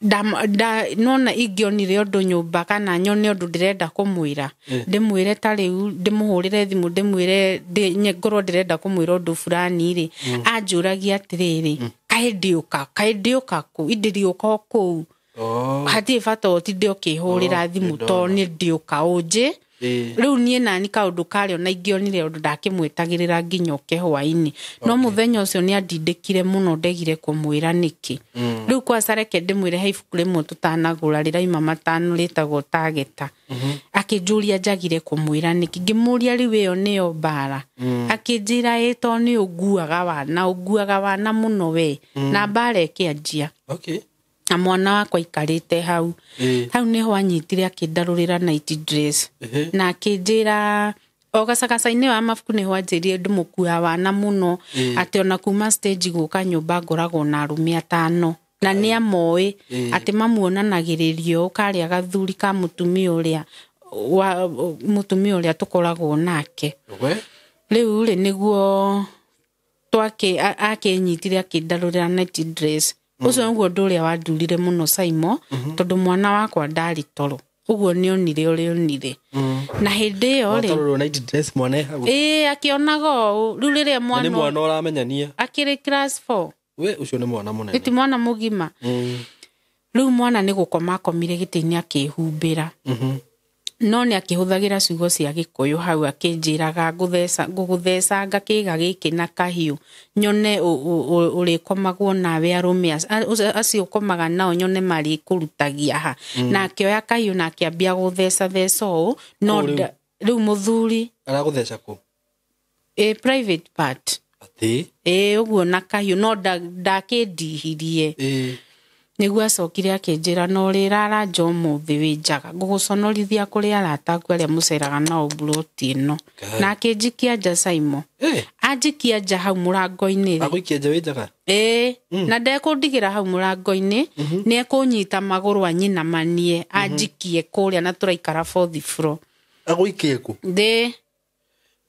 Nona ingĩonire ũndũ nyũmba kana nyone ũndũ ndĩrenda kũmwĩra, ndĩmwĩre ta rĩu ndĩmũhũrĩre thimũ ndĩmwĩre ngorwo ndĩrenda kũmwĩra ũndũ fulani rĩ, anjũragia atĩrĩrĩ, kaĩ ndĩũka kũ, indĩrĩũka o kũu. Hatirĩ bata ũtinde ũkĩhũrĩra thimũ tondũ nĩ ndĩũka ũnjĩ. Rĩu niĩ nani kaũndũ karĩa ona ingĩonire ũndũ ndakĩmwĩtagĩrĩra nginya oke hwaĩ-inĩ. No mũthenya ũcio nĩ andindĩkire mũno ndegire kũmwĩra nĩkĩ. Rĩu kwaca reke ndĩmwĩre he ibuku rĩmwe tũtanagũra rĩraima 5 rĩtagwo Tageta. Akĩnjũria njagire kũmwĩra nĩkĩ, ngĩmũria rĩu ĩyo nĩyo mbara. Akĩnjĩra ĩ tondũ nĩ ũnguaga wana mũno we. Na mbara ĩkĩanjia. Na mwana wakwa aikarĩte hau. Hau nĩho anyitire akĩndarũrĩra night dress. Na akĩnjĩra o gacagaca-inĩ wa mabuku nĩho anjĩrire ndĩmũkua wana mũno, atĩ ona kuma stage gũka nyũmba ngoragwo na arũme 5 na nĩ amoĩ atĩ mamuonanagĩrĩrio karĩa gathuri ka mũtumia ũrĩa wa mũtumia ũrĩa tũkoragwo nake. Rĩu rĩ nĩguo akĩnyitire akĩndarũrĩra night dress. Ũcio nĩguo ũndũ ũrĩa wandurire mũno Saimo, tondũ mwana wakwa ndarĩ toro. Ũguo nĩ onire ũrĩa onire. Na hĩndĩ ĩyo rĩ, Watarũrwo night dress mwana e hau. Ĩĩ, akĩonaga ũũ. Rĩu rĩrĩa mwana Nĩ mwana ũramenyania. Akĩrĩ class 4. We ũcio nĩ mwana mũnene. Ti mwana mũgima. Rĩu mwana nĩ gũkoma akomire gĩtĩ-inĩ akĩhumbĩra. No nĩ akĩhũthagĩra ciugo cia Gĩkũyũ hau akĩnjĩraga ngũgũthecanga kĩĩga gĩkĩ na kahiũ nyone ũrĩkomagwo nawe arũme acio ũkomaga nao nyone marĩkũrutagia ha. Na akĩoya kahiũ na akĩambia gũthecatheca ũũ, no rĩu mũthuri Aragũtheca kũ? Ĩ, private part. Atĩ? Ĩ, ũguo na kahiũ, no ndakĩndihirie. Nĩguo acokire akĩnjĩra no ũrĩrara nja ũmũthĩ wĩ njaga, ngũgũconorithia kũrĩ arata aku arĩa mũceraga nao mburoti ĩno. Na akĩnjikia nja Saimo. Anjikia nja hau mũrango-inĩ rĩ. Agũikia nja wĩ njaga? Ĩĩ, na ndekũndigĩra hau mũrango-inĩ, nĩ ekũnyita magũrũ anyinamanie, anjikie kũrĩa na tũraikara fourth floor. Agũikie kũ? Thĩ.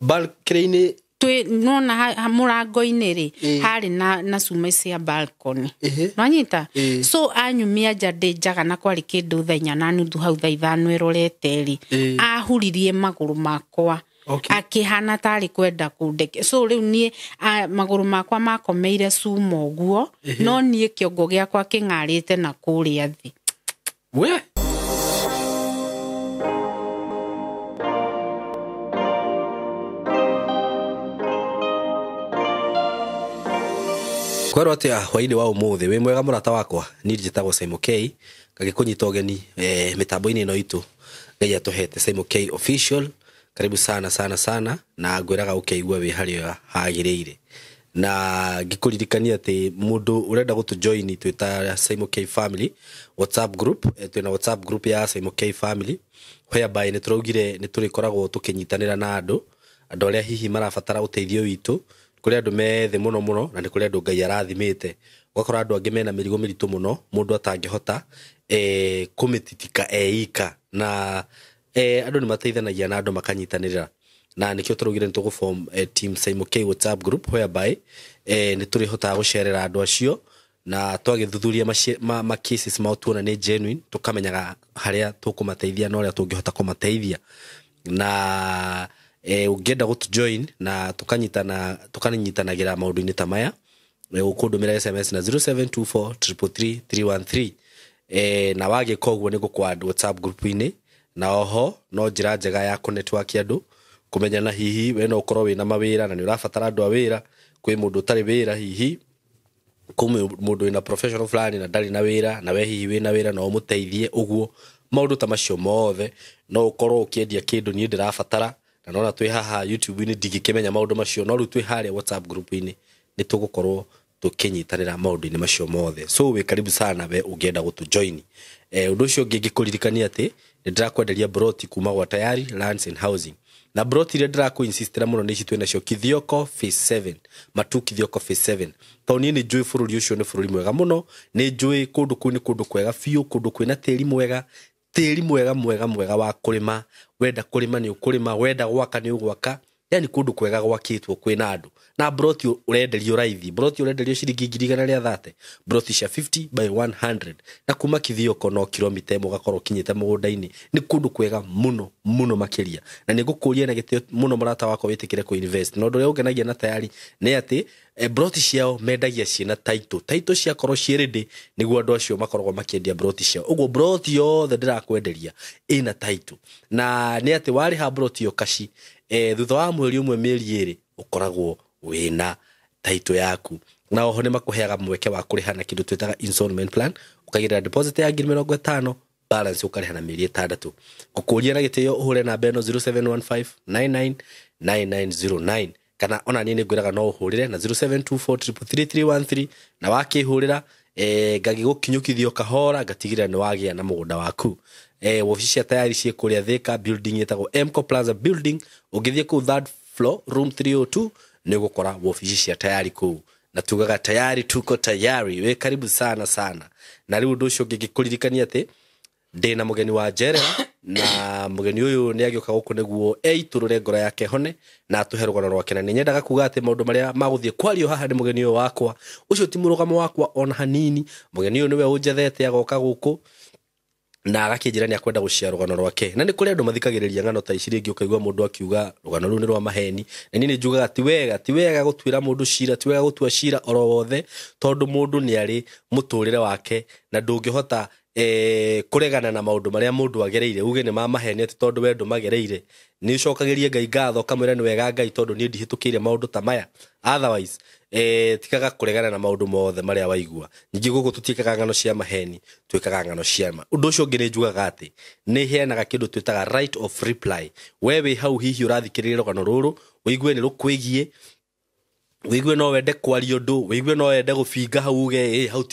Balcony-inĩ? Twĩ, nona mũrango-inĩ rĩ, harĩ na cuma cia balcony. Nwanyita? So anyumia nja ndĩ njaga na kwarĩ kĩndũ thaa inya na nuthu hau thaa ithano ĩrorete rĩ, ahuririe magũrũ makwa. Akĩhana tarĩ kwenda kũndeke. So rĩu niĩ, magũrũ makwa makomeire cuma ũguo, no niĩ kĩongo gĩakwa kĩng'arĩte na kũrĩa thĩ. We? Kwerwo atĩa hwaĩ-inĩ wa ũmũthĩ, wĩ mwega mũrata wakwa, niĩ njĩtagwo Saimo K, ngagĩkũnyita ũgeni, mĩtambo-inĩ ĩno itũ Ngai atũhete Saimo K official. Karibu sana sana sana, na ngwĩraga ũkĩigua wĩ harĩa hagĩrĩire. Na ngĩkũririkania atĩ mũndũ ũrenda gũtũ join twĩ ta Saimo K family WhatsApp group, twĩna WhatsApp group ya Saimo K family whereby nĩ tũraugire nĩ tũrĩkoragwo tũkĩnyitanĩra na andũ arĩa hihi marabatara ũteithio witũ. Kũrĩ andũ me thĩ mũno mũno, na nĩ kũrĩ andũ Ngai arathimĩte. Ũgakora andũ angĩ mena mĩrigo mĩritũ mũno, mũndũ atangĩhota, kũmĩtitika eika. Na, andũ nĩ mateithanagia na andũ makanyitanĩra. Na nĩkĩo tũraugire nĩ tũgũform, team Saimo K WhatsApp group whereby, nĩ tũrĩhotaga gũcerera andũ acio, na twagĩthuthuria ma cases mao tuona nĩ genuine, tũkamenyaga harĩa tũkũmateithia na ũrĩa tũngĩhota kũmateithia. Na, ũngĩenda gũtũ join na tũkanyitanagĩra maũndũ-inĩ ta maya, ũkũndũmĩra SMS na zero seven two four triple three three one three. Na wagĩka ũguo nĩ gũkũ WhatsApp group-inĩ, na oho no njĩra njega ya kũ network andũ kũmenyana. Hihi we no ũkorwo wĩna mawĩra na nĩ ũrabatara andũ a wĩra, kwĩ mũndũ ũtarĩ wĩra, hihi kwĩ mũndũ wĩna professional fulani na ndarĩ na wĩra, na we hihi wĩna wĩra no ũmũteithie. Ũguo maũndũ ta macio mothe, no ũkorwo ũkĩendia kĩndũ niĩ ndĩrabatara, na nona twĩ haha YouTube-inĩ ndingĩkĩmenya maũndũ macio, no rĩu twĩ harĩa WhatsApp group-inĩ nĩ tũgũkorwo tũkĩnyitanĩra maũndũ-inĩ macio mothe. So wĩ karibu sana we ũngĩenda gũtũ join. Ũndũ ũcio ũngĩ ngĩkũririkania atĩ nĩ ndĩrakwenderia broti kuma gwa Tayari Lands and Housing. Na broti iria ndĩrakũ-insistĩra mũno nĩ ici twĩ nacio Kithioko Phase 7, Matu Kithioko Phase 7. Tondũ niĩ nĩ njũĩ bũrũri ũcio nĩ bũrũri mwega mũno, nĩ njũĩ kũndũ kũu nĩ kũndũ kwega biũ, kũndũ kwĩna tĩri mwega, tĩri mwega mwega mwega wa kũrĩma. Wenda kũrĩma nĩ ũkũrĩma, wenda gwaka nĩ ũgwaka. Yani kũndũ kwega gwakĩtwo kwĩna andũ na broti ũrenderio raithi, broti ũrenderio ciringi 130,000, broti cia 50 by 100, na kuma Kithioko no kilomita ĩmwe ũgakorwo ũkinyĩte mũgũnda-inĩ. Nĩ kũndũ kwega mũno mũno makĩria, na nĩ ngũkũria na gĩtĩo mũno mũrata wakwa wĩtĩkĩre kũ invest. Na ũndũ ũrĩa ũngenagia na Tayari nĩ atĩ broti ciao mendagia ciĩna title, title ciakorwo ciĩ ready nĩguo andũ acio makoragwo makĩendia broti ciao. Ũguo broti yothe ndĩrakwenderia ĩna title, na nĩ atĩ warĩha broti ĩyo kaci, thutha wa mweri ũmwe mĩeri ĩrĩ ũkoragwo wĩna title yaku. Na oho nĩ makũheaga mweke wa kũrĩha na kĩndũ twĩtaga installment plan, ũkaigĩrĩra deposit ya 50,000, balance ũkarĩha na mĩeri 6. Ngũkũria na gĩtĩo ũhũre namba ĩno 0715999909, kana ona niĩ nĩ ngwĩraga no ũhũrĩre na 0724333313, na wakĩhũrĩra ngagĩgũkinyũkithio kahora ngatigĩrĩra nĩ wagĩa na mũgũnda waku. Wabici cia Tayari ciĩ kũrĩa Thika, building ĩtagwo Mco Plaza building. Ũngĩthiĩ kũu third floor room 302 nĩ ũgũkora wabici cia Tayari kũu, na tugaga tayari tuko tayari. Wĩ karibu sana sana. Na rĩu ũndũ ũcio ũngĩ ngĩkũririkania atĩ ndĩna mũgeni wa njerera, na mũgeni ũyũ nĩ agĩũka gũkũ nĩguo eitũrũre ngoro yake hone na atũhe rũgano rwake. Na nĩ nyendaga kuga atĩ maũndũ marĩa magũthiĩ kwario haha nĩ mũgeni ũyũ wakwa, ũcio ti mũrũgamo wakwa ona hanini. Mũgeni ũyũ nĩwe ũnjethete agoka gũkũ na agakĩnjĩra nĩ akwenda gũcia rũgano rwake. Na nĩ kũrĩ andũ mathikagĩrĩria ng'ano ta ici, rĩngĩ ũkaigua mũndũ akiuga rũgano rũu nĩ rwa maheni, na niĩ nĩ njugaga ti wega, ti wega gũtuĩra mũndũ cira, ti wega gũtua cira oro wothe, tondũ mũndũ nĩ arĩ mũtũrĩre wake na ndũngĩhota kũregana na maũndũ marĩa mũndũ agereire uge nĩ ma maheni atĩ tondũ we ndũmagereire. Nĩ ũcokagĩrie Ngai ngatho ũkamwĩra nĩ wega Ngai tondũ niĩ ndihĩtũkĩire maũndũ ta maya. Otherwise tikaga kũregana na maũndũ mothe marĩa waigua. Ningĩ gũkũ tũtiĩkaga ng'ano cia maheni, twĩkaga ng'ano cia ma. Ũndũ ũcio ũngĩ nĩ njugaga atĩ nĩ heanaga kĩndũ twĩtaga right of reply. We wĩ hau hihi ũrathikĩrĩria rũgano rũrũ, ũigue nĩ rũkwĩgiĩ, ũigue no wende kwaria ũndũ, ũigue no wende gũbinga hau uge hau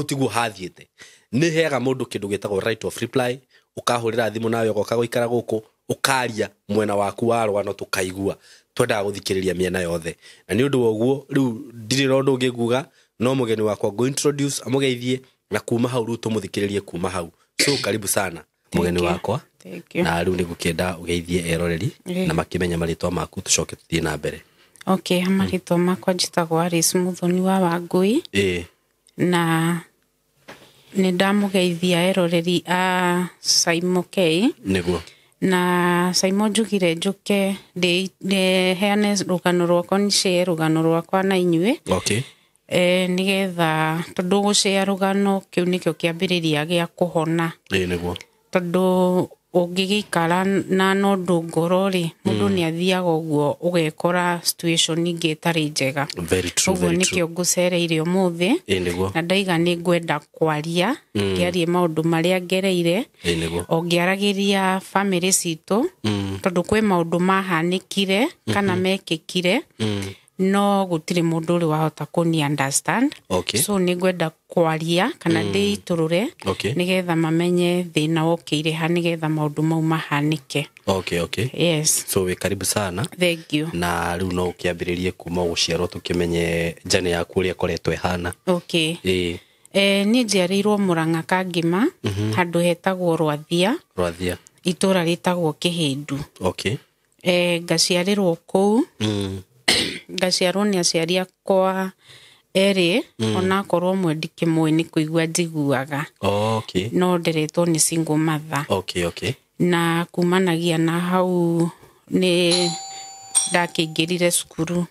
tiguo hathiĩte. Nĩ heaga mũndũ kĩndũ gĩtagwo right of reply, ũkahũrĩra thimũ nawe ũgoka gũikara gũkũ, ũkaria mwena waku wa rũgano tũkaigua. Twendaga gũthikĩrĩria mĩena yothe, na nĩ ũndũ wa ũguo rĩu ndirĩ na ũndũ ũngĩ nguga, no mũgeni wakwa ngũ introduce amũgeithie, na kuma hau rĩu tũmũthikĩrĩrie kuma hau. So karibu sana mũgeni wakwa. Na rĩu nĩ ngũkĩenda ũgeithie eroreri na makĩmenya marĩtwa maku, tũcoke tũthiĩ na mbere. Okay, marĩtwa makwa njĩtagwo Alice Muthoni wa Wangui. Na nĩ ndamũgeithia eroreri a Saimo K. Nĩguo. Na Saimo njugire njũke ndĩheane rũgano rwakwa, nĩ share rũgano rwakwa na inyuĩ. Okay. Nĩgetha tondũ gũshare rũgano kĩu nĩkĩo kĩambĩrĩria gĩa kũhona. Nĩguo. Tondũ ũngĩgĩikara na ũndũ ngoro rĩ, mũndũ nĩ athiaga ũguo ũgekora situation ingĩ ĩtarĩ njega. Very true, Ũguo very true. nĩkĩo ngũcereire ũmũthĩ. Nĩguo. Na ndaiga nĩ ngwenda kwaria, ngĩarie maũndũ marĩa ngereire. Nĩguo. O ngĩaragĩria family citũ, tondũ kwĩ maũndũ mahanĩkire kana mekĩkire, no gũtirĩ mũndũ ũrĩ wahota kũni understand. Okay. So nĩ ngwenda kwaria kana ndĩitũrũre, Okay. nĩgetha mamenye thĩna wokĩire ha, nĩgetha maũndũ mau mahanĩke. Okay, okay. Yes. So wĩ karibu sana. Thank you. Na rĩu no ũkĩambĩrĩrie kuma gũciarwo tũkĩmenye njane yaku ũrĩa ĩkoretwo ĩhana. Okay. Niĩ njiarĩirwo Mũrang'a Kangĩma, handũ hetagwo Rwathia. Rwathia. Itũra rĩtagwo Kĩhĩndu. Okay. Ngaciarĩrwo kũu. Ngaciarwo nĩ aciari akwa erĩ, onakorwo ũmwe ndikĩmũĩ nĩ kũigua njiguaga. Okay. No nderetwo nĩ single mother. Okay, okay. Na kumanagia na hau nĩ ndakĩingĩrire cukuru.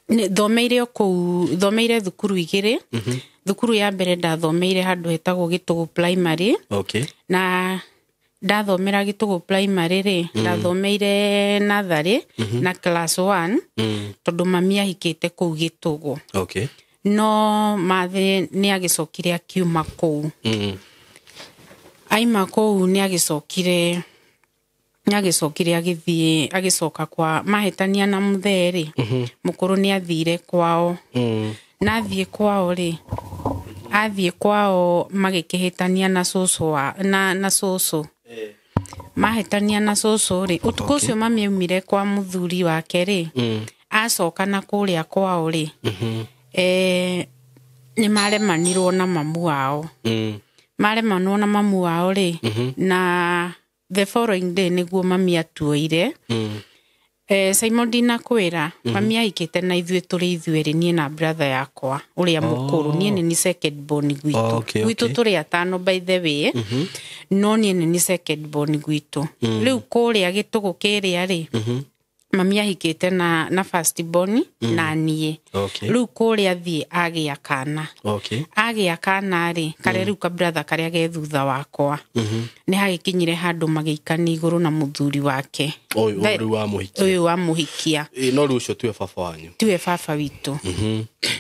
Nĩ thomeire o kũu, thomeire thukuru igĩrĩ. Thukuru ya mbere ndathomeire handũ hetagwo Gĩtũgũ Primary. Okay. Na ndathomera Gĩtũgũ Primary rĩ, ndathomeire natharĩ na class 1, tondũ mami ahikĩte kũu Gĩtũgũ. Okay. No mathĩ nĩ agĩcokire akiuma kũu. Aima kũu nĩ agĩcokire, nĩ agĩcokire agĩthiĩ, agĩcoka kwa mahĩtania na mũthee rĩ, mũkũrũ nĩ athire kwao. Na athiĩ kwao rĩ, athiĩ kwao magĩkĩhĩtania na cũcũ wa, na cũcũ. Mahĩtania na cũcũ rĩ, ũtukũ ũcio mami aumire kwa mũthuri wake rĩ, acoka na kũrĩa kwao rĩ, nĩ maremanirwo na mamu wao. Maremanwo na mamu wao rĩ, na the following day nĩguo mami atuoire. Simon ndinakwĩra mami ahikĩte na ithuĩ tũrĩ ithuerĩ niĩ na brother yakwa ũrĩa mũkũrũ. Niĩ nĩ ni second born gwitũ. Okay, Gwitũ tũrĩ atano by the way, no niĩ nĩ ni second born gwitũ. Rĩu kũrĩa gĩtũgũ kĩrĩa rĩ, mami ahikĩte na first born na niĩ. Rĩu kũrĩa thiĩ agĩa kana. Agĩa kana rĩ, karĩa rĩu ka brother karĩa ge thutha wakwa, nĩ hagĩkinyire handũ magĩikania igũrũ na mũthuri wake. Ũyũ rĩu wa mũhikia. Ũyũ wa mũhikia. Ĩ, no rĩu ũcio tiwe baba wanyu. Tiwe baba witũ.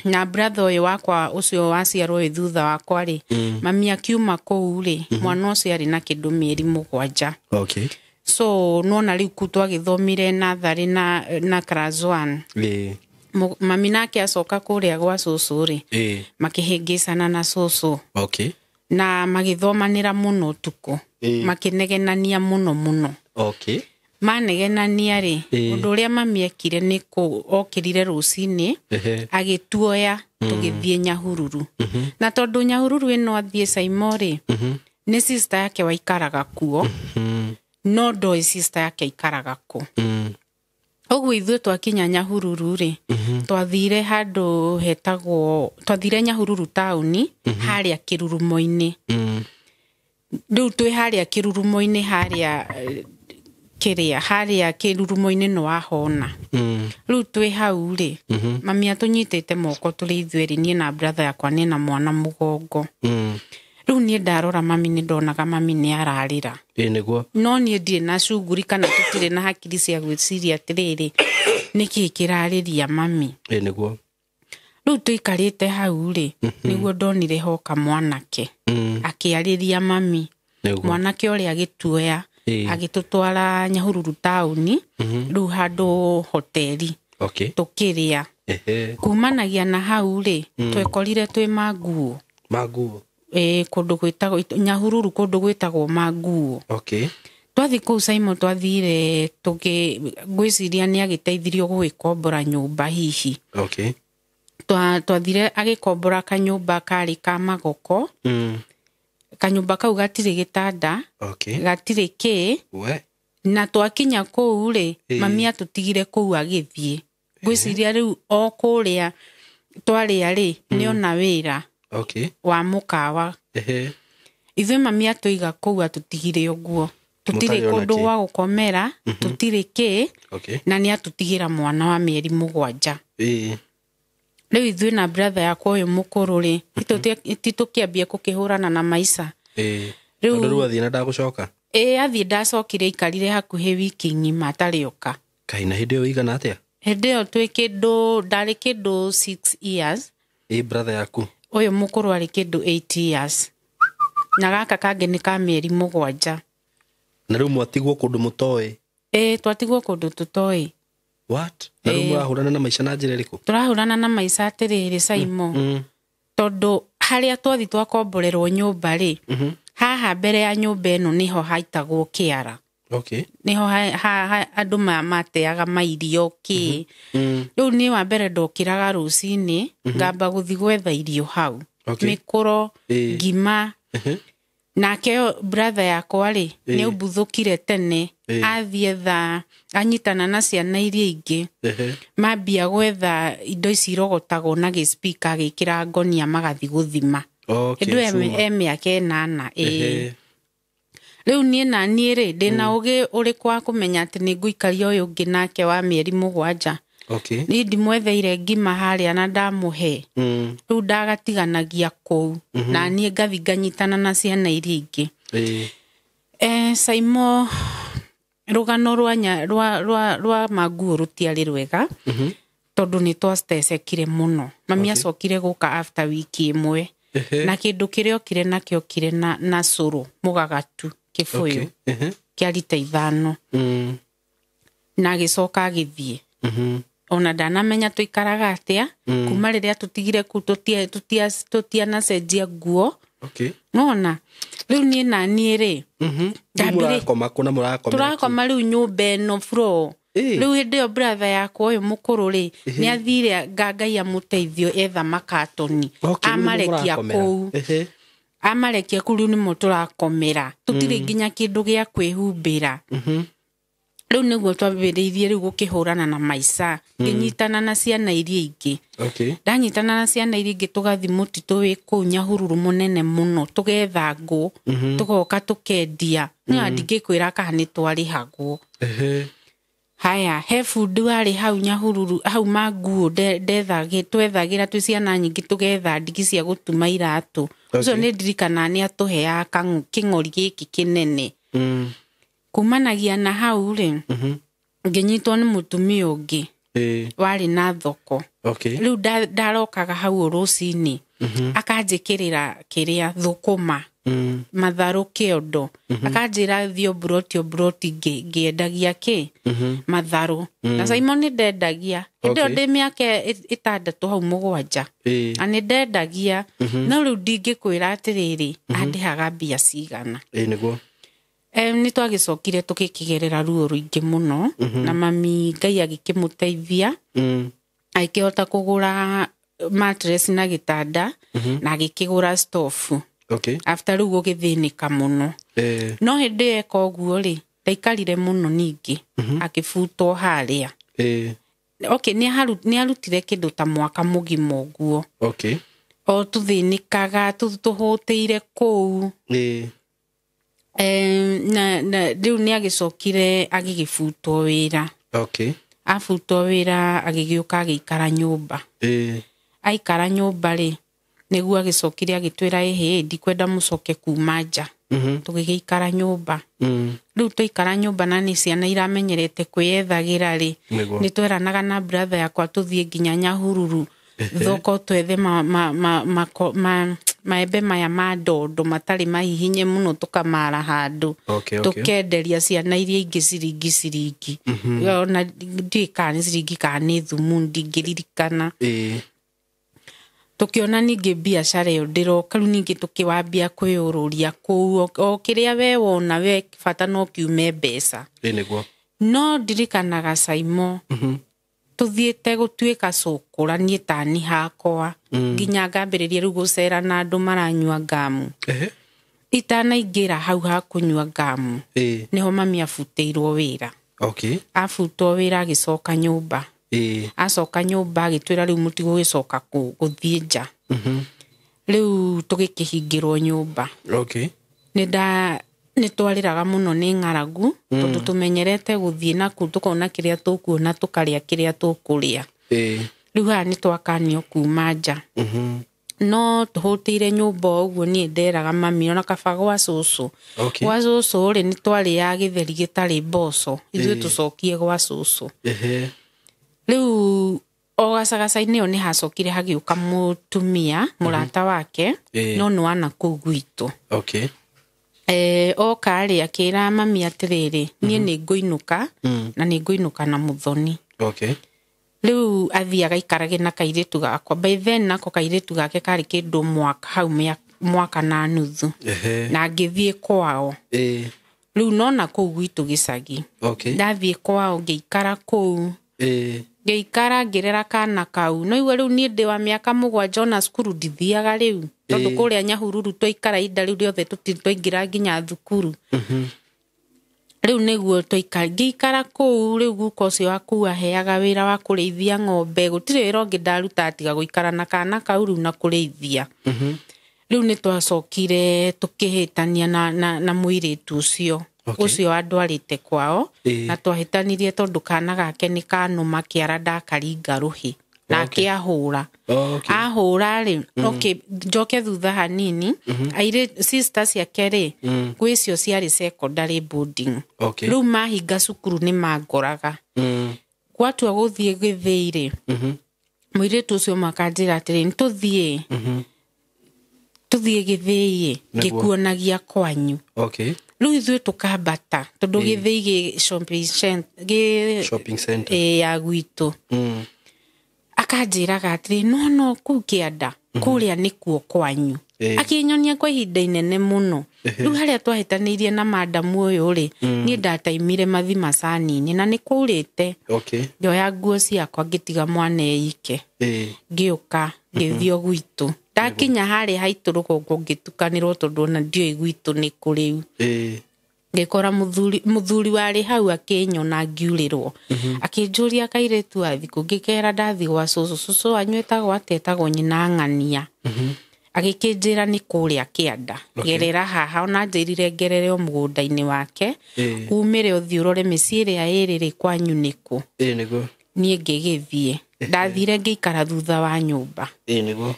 Na brother ũyũ wakwa ũcio waciarwo wĩ thutha wakwa rĩ, mami akiuma kũu rĩ, mwana ũcio arĩ na kĩndũ mĩeri 7. So nona rĩu kũ twagĩthomire natharĩ na class 1. Mami nake acoka kũrĩa gwa cũcũ rĩ, makĩhĩngĩcana na cũcũ. Na magĩthomanĩra mũno ũtukũ. Makĩnegenania mũno mũno. Manegenania rĩ, ũndũ ũrĩa mami ekire nĩ okĩrire rũcinĩ, agĩtuoya tũgĩthiĩ Nyahururu. Na tondũ Nyahururu ĩno athiĩ Saimo rĩ, nĩ sister yake waikaraga kuo, no ndoĩ sister yake aikaraga kũ. Ũguo ithuĩ twakinya Nyahururu rĩ, twathire handũ hetagwo, twathire Nyahururu taũni, harĩa kĩrurumo-inĩ. Rĩu twĩ harĩa kĩrurumo-inĩ, harĩa kĩrĩa, harĩa kĩrurumo-inĩ nĩ wahona. Rĩu twĩ hau rĩ, mami atũnyitĩte moko tũrĩ ithuerĩ, niĩ na brother yakwa, niĩ na mwana mũgongo. Rĩu niĩ ndarora mami nĩ ndonaga mami nĩ ararĩra. Ĩ, nĩguo. No niĩ ndirĩ na cuguri kana tũtirĩ na hakiri cia gwĩciria atĩrĩrĩ, nĩkĩ kĩrarĩria mami. Ĩ, nĩguo. Rĩu tũikarĩte hau rĩ, nĩguo ndonire hoka mwanake. Akĩarĩria mami. Mwanake ũrĩa agĩtuoya, agĩtũtwara Nyahururu taũni, rĩu handũ hoteli. Tũkĩrĩa. Kumanagia na hau rĩ, twekorire twĩ manguo. Manguo. Kũndũ gwĩtagwo Nyahururu, kũndũ gwĩtagwo Manguo. Twathi kũu Simon, twathire ngwĩciria nĩ agĩteithirio gũgĩkombora nyũmba hihi. Twathire agĩkombora kanyũmba karĩ ka magoko. Kanyũmba kau gatirĩ gĩtanda, gatirĩ kĩ. Na twakinya kũu rĩ, mami atũtigire kũu agĩthiĩ. Ngwĩciria rĩu o kũrĩa twarĩa rĩ, nĩona wĩra. Wa mũkawa. Ithuĩ mami atũiga kũu atũtigire ũguo. Tũtirĩ kũndũ gwa gũkomera, tũtirĩ kĩ, na nĩ atũtigĩra mwana wa mĩeri 7. Rĩu ithuĩ na brother yakwa ũyũ mũkũrũ rĩ, ti tũkĩambia gũkĩhũrana na maica. Rĩu rĩu athiĩ na ndagũcoka? Ĩ, athiĩ ndacokire, aikarire hakuhĩ wiki ng'ima atarĩ oka. Kaĩ na hĩndĩ ĩyo ĩigana atĩa? Hĩndĩ ĩyo twĩ kĩndũ, ndarĩ kĩndũ 6 years. Ĩ, brother yaku? Ũyũ mũkũrũ arĩ kĩndũ 8 years. Na gaka kangĩ nĩ ka mĩeri 7. Na rĩu mwatigwo kũndũ mũtoĩ? Ĩ, twatigwo kũndũ tũtoĩ. What? Na rĩu mũrahũrana na maica na njĩra ĩrĩkũ? Tũrahũrana na maica atĩrĩrĩ, Saimo. Tondũ harĩa twathi twakomborerwo nyũmba rĩ, haha mbere ya nyũmba ĩno nĩho haitagwo kĩara. Nĩho andũ mateaga mairio kĩ. Rĩu niĩ wa mbere ndokĩraga rũcinĩ, ngamba gũthiĩ gwetha irio hau. Mĩkũro, ngima. Nake brother yakwa rĩ, nĩ umbuthũkire tene, athiĩ thaa, anyitana na ciana iria ingĩ. Mambia gwetha indo ici irogotagwo na gĩspika, agĩkĩra ngonia magathiĩ gũthima. Hĩndĩ ĩyo e mĩaka 8. Rĩu niĩ na niĩ rĩ, ndĩna ũgĩ ũrĩkũ wa kũmenya atĩ nĩ ngũikaria ũyũ ũngĩ nake wa mĩeri 7. Niĩ ndimwetheire ngima harĩa na ndamũhe. Rĩu ndagatiganagia kũu. Na niĩ ngathi nganyitana na ciana iria ingĩ. Saimo, rũgano rwa Manguo rũtiarĩ rwega, tondũ nĩ twastecekire mũno. Mami acokire gũka after wiki ĩmwe. Na kĩndũ kĩrĩa okire nakĩo okire na cũrũ mũgagatu kĩbũyũ kĩa rita 5. Na agĩcoka agĩthiĩ. Ona ndanamenya tũikaraga atĩa, kuma rĩrĩa tũtigire kũu tũtianacenjia nguo. Nona rĩu niĩ na niĩ rĩ, Mũrakoma kũ na mũrakomera kĩ? Tũrakoma rĩu nyũmba ĩno floor. Rĩu hĩndĩ ĩyo brother yakwa ũyũ mũkũrũ rĩ, nĩ athire Ngai amũteithio etha makatoni. Amarekia kũu. Amarekia kũu rĩu nĩmo tũrakomera. Tũtirĩ nginya kĩndũ gĩa kwĩhumbĩra. Rĩu nĩguo twambĩrĩirie rĩu gũkĩhũrana na maica, ngĩnyitana na ciana iria ingĩ. Okay. Ndanyitana na ciana iria ingĩ, tũgathi mũtitũ wĩ kũu Nyahururu mũnene mũno, tũgetha ngũ, tũgoka tũkendia. No ndingĩkwĩra kana nĩ twarĩhagwo. Ehe. Haya, he bundi warĩ hau Nyahururu hau manguo, twethagĩra twĩ ciana nyingĩ, tũgetha ndigi cia gũtuma iratũ. Ũcio Okay. nĩ ndirikanaga nĩ atũheaga kĩng'ori gĩkĩ kĩnene. Kumanagia na hau rĩ, ngĩnyitwo nĩ mũtumia ũngĩ warĩ na thoko. Okay. Rĩu ndarokaga hau o rũcinĩ, akanjĩkĩrĩra kĩrĩa thũkũma, matharũ kĩondo, akanjĩra thiĩ o mburoti ngĩendagia kĩ matharũ. Na Simon nĩ ndendagia hĩndĩ ĩyo. Okay. Ndĩ mĩaka 6 hau 7. Na nĩ ndendagia, no rĩu ndingĩkwĩra atĩrĩrĩ, andĩhaga mbia cigana. Ĩĩ nĩguo. Nĩ twagĩcokire tũgĩkĩgerera ruo rũingĩ mũno, na mami Ngai agĩkĩmũteithia, agĩkĩhota kũgũra mattress na gĩtanda, na agĩkĩgũra stofu. Okay. After rĩu gũgĩthĩnĩka mũno. No hĩndĩ ĩyo eka ũguo rĩ, ndaikarire mũno ningĩ akĩbutwo harĩa. Okay, nĩ arutire kĩndũ ta mwaka mũgima ũguo. Okay. O tũthĩnĩkaga, tũhũtĩire kũu. Na rĩu nĩ agĩcokire agĩgĩbutwo wĩra. Okay. Abutwo wĩra, agĩgĩũka agĩikara nyũmba. Aikara nyũmba rĩ, nĩguo agĩcokire agĩtwĩra, ĩhĩ, ndikwenda mũcoke kuma nja. Tũgĩgĩikara nyũmba. Rĩu twaikara nyũmba, na nĩ ciana iramenyerete kwĩyethagĩra rĩ, Nĩguo. nĩ tweranaga na brother yakwa tũthiĩ nginya Nyahururu thoko, twethe maembe maya ma ndondo matarĩ mahihinye mũno, tũkamara handũ, tũkenderia ciana iria ingĩ ciringi ciringi. Ona ndiũĩ kana nĩ ciringi kana nĩ thumu, ndingĩririkana. Tũkĩona ningĩ biacara ĩyo ndĩroka, rĩu ningĩ tũkĩwambia kwĩyũrũria kũu, o kĩrĩa we wona we bata no kiume mbeca. Ĩĩ nĩguo. No ndirikanaga Saimo, tũthiĩte gũtuĩka cũkũra niĩ tani hakwa, nginya ngambĩrĩria rĩu gũcera na andũ maranyua ngamu. Itanaingĩra hau ha kũnyua ngamu, nĩho mami abutĩirwo wĩra. Okay. Abutwo wĩra, agĩcoka nyũmba. Acoka nyũmba, agĩtwĩra rĩu mũtigũgĩcoka gũthiĩ nja. Rĩu tũgĩkĩhingĩrwo nyũmba. Okay. Nĩ twarĩraga mũno nĩ ng'aragu, tondũ tũmenyerete gũthiĩ naku tũkona kĩrĩa tũkuona, tũkarĩa kĩrĩa tũkũrĩa. Rĩu haha nĩ twakanio kuma nja. No tũhũtĩire nyũmba o ũguo, niĩ nderaga mami ona kaba gwa cũcũ. Okay. Gwa cũcũ rĩ, nĩ twarĩaga gĩtheri gĩtarĩ mboco, ithuĩ tũcokie gwa cũcũ. Rĩu o gacagaca-inĩ ĩyo nĩ hacokire hagĩũka mũtumia mũrata wake. No nĩ wana kũu gwitũ. Okay. Oka rĩ, akĩra mami atĩrĩrĩ, niĩ nĩ ngũinũka, na nĩ ngũinũka na mũthoni. Okay. Rĩu athiĩ agaikarage na kairĩtu gakwa. By then nako kairĩtu gake karĩ kĩndũ mwaka hau, mwaka na nuthu. Na ngĩthiĩ kwao. Rĩu nona kũu gwitũ gĩcagi. Okay. Ndathiĩ kwao, ngĩikara kũu. Ngĩikara ngĩrera kana kau. No igua rĩu niĩ ndĩ wa mĩaka 7, ona cukuru ndithiaga rĩu, tondũ kũrĩa Nyahururu twaikara ihinda rĩu rĩothe tũtirĩ twaingĩra nginya thukuru. Rĩu nĩguo ngĩikara kũu. Rĩu guka ũcio wa kũu aheaga wĩra wa kũrĩithia ng'ombe. Gũtirĩ wĩra ũngĩ ndaruta tiga gũikara na kana kau rĩu na kũrĩithia. Rĩu nĩ twacokire tũkĩhĩtania na mũirĩtu ũcio. Okay. Ũcio andwarĩte kwao. Na twahĩtanirie tondũ kana gake nĩ kanũma kĩara, ndakaringa rũhĩ na akĩahũra. Okay. Ahũra rĩ, okay, njoke thutha hanini. Airĩ sister ciake rĩ, gwĩ cio ciarĩ secondary boarding. Okay. Rĩu mahinga cukuru nĩ mangoraga. Gwatua gũthiĩ gĩthĩi rĩ, mũirĩtu ũcio makanjĩra atĩrĩ, nĩ tũthiĩ, tũthiĩ gĩthĩi, Nĩguo. ngĩkuonagia kwanyu. Okay. Rĩu ithuĩ tũkambata, tondũ gĩthĩi gĩ shopping Shopping center. Ya gwitũ. Akanjĩraga atĩrĩ, no no kũu kĩanda kũrĩa nĩkuo kwanyu. Akĩnyonia kwa ihinda inene mũno. Rĩu harĩa twahĩtanĩirie na madamu ũyũ rĩ, niĩ ndataimire mathi macani-inĩ na nĩ kwaurĩte. Okay. Ngĩoya nguo ciakwa, ngĩtiga mwana eike. Ngĩũka ngĩthiĩ o gwitũ. Ndakinya harĩa haitũ rũgongo, ngĩtukanĩrwo, tondũ ona ndiũĩ gwitũ nĩ kũ rĩu. Ngĩkora mũthuri warĩ hau akĩnyona ngiurĩrwo. Akĩnjũria kairĩtu athikũ, ngĩkera ndathi gwa cũcũ. Cũcũ wanyu etagwo atĩa? Etagwo nyina Ng'ania. Agĩkĩnjĩra nĩ kũrĩa kĩanda. Gerera haha, ona njĩrire ngerere o mũgũnda-inĩ wake. Umĩre ũthiĩ ũrore mĩciĩ ĩrĩa ĩrĩ rĩ kwanyu nĩkũ. Nĩguo. Niĩ ngĩgĩthiĩ. Ndathire ngĩikara thutha wa nyũmba. Nĩguo.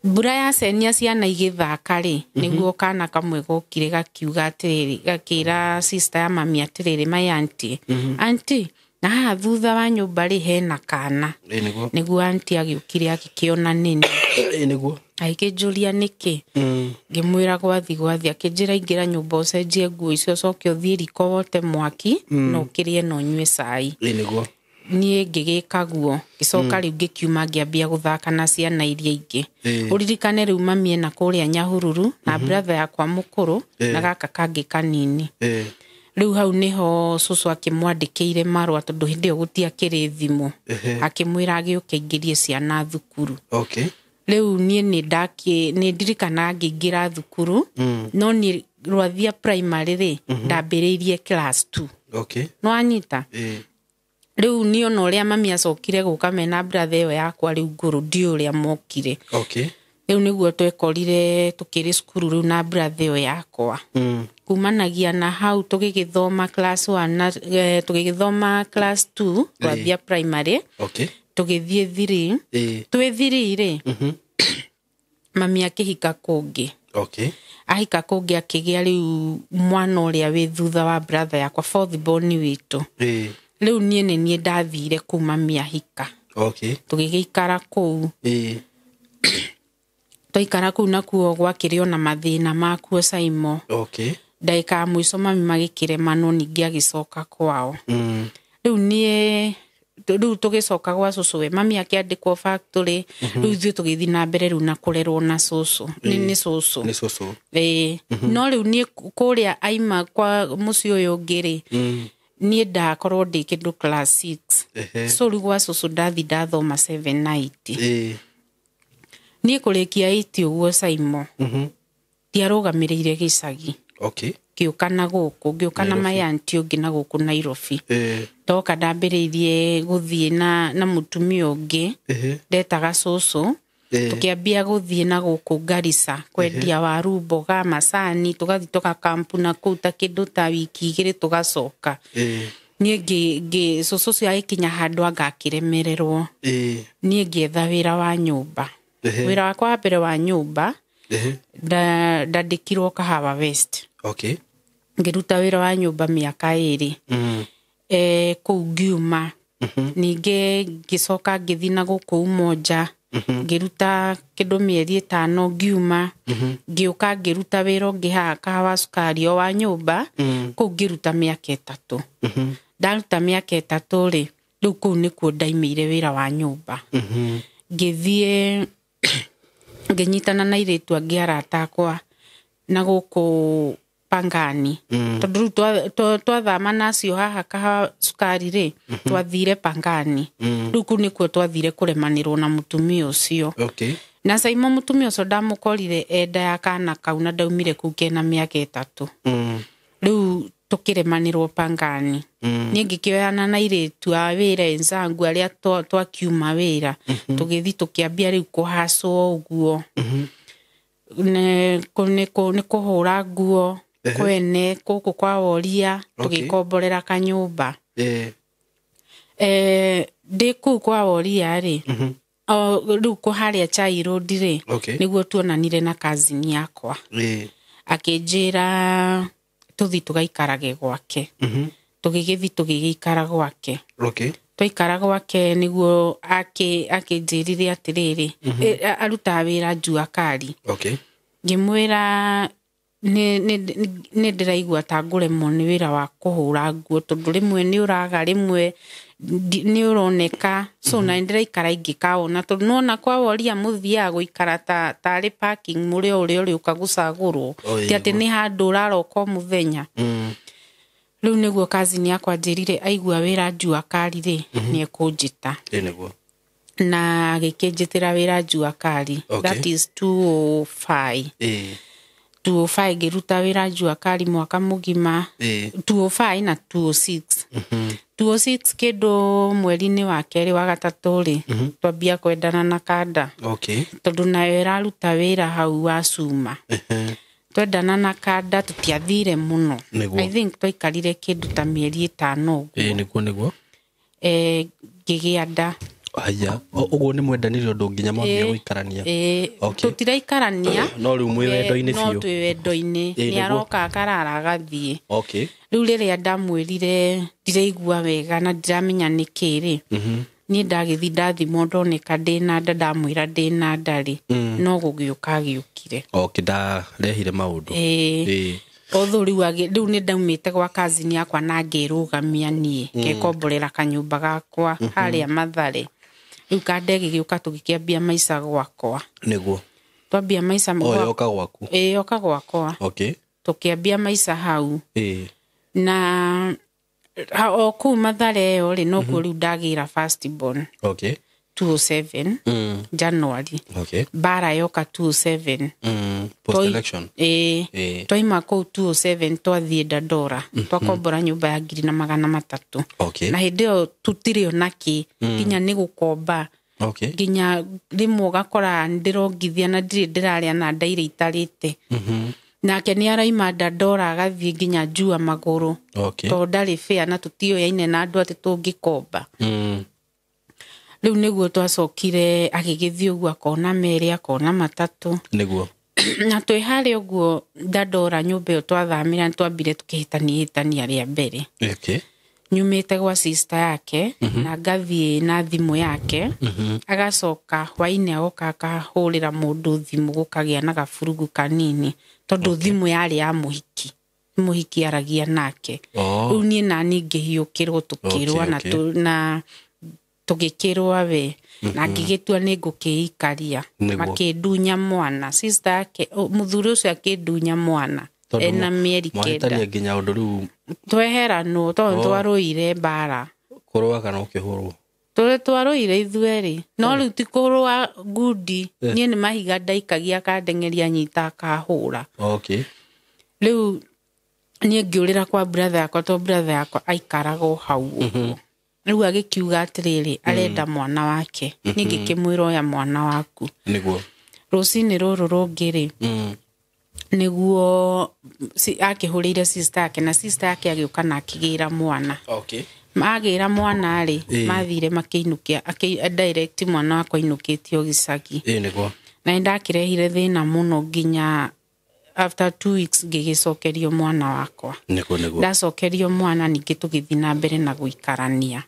Mbura yacenia ciana igĩthaka rĩ, nĩguo kana kamwe gokire gakiuga atĩrĩrĩ, gakĩra sister ya mami atĩrĩrĩ, my auntie, auntie, na haha thutha wa nyũmba rĩ hena kana. Nĩguo. Nĩguo auntie agĩũkire agĩkĩona nĩni. Nĩguo. Agĩkĩnjũria nĩkĩ. Ngĩmwĩra gwathi gwathi, akĩnjĩra ingĩra nyũmba ũcenjie nguo icio ũcoke ũthiĩ riko wote mwaki na ũkĩrĩe na ũnyue cai. Nĩguo. Niĩ ngĩgĩka guo, ngĩcoka rĩu ngĩkiuma ngĩambia gũthaka na ciana iria ingĩ. Ũririkane rĩu mami ena kũrĩa Nyahururu na brother yakwa mũkũrũ na gaka kangĩ kanini. Rĩu hau nĩho cũcũ akĩmwandĩkĩire marũa tondũ hĩndĩ ĩyo gũtiakĩrĩ thimũ. Akĩmwĩra agĩũke aingĩrie ciana thukuru. Rĩu niĩ nĩ ndirikanaga ngĩingĩra thukuru, no niĩ rwathia primary rĩ, ndambĩrĩirie class 2. No anyita? Rĩu niĩ ona ũrĩa mami acokire gũka mena brother ĩyo yakwa rĩu ngũrũ, ndiũĩ ũrĩa mokire. Rĩu nĩguo twekorire tũkĩrĩ cukuru rĩu na brother ĩyo yakwa. Kumanagia na hau tũgĩgĩthoma class 1 na tũgĩgĩthoma class 2 rwathia primary. Tũgĩthiĩ 3. Twĩ 3 rĩ, mami akĩhika kũngĩ. Ahika kũngĩ akĩgĩa rĩu mwana ũrĩa wĩ thutha wa brother yakwa, fourth born witũ. Rĩu niĩ nĩ niĩ ndathire kũu mami ahika. Tũgĩgĩikara kũu. Twaikara kũu nakuo gwakĩrĩ ona mathĩna makuo Saimo. Ndagĩka ya mũico mami magĩkĩremanwo ningĩ agĩcoka kwao. Rĩu niĩ rĩu tũgĩcoka gwa cũcũ we, mami akĩandĩkwo factory, rĩu ithuĩ tũgĩthiĩ na mbere rĩu na kũrerwo na cũcũ. Nĩ cũcũ. Nĩ cũcũ. No rĩu niĩ kũrĩa aima kwa mũciĩ ũyũ ũngĩ rĩ, niĩ ndakorwo ndĩ kĩndũ class 6. So rĩu gwa cũcũ ndathi ndathoma 7 na 8. Niĩ kũrĩkia 8 ũguo Saimo, ndiarũgamĩrĩire gĩcagi. Ngĩũka na gũkũ, ngĩũka na my auntie ũngĩ na gũkũ Nairobi. Ndoka ndambĩrĩirie gũthiĩ na mũtumia ũngĩ, ndetaga cũcũ. Tũkĩambia gũthiĩ na gũkũ Garissa kwendia waru, mboga, macani, tũgathiĩ tũgakampu na kũu ta kĩndũ ta wiki igĩrĩ tũgacoka. Niĩ cũcũ ũcio agĩkinya handũ anga akĩremererwo. Niĩ ngĩetha wĩra wa nyũmba. Wĩra wakwa wa mbere wa nyũmba, ndandĩkirwo Kahawa West. Ngĩruta wĩra wa nyũmba mĩaka 2. Kũu ngiuma. Ningĩ ngĩcoka ngĩthiĩ na gũkũ Umoja. Ngĩruta kĩndũ mĩeri 5 ngiuma. Ngĩũka ngĩruta wĩra ũngĩ haha Kahawa Cukari o wa nyũmba. Kũu ngĩruta mĩaka 3. Ndaruta mĩaka 3 rĩ, rĩu kũu nĩkuo ndaimĩire wĩra wa nyũmba. Ngĩthiĩ ngĩnyitana na airĩtu angĩ arata akwa na gũkũ Pangani. Tondũ rĩu twathama nacio haha Kahawa Cukari rĩ, twathire Pangani. Rĩu kũu nĩkuo twathire kũremanĩrwo na mũtumia ũcio. Na Saimo mũtumia ũcio ndamũkorire enda ya kana kau na ndaumire kũu kena mĩaka 3. Rĩu tũkĩremanĩrwo Pangani. Niĩ ngĩkĩoyana na airĩtu a wĩra enzangu arĩa twakiuma wĩra. Tũgĩthiĩ tũkĩambia rĩu kũhacwo ũguo. Nĩ kũhũra nguo kwene gũkũ kwa woria, tũgĩkomborera kanyũmba. Ndĩ kũu kwa woria rĩ, rĩu kũharĩa Chai Road rĩ, nĩguo tuonanire na cousin yakwa. Akĩnjĩra tũthiĩ tũgaikarage gwake. Tũgĩgĩthiĩ tũgĩgĩikara gwake. Twaikara gwake nĩguo akĩnjĩrire atĩrĩrĩ, arutaga wĩra Jua Kali. Ngĩmwĩra nĩ ndĩraigua ta ngũremwo nĩ wĩra wa kũhũra nguo tondũ rĩmwe nĩ ũraga, rĩmwe nĩ ũroneka. So na ndĩraikara ingĩkaona tondũ nĩwona kwa woria mũthiaga gũikara tarĩ parking mũrĩ o ũrĩa ũrĩũka gũcagũrwo. Ti atĩ nĩ handũ ũraroka o mũthenya. Rĩu nĩguo cousin yakwa anjĩrire aigua wĩra Jua Kali rĩ, nĩ ekũnjĩta. Nĩguo. Na agĩkĩnjĩtĩra wĩra Jua Kali. That is 205. 205 ngĩruta wĩra Jua Kali mwaka mũgima. 205 na 206. 206 kĩndũ mweri-inĩ wa kerĩ wa gatatũ rĩ, twambia kwendana na Kanda. Tondũ nayo ĩraruta wĩra hau wa cuma. Twendana na Kanda tũtiathire mũno. Nĩguo. I think twaikarire kĩndũ ta mĩeri 5 ũguo. Nĩguo nĩguo. Ngĩgĩa nda. Haya, ũguo nĩ mwendanire ũndũ nginya mwambia gũikarania? Okay. Tũtiraikarania. No rĩu mwĩ wendo-inĩ No biũ. twĩ wendo-inĩ. Ĩĩ, Nĩ nĩguo. aroka akarara agathiĩ. Rĩu rĩrĩa ndamwĩrire ndiraigua wega na ndiramenya nĩkĩ rĩ, niĩ ndagĩthi ndathimwo ndoneka ndĩna nda, ndamwĩra ndĩna nda rĩ, no gũgĩũka agĩũkire. Okay, ndarehire maũndũ. Ĩĩ. Although rĩu nĩ ndaumĩte gwa cousin yakwa na ngĩrũgamia niĩ, ngekomborera kanyũmba gakwa harĩa Mathare. Rĩu Kanda ĩgĩgĩũka tũgĩkĩambia maica gwakwa. Twambia maica O yoka gwaku? Ĩĩ, yoka gwakwa. Tũkĩambia maica hau. Na o kũu Mathare ĩyo rĩ, nokuo rĩu ndagĩra first born. 207 January. Mbara yoka 207. Post election. Ĩĩ. Twaima kũu 207 twathiĩ Dandora, twakombora nyũmba ya 1,300. Na hĩndĩ ĩyo tũtirĩ ona kĩ, nginya nĩ gũkomba. Nginya rĩmwe ũgakora ndĩrongithia na ndirĩ ndĩrarĩa na ndaire itarĩte. Nake nĩ araima Dandora agathiĩ nginya Jua magũrũ. Tondũ ndarĩ fare na tũtiũyaine na andũ atĩ tũngĩkomba. Rĩu nĩguo twacokire agĩgĩthiĩ ũguo akona merĩ akona matatũ. Na twĩ harĩa ũguo Dandora nyũmba ĩyo twathamĩra nĩ twambire tũkĩhĩtania hĩtania rĩa mbere. Nyumĩte gwa sister yake na ngathiĩ na thimũ yake, agacoka hwainĩ agoka akahũrĩra mũndũ thimũ, gũkagĩa na gaburugu kanini tondũ thimũ yarĩ ya mũhiki, mũhiki aragia nake. Rĩu niĩ nani ngĩhiũkĩrwo tũkĩrũa na na tũgĩkĩrũa we na ngĩgĩtua nĩ ngũkĩikaria. Makĩndunya mwana sister yake, mũthuri ũcio akĩndunya mwana Tondũ ena mĩeri 9. Mwahĩtania nginya ũndũ rĩu Tweheranwo tondũ twarũire mbara. Kũrũa kana ũkĩhũrwo? Tũrĩ twarũire ithuerĩ, no rĩu ti kũrũa ngundi. Niĩ nĩ mahiga ndaikagia akandengeria nyita akahũra. Rĩu niĩ ngĩũrĩra kwa brother yakwa tondũ brother yakwa aikaraga o hau ũguo. Rĩu agĩkiuga atĩrĩrĩ, arenda mwana wake. Niĩ ngĩkĩmwĩra oya mwana waku. Rũcinĩ rũrũ rũngĩ rĩ, nĩguo akĩhũrĩire sister yake na sister yake agĩũka na akĩgĩra mwana. Magĩra mwana rĩ, mathire makĩinũkia, direct mwana wakwa ainũkĩtio gĩcagi. Ĩĩ nĩguo. Na nĩ ndakĩrehire thĩna mũno nginya after 2 weeks ngĩgĩcokerio mwana wakwa. Nĩguo nĩguo. Ndacokerio mwana ningĩ tũgĩthiĩ na mbere na gũikarania.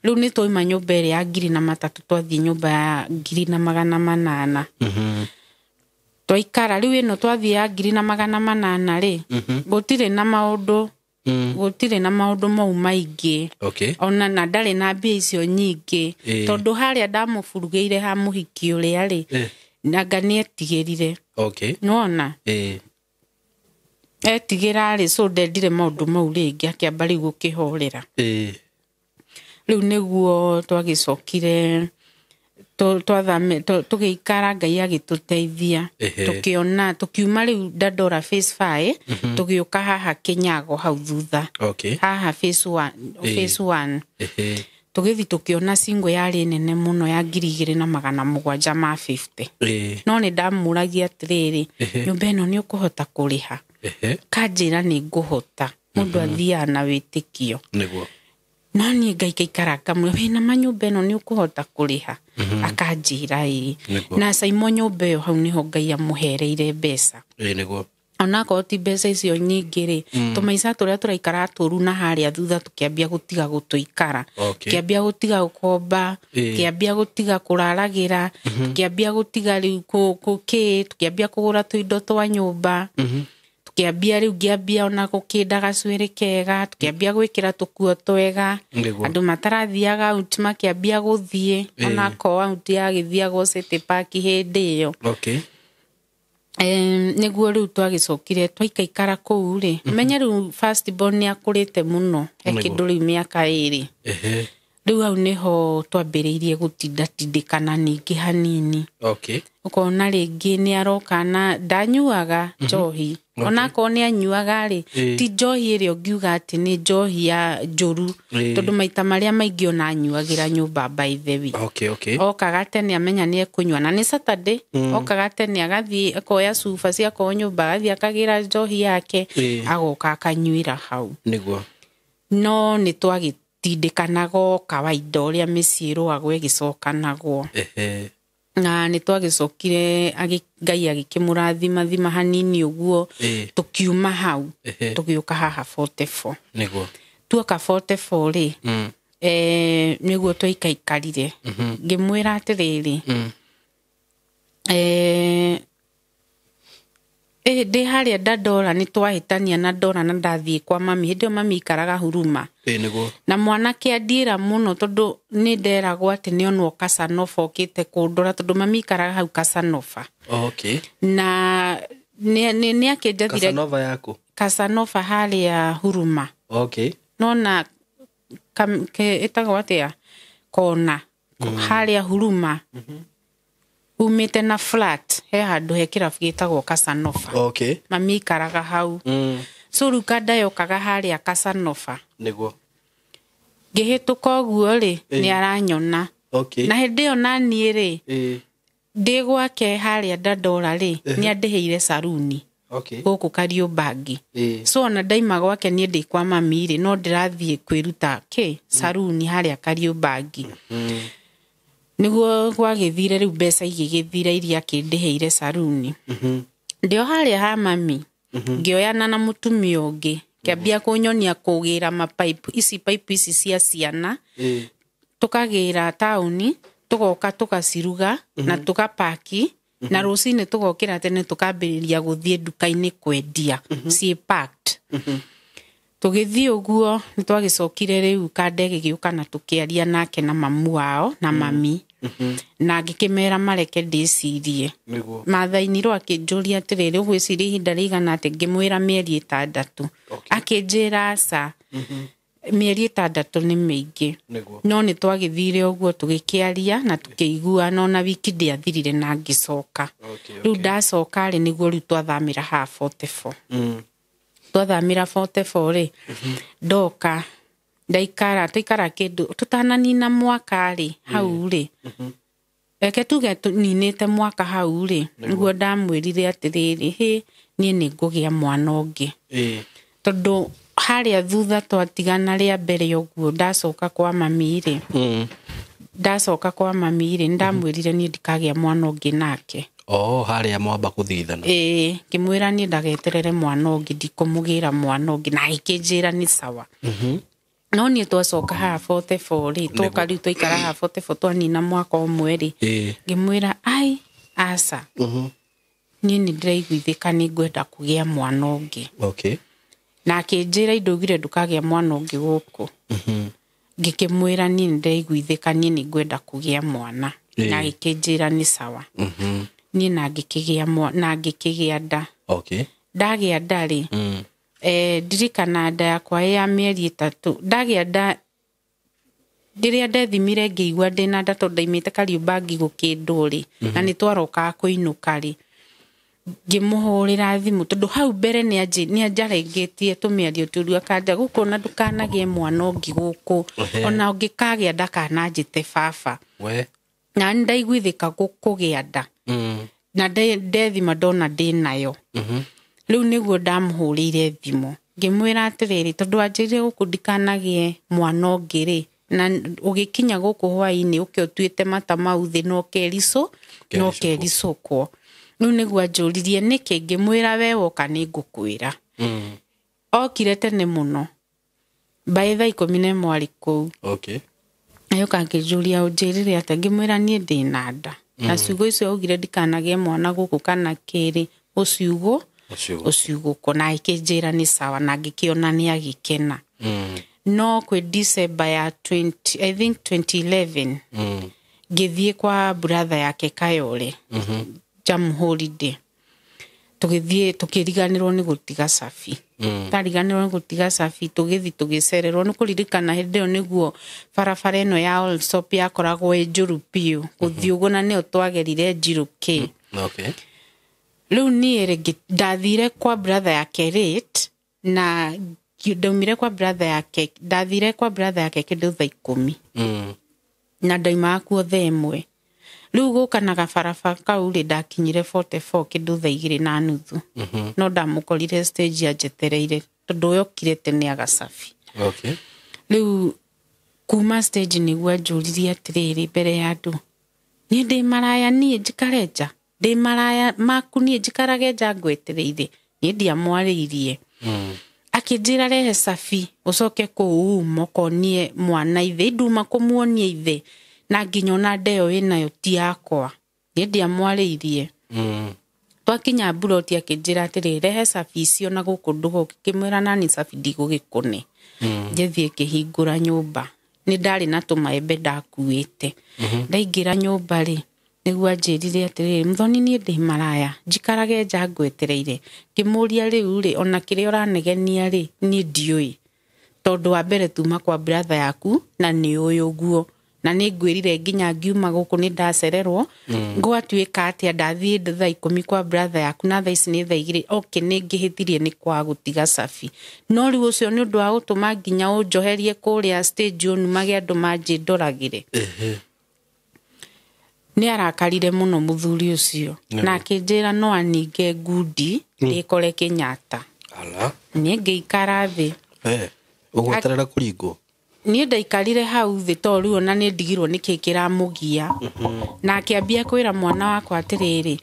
Rĩu nĩ twauma nyũmba ĩrĩa ya 3,000 twathiĩ nyũmba ya 1,800. Twaikara rĩu ĩno twathiĩ ya 1,800 rĩ, gũtirĩ na maũndũ, gũtirĩ na maũndũ mau maingĩ. Ona na ndarĩ na mbia icio nyingĩ. Tondũ harĩa ndamũburugĩire ha mũhiki ũrĩa rĩ, nanga nĩetigĩrire. Nĩwona? Etigĩra rĩ, so ndendire maũndũ mau rĩngĩ akĩamba rĩu gũkĩhorera. Rĩu nĩguo twagĩcokire tũgĩikara Ngai agĩtũteithia. Tũkĩona tũkiuma rĩu Dandora phase 5, tũgĩũka haha Kĩnyago hau thutha. Haha phase 1, phase 1. Tũgĩthiĩ tũkĩona single yarĩ nene mũno ya 2,750. No nĩ ndamũragia atĩrĩrĩ, nyũmba ĩno nĩ ũkũhota kũrĩha? Kanjĩra nĩ ngũhota. Mũndũ athiaga na wĩtĩkio. No niĩ ngaikaikara ngamwĩra, wĩna ma nyũmba ĩno nĩ ũkũhota kũrĩha? Akanjĩra ĩĩ. Na Saimo nyũmba ĩyo hau nĩho Ngai amũhereire mbeca. Ĩĩ nĩguo. Onakorwo ti mbeca icio nyingĩ rĩ, tũmaica tũrĩa tũraikara tũru na harĩa thutha tũkĩambia gũtiga gũtũikara. Tũkĩambia gũtiga gũkomba, tũkĩambia gũtiga kũraragĩra, tũkĩambia gũtiga rĩu kĩ, tũkĩambia kũgũra tũindo twa nyũmba. Tũkĩambia rĩu ngĩambia ona gũkĩnda gacuĩrĩ kega, tũkĩambia gwĩkĩra tũkuo twega. Andũ matarathiaga out makĩambia gũthiĩ, onakorwo out yagĩthiagwo City Park hĩndĩ ĩyo. Nĩguo rĩu twagĩcokire twaikaikara kũu rĩ, menye rĩu first born nĩ akũrĩte mũno, e kĩndũ rĩu mĩaka 2. Rĩu hau nĩho twambĩrĩirie gũtindatindĩkana ningĩ hanini. Okay. Ũkona rĩngĩ nĩ aroka na ndanyuaga njohi. Okay. Onakorwo nĩ anyuaga rĩ, ti njohi ĩrĩa ũngiuga atĩ nĩ njohi ya njũru, tondũ maita marĩa maingĩ ona anyuagĩra nyũmba by the way. Okay, okay. Okaga tene amenya nĩ ekũnyua na nĩ Saturday, okaga tene agathiĩ akoya cuba ciakorwo nyũmba, agathiĩ akagĩra njohi yake, agoka akanyuĩra hau. Nĩguo. No nĩ twagĩtindĩkanaga o kawaida ũrĩa mĩciĩ ĩrũagwo ĩgĩcokanagwo. Na nĩ twagĩcokire Ngai agĩkĩmũrathima hanini ũguo, tũkiuma hau, tũgĩũka haha 44. Nĩguo. Tuoka 44 rĩ, nĩguo twaikaikarire. Ngĩmwĩra atĩrĩrĩ, ndĩ harĩa Dandora nĩ twahĩtania na Dora na ndathiĩ kwa mami. Hĩndĩ ĩyo mami ikaraga Huruma. Nĩguo. Na mwanake andiĩra mũno tondũ nĩ nderagwo atĩ nĩ onwo Casanova okĩte kũndora tondũ mami ikaraga hau Casanova. Okay. Na nĩ akĩnjathire Casanova yaku? Casanova harĩa Huruma. Okay. Nona ĩtagwo atĩa? Kona. Harĩa Huruma. Umĩte na flat he handũ he kĩrabu gĩtagwo Casanova. Okay. Mami ikaraga hau. So rĩu kanda yokaga harĩa Casanova. Nĩguo. Ngĩhĩtũka ũguo rĩ, nĩ aranyona. Okay. Na hĩndĩ ĩyo naniĩ rĩ, ndĩ gwake harĩa Dandora rĩ, nĩ andĩhĩire saruni. Okay. Gũkũ Kariũmbangi. So ona ndaima gwake niĩ ndĩ kwa mami rĩ, no ndĩrathiĩ kwĩruta kĩ saruni harĩa Kariũmbangi. Nĩguo gwagĩthire rĩu mbeca igĩgĩthira iria akĩndĩhĩire saruni. Ndĩ o harĩa ha mami, ngĩoyana na mũtumia ũngĩ, kĩambia kũnyonia kũgĩra mapipe, ici pipe ici cia ciana, tũkagĩra taũni, tũgoka tũgaciruga na tũgapaki, na rũcinĩ tũgokĩra tene tũkambĩrĩria gũthiĩ nduka-inĩ kwendia ciĩ packed. Tũgĩthiĩ ũguo nĩ twagĩcokire rĩu kanda ĩgĩgĩũka na tũkĩaria nake na mamu wao na mami. Na ngĩkĩmera mareke ndĩcirie. Nĩguo. Mathainirwo akĩnjũria atĩrĩrĩ, ũgwĩciria ihinda rĩigana atĩ? Ngĩmwĩra mĩeri 6. Okay. Akĩnjĩra aca, mĩeri 6 nĩ mĩingĩ. Nĩguo. No nĩ twagĩthire ũguo tũgĩkĩaria na tũkĩiguana, ona wiki ndĩathirire na ngĩcoka. Okay, Rĩu okay. ndacoka rĩ, nĩguo rĩu twathamĩra haha 44. Twathamĩra 44 rĩ, ndoka ndaikara, twaikara kĩndũ tũtananina mwaka rĩ, hau rĩ. Reke tuge tũninĩte mwaka hau rĩ, nĩguo ndamwĩrire atĩrĩrĩ, hĩ, niĩ nĩ ngũgĩa mwana ũngĩ. Tondũ harĩa thutha twatigana rĩa mbere ũguo, ndacoka kwa mami rĩ. Ndacoka kwa mami rĩ, nĩndamwĩrire niĩ ndikagĩa mwana ũngĩ nake. Oh, harĩa mwamba kũthithana. Ngĩmwĩra niĩ ndageterere mwana ũngĩ, ndikũmũgĩra mwana ũngĩ, na agĩkĩnjĩra nĩ sawa. No niĩ twacoka haha 44 rĩ, twoka rĩu twaikara haha 44 twanina mwaka ũmwe rĩ, ngĩmwĩra ai aca, niĩ nĩ ndĩraiguithĩka nĩ ngwenda kũgĩa mwana ũngĩ. Okay. Na akĩnjĩra indaugire ndũkagĩa mwana ũngĩ gũkũ. Ngĩkĩmwĩra niĩ nĩ ndĩraiguithĩka niĩ nĩ ngwenda kũgĩa mwana. Na agĩkĩnjĩra nĩ sawa. Niĩ na ngĩkĩgĩa na ngĩkĩgĩa nda. Okay. Ndagĩa nda rĩ, ndirikana nda yakwa ya mĩeri 3. Ndagĩa nda rĩrĩa ndethimire ngĩigua ndĩna nda tondũ ndaimĩte Kariũmbangi gũkĩndwo rĩ, na nĩ twarokaga kũinũka rĩ, ngĩmũhũrĩra thimũ tondũ hau mbere nĩ anjarengĩtie tũmĩario tũru, akanja gũkũ ona ndũkanagĩe mwana ũngĩ gũkũ, ona ũngĩkagĩa ndakananjĩte baba. We. Na nĩ ndaiguithĩka kũgĩa nda. Na ndethima ndona ndĩnayo. Rĩu nĩguo ndamũhũrĩire thimũ ngĩmwĩra atĩrĩrĩ, tondũ anjĩrire gũkũ ndikanagĩe mwana ũngĩ rĩ, na ũgĩkinya gũkũ hwainĩ ũke ũtuĩte mata mau thĩ na ũkericũkwo. Rĩu nĩguo anjũririe nĩkĩ, ngĩmwĩra we woka nĩ ngũkwĩra. Okire tene mũno by thaa 11 arĩ kũu. Okay. Agĩũka akĩnjũria ũnjĩrire atĩa, ngĩmwĩra niĩ ndĩna nda. Na ciugo icio augire ndikanagĩe mwana gũkũ kana kĩrĩ, ũciugo ũciugũkwo, na akĩnjĩra nĩ sawa, na ngĩkĩona nĩ agĩkena. No kwĩ December ya 20, I think 2011, ngĩthiĩ kwa brother yake Kayole, Jam Holiday. Tũgĩthiĩ tũkĩriganĩrwo nĩ gũtiga cabi. Twariganĩrwo nĩ gũtiga cabi, tũgĩthiĩ tũgĩcererwo. Nĩ kũririkana hĩndĩ ĩyo nĩguo barabara ĩno ya Allsops yakoragwo ĩ njũru biũ gũthiĩ ũguo, na nĩyo twagerire Njirũ K. Okay. Rĩu niĩ rĩngĩ ndathire kwa brother yake late, na ndaumire kwa brother yake, ndathire kwa brother yake kĩndũ thaa 10. Na ndaumaga kuo thaa 1. Rĩu gũka na gabarabara kau rĩ, ndakinyire 44 kĩndũ thaa 2:30. No ndamũkorire stage anjetereire, tondũ we okire tene agacabi. Okay. Rĩu kuma stage nĩguo anjũririe atĩrĩrĩ mbere ya andũ, niĩ ndĩ maraya, niĩ njikare nja, ndĩ maraya maku, niĩ njikarage nja ngwetereire? Niĩ ndiamwarĩirie. Akĩnjĩra, rehe cabi ũcoke kũu uma ũkonie mwana ithe. Nduma kũmuonia ithe, na nginya ona ndeo wĩnayo ti yakwa. Niĩ ndiamwarĩirie. Twakinya mburoti akĩnjĩra atĩrĩ, rehe cabi icio na gũkũ ndũgũke. Ngĩmwĩra nani cabi ndigũgĩkũne. Ngĩthiĩ ngĩhingũra nyũmba, nĩ ndarĩ na tũmaembe ndakuĩte. Ndaingĩra nyũmba rĩ, nĩguo anjĩrire atĩrĩrĩ, Mũthoni, niĩ ndĩ maraya njikarage nja ngwetereire? Ngĩmũria, rĩu rĩ, ona kĩrĩa ũranegenia rĩ, niĩ ndiũĩ, tondũ wa mbere tuma kwa brother yaku na nĩ ũĩ ũguo, na nĩ ngwĩrire nginya ngiuma gũkũ nĩ ndacererwo. Gwatuĩka atĩa ndathiĩ thaa 10 kwa brother yaku na thaa ici nĩ thaa 2? Okay, nĩ ngĩhĩtirie nĩ kwaga gũtiga cabi, no rĩu ũcio nĩ ũndũ wa gũtũma nginya ũnjoherie kũrĩa stage ũnumage andũ manjĩndoragĩre. Nĩ arakarire mũno mũthuri ũcio na akĩnjĩra no aninge ngundi ndĩkore Kenyatta. Ala. Niĩ ngĩikara thĩ. Eh. Ũgweterera kũringwo. Niĩ ndaikarire hau thĩ to rĩu ona nĩ ndigirwo nĩkĩ kĩramũgia, na akĩambia kwĩra mwana wakwa atĩrĩrĩ,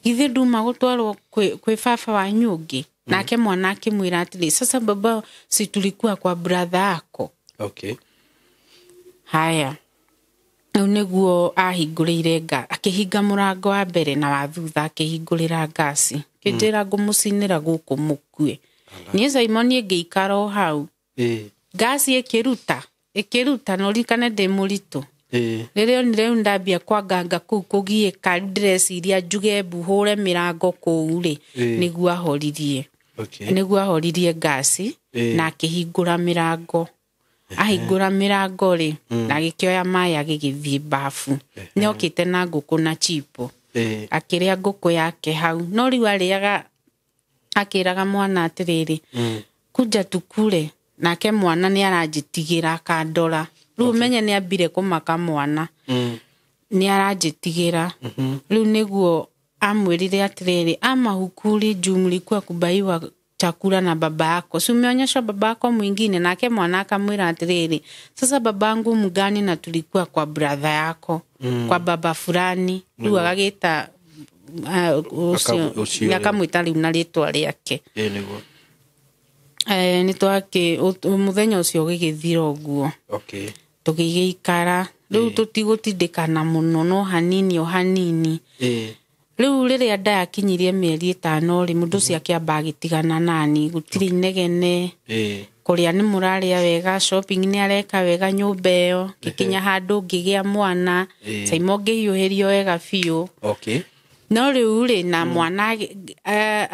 githĩ nduma gũtwarwo kwĩ baba wanyu ũngĩ? Nake mwana akĩmwĩra atĩrĩ, sasa baba, si tulikuwa kwa brother yako? Okay. Haya, rĩu nĩguo ahingũrĩire akĩhinga mũrango wa mbere na wa thutha, akĩhingũrĩra ngasi, kĩnjĩra ngũmũcinĩra gũkũ mũkue. Niĩ Simon ngĩikara o hau. Ngasi ĩkĩruta ĩkĩruta, na ũririkane ndĩ mũritũ. Rĩrĩa onire rĩu ndambia kwanganga kũu kũgiĩka, rĩu ndĩreciria njuge mbu hũre mĩrango kũu rĩ, nĩguo ahoririe. Nĩguo ahoririe ngasi na akĩhingũra mĩrango. Ahingũra mĩrango rĩ, na agĩkĩoya maĩ agĩgĩthiĩ bafu. Nĩ okĩte na ngũkũ na chipo. Akĩrĩa ngũkũ yake hau, no rĩu arĩaga akĩraga mwana atĩrĩrĩ, kuja tukule. Nake mwana nĩ aranjĩtigĩra akandora. Rĩu ũmenye nĩ ambire kũmaka mwana. Nĩ aranjĩtigĩra. Rĩu nĩguo amwĩrire atĩrĩrĩ, ama hukuli juu mlikuwa kubaiwa chakula na baba yako, si umeonyeshwa baba yako mwingine? Nake mwana akamwĩra atĩrĩrĩ, sasa babangu mgani, na tulikuwa kwa brother yako, kwa baba fulani? Rĩu agagĩta ũcio. Ũcio. Akamwĩta rĩu na rĩtwa rĩake. Nĩguo. Nĩ twakĩ mũthenya ũcio ũgĩgĩthira ũguo. Tũgĩgĩikara rĩu, tũtigũtindĩkana mũno, no hanini o hanini. Rĩu rĩrĩa nda yakinyirie mĩeri 5 rĩ, mũndũ ũcio akĩamba agĩtigana nani, gũtirĩ inegene. Kũrĩa nĩ mũrarĩa wega, shopping nĩ areka wega nyũmba ĩyo. Ngĩkinya handũ ngĩgĩa mwana. Saimo ngĩhiũhĩrio wega biũ. No rĩu rĩ, na mwana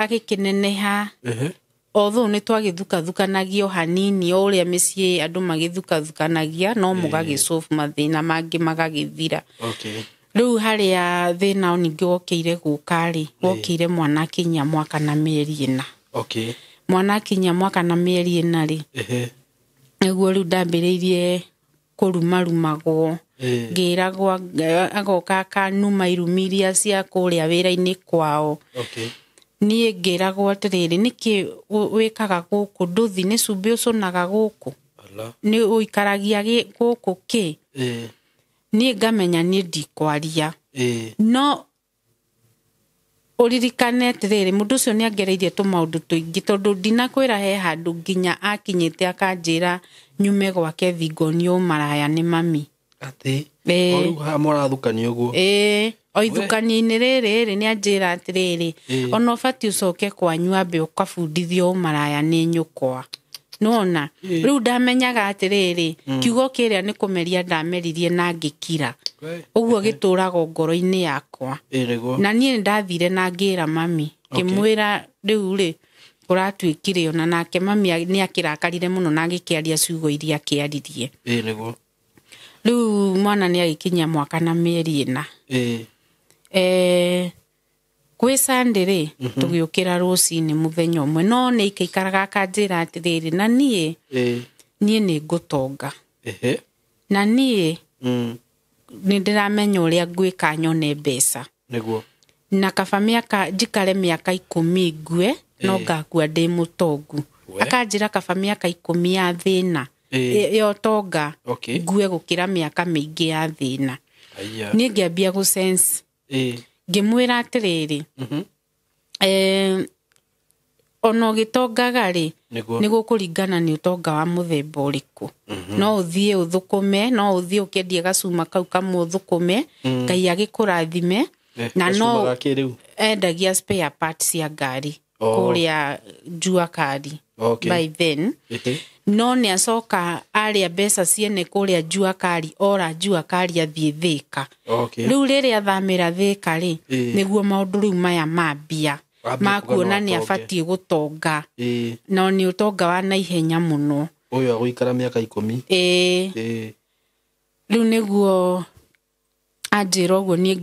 agĩkĩneneha. Although nĩ twagĩthukathukanagio hanini, o ũrĩa mĩciĩ andũ magĩthukathukanagia, no mũgagĩsolve mathĩna mangĩ magagĩthira. Rĩu harĩa thĩna ningĩ wokĩire gũka rĩ, wokĩire mwana akinyia mwaka na mĩeri 4. Mwana akinyia mwaka na mĩeri 4 rĩ, nĩguo rĩu ndambĩrĩirie kũrumarumagwo. Ngĩragwo agoka akanuma irumi iria cia kũrĩa wĩra-inĩ kwao. Niĩ ngĩragwo atĩrĩrĩ, nĩkĩ wĩkaga gũkũ? Ndũthi nĩ cumbĩ ũcũnaga gũkũ? Ala. Nĩ ũikaragia gũkũ kĩ? Niĩ ngamenya niĩ ndikwaria. No ũririkane atĩrĩrĩ, mũndũ ũcio nĩ angereirie tũmaũndũ tũingĩ, tondũ ndinakwĩra he handũ nginya akinyĩte akanjĩra nyume gwake thingonio maraya nĩ mami. Atĩ. O rĩu haha mũrathukania ũguo. Ĩĩ, o ithukania-inĩ rĩrĩ rĩ, nĩ anjĩra atĩrĩrĩ, ona ũbatiĩ ũcoke kwanyu ambe ũkabundithio ũmaraya nĩ nyũkwa. Nĩwona? Rĩu ndamenyaga atĩrĩrĩ, kiugo kĩrĩa nĩ kũmeria ndameririe na ngĩkira. Ũguo gĩtũraga ngoro-inĩ yakwa. Nĩguo. Na niĩ nĩ ndathire na ngĩra mami. Ngĩmwĩra rĩu rĩ kũratuĩkire ona nake mami nĩ akĩrakarire mũno na agĩkĩaria ciugo iria akĩaririe. Ĩĩ nĩguo. Rĩu mwana nĩ agĩkinyia mwaka na mĩeri 4. Ĩĩ. Gwĩ Sunday rĩ tũgĩũkĩra rũcinĩ mũthenya ũmwe no nĩ ikaikaraga akanjĩra atĩrĩrĩ na niĩ niĩ nĩ ngũtonga. Ehe. Na niĩ nĩ ndĩramenya ũrĩa ngwĩka nyone mbeca. Nĩguo. Na kaba mĩaka njikare mĩaka 10 ngue no ngakua ndĩ mũtongu. Akanjĩra kaba mĩaka 10 ya thĩna ya ũtonga ngue gũkĩra mĩaka mĩingĩ ya thĩna. Niĩ ngĩambia gũ sense. Ngĩmwĩra atĩrĩrĩ ona ũgĩtongaga rĩ nĩ gũkũringana nĩ ũtonga wa mũthemba ũrĩkũ. No ũthiĩ ũthũkũme, no ũthiĩ ũkĩendie gacuma kau kamwe ũthũkũme, Ngai agĩkũrathime. Na no endagia spare parts cia ngari kũrĩa Jua Kali by then. No nĩ acoka arĩa mbeca ciene kũrĩa Jua Kali, ora Jua Kali athiĩ Thĩka. Rĩu rĩrĩa athamĩra Thĩka rĩ nĩguo maũndũ rĩu maya mambia makuona nĩ abatiĩ gũtonga. No nĩ ũtonga wa naihenya mũno. Ũyũ agũikara mĩaka 10. Rĩu nĩguo anjĩra ũguo niĩ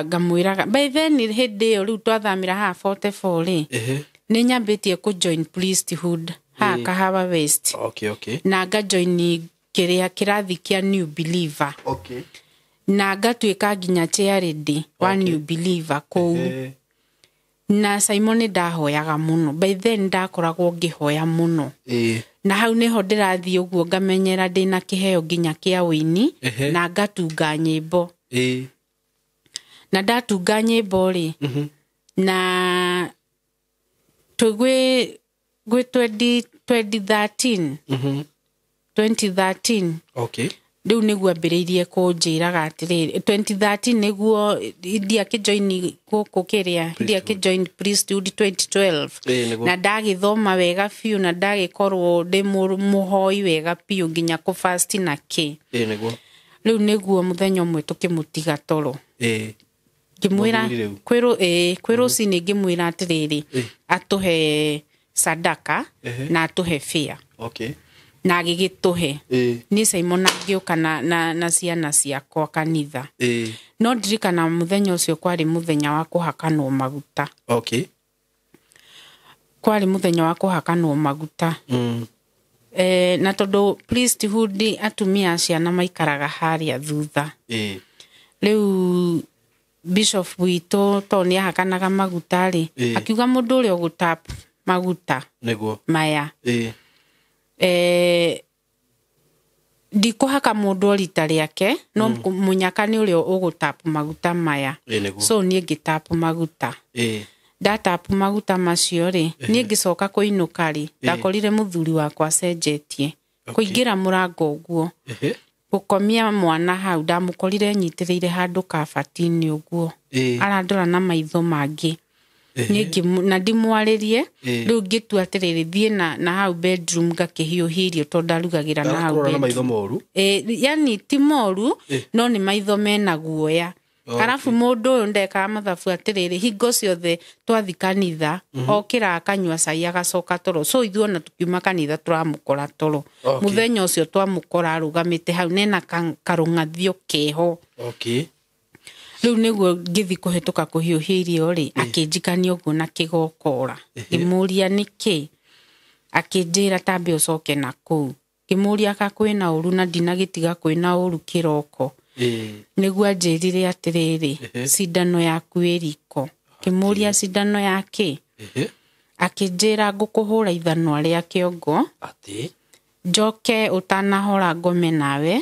ngamwĩraga by then hĩndĩ ĩyo rĩu twathamĩra haha 44 rĩ nĩ nyambĩtie kũ join priesthood haha Kahawa West. Na ngajoin kĩrĩa kĩrathi kĩa New Believer. Na ngatuĩka nginya chairlady wa New Believer kũu. Na Simon nĩ ndahoyaga mũno by then ndakoragwo ngĩhoya mũno. Na hau nĩho ndĩrathiĩ ũguo ngamenyera ndĩna kĩheo nginya kĩa ũini na ngatunga nyĩmbo. Na ndatunga nyĩmbo rĩ na twĩ 2013 2013. Rĩu nĩguo ambĩrĩirie kũnjĩraga atĩrĩrĩ 2013 nĩguo ndiakĩjoin gũkũ kĩrĩa ndiakĩjoin priesthood 2012. Na ndagĩthoma wega biũ na ndagĩkorwo ndĩ mũhoi wega biũ nginya kũ fast na kĩ. Rĩu nĩguo mũthenya ũmwe tũkĩmũtiga toro. Ngĩmwĩra kwĩ rũcinĩ ngĩmwĩra atĩrĩrĩ atũhe sadaka na atũhe fare. Na agĩgĩtũhe. Niĩ Simon agĩũka na ciana ciakwa kanitha. No ndirikana mũthenya ũcio kwarĩ mũthenya wa kũhakanwo maguta. Kwarĩ mũthenya wa kũhakanwo maguta. Na tondũ priesthood atumia a ciana maikaraga harĩa thutha. Rĩu bishop witũ to nĩ ahakanaga maguta rĩ akiuga mũndũ ũrĩa ũgũtap maguta maya ndikũhaka mũndũ o rita rĩake no mũnyaka nĩ ũrĩa ũgũtap maguta maya. So niĩ ngĩtap maguta. Ndatap maguta macio rĩ niĩ ngĩcoka kũinũka rĩ ndakorire mũthuri wakwa acenjetie kũingĩra mũrango ũguo gũkomia mwana hau ndamũkorire nyitĩrĩire handũ kabati-inĩ ũguo arandora na maitho mangĩ. Na ndimwarĩrie rĩu ngĩtua atĩrĩrĩ thiĩ na hau bedroom ngakĩhiũhia irio tondũ ndarugagĩra na hau bedroom. Yani ti moru no nĩ maitho mena guoya. Arabu mũndũ ũyũ ndekaga mathabu atĩrĩrĩ hingo ciothe twathi kanitha okĩra akanyua cai agacoka toro. So ithuĩ ona tũkiuma kanitha tũramũkora toro. Mũthenya ũcio twamũkora arũgamĩte hau nena karũng'athio keho. Rĩu nĩguo ngĩthi kũhĩtũka kũhiũhia irio rĩ akĩnjikania ũguo na kĩgokora. Ngĩmũria nĩkĩ akĩnjĩra tambe ũcoke na kũu. Ngĩmũria ka kwĩna ũru na ndinagĩtiga kwĩna ũru kĩroko. Nĩguo anjĩrire atĩrĩrĩ cindano yaku ĩ riko. Ngĩmũria cindano ya kĩ akĩnjĩra ngũkũhũra ithanwa rĩa kĩongo njoke ũtanahora ngome nawe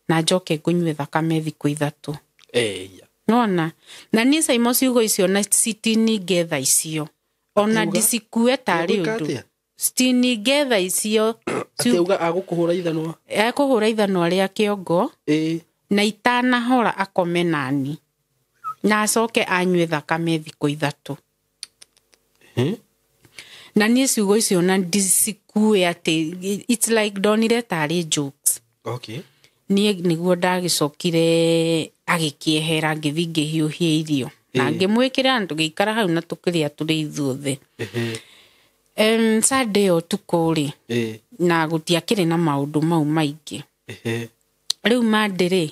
na njoke ngũnyue thakame thikũ 3. Nona na niĩ Simon ciugo icio na citininge tha icio ona ndicikue tarĩ ũndũ citininge tha icio. Akiuga agũkũhũra ithanwa ekũhũra ithanwa rĩa kĩongo na itanahora akome nani na acoke anyue thakame thikũ 3. Na niĩ ciugo icio na ndicikue atĩ it's like ndonire tarĩ jokes. Niĩ nĩguo ndagĩcokire agĩkĩehera ngĩthiĩ ngĩhiũhia irio. Na ngĩmwĩkĩra na tũgĩikara hau na tũkĩrĩa tũrĩ ithuothe. Sunday ĩyo ũtukũ rĩ, na gũtiakĩrĩ na maũndũ mau maingĩ. Rĩu Monday rĩ,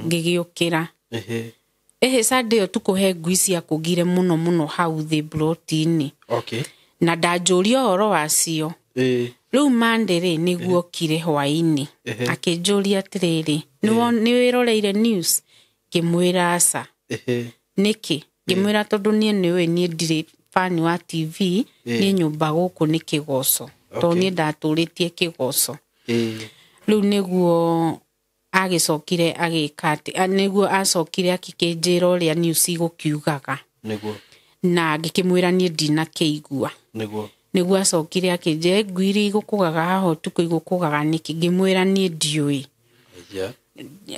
ngĩgĩũkĩra. Ĩhĩ, Sunday ĩyo ũtukũ he ngui ciakũgire mũno mũno hau thĩ mburoti-inĩ. Na ndanjũria ũhoro wacio. Rĩu Monday rĩ, nĩguo okire hwaĩ-inĩ. Akĩnjũria atĩrĩrĩ, nĩ wĩroreire news? Ngĩmwĩra aca. Nĩkĩ? Ngĩmwĩra tondũ niĩ nĩũĩ niĩ ndirĩ fan wa TV, niĩ nyũmba gũkũ nĩ kĩgoco. Tondũ niĩ ndatũrĩtie kĩgoco. Rĩu nĩguo agĩcokire agĩka atĩ, nĩguo acokire akĩkĩnjĩra ũrĩa news igũkiugaga. Na ngĩkĩmwĩra niĩ ndinakĩigua. Nĩguo acokire akĩnjĩra ngui iria igũkũgaga haha ũtukũ igũkũgaga nĩkĩ? Ngĩmwĩra niĩ ndiũĩ.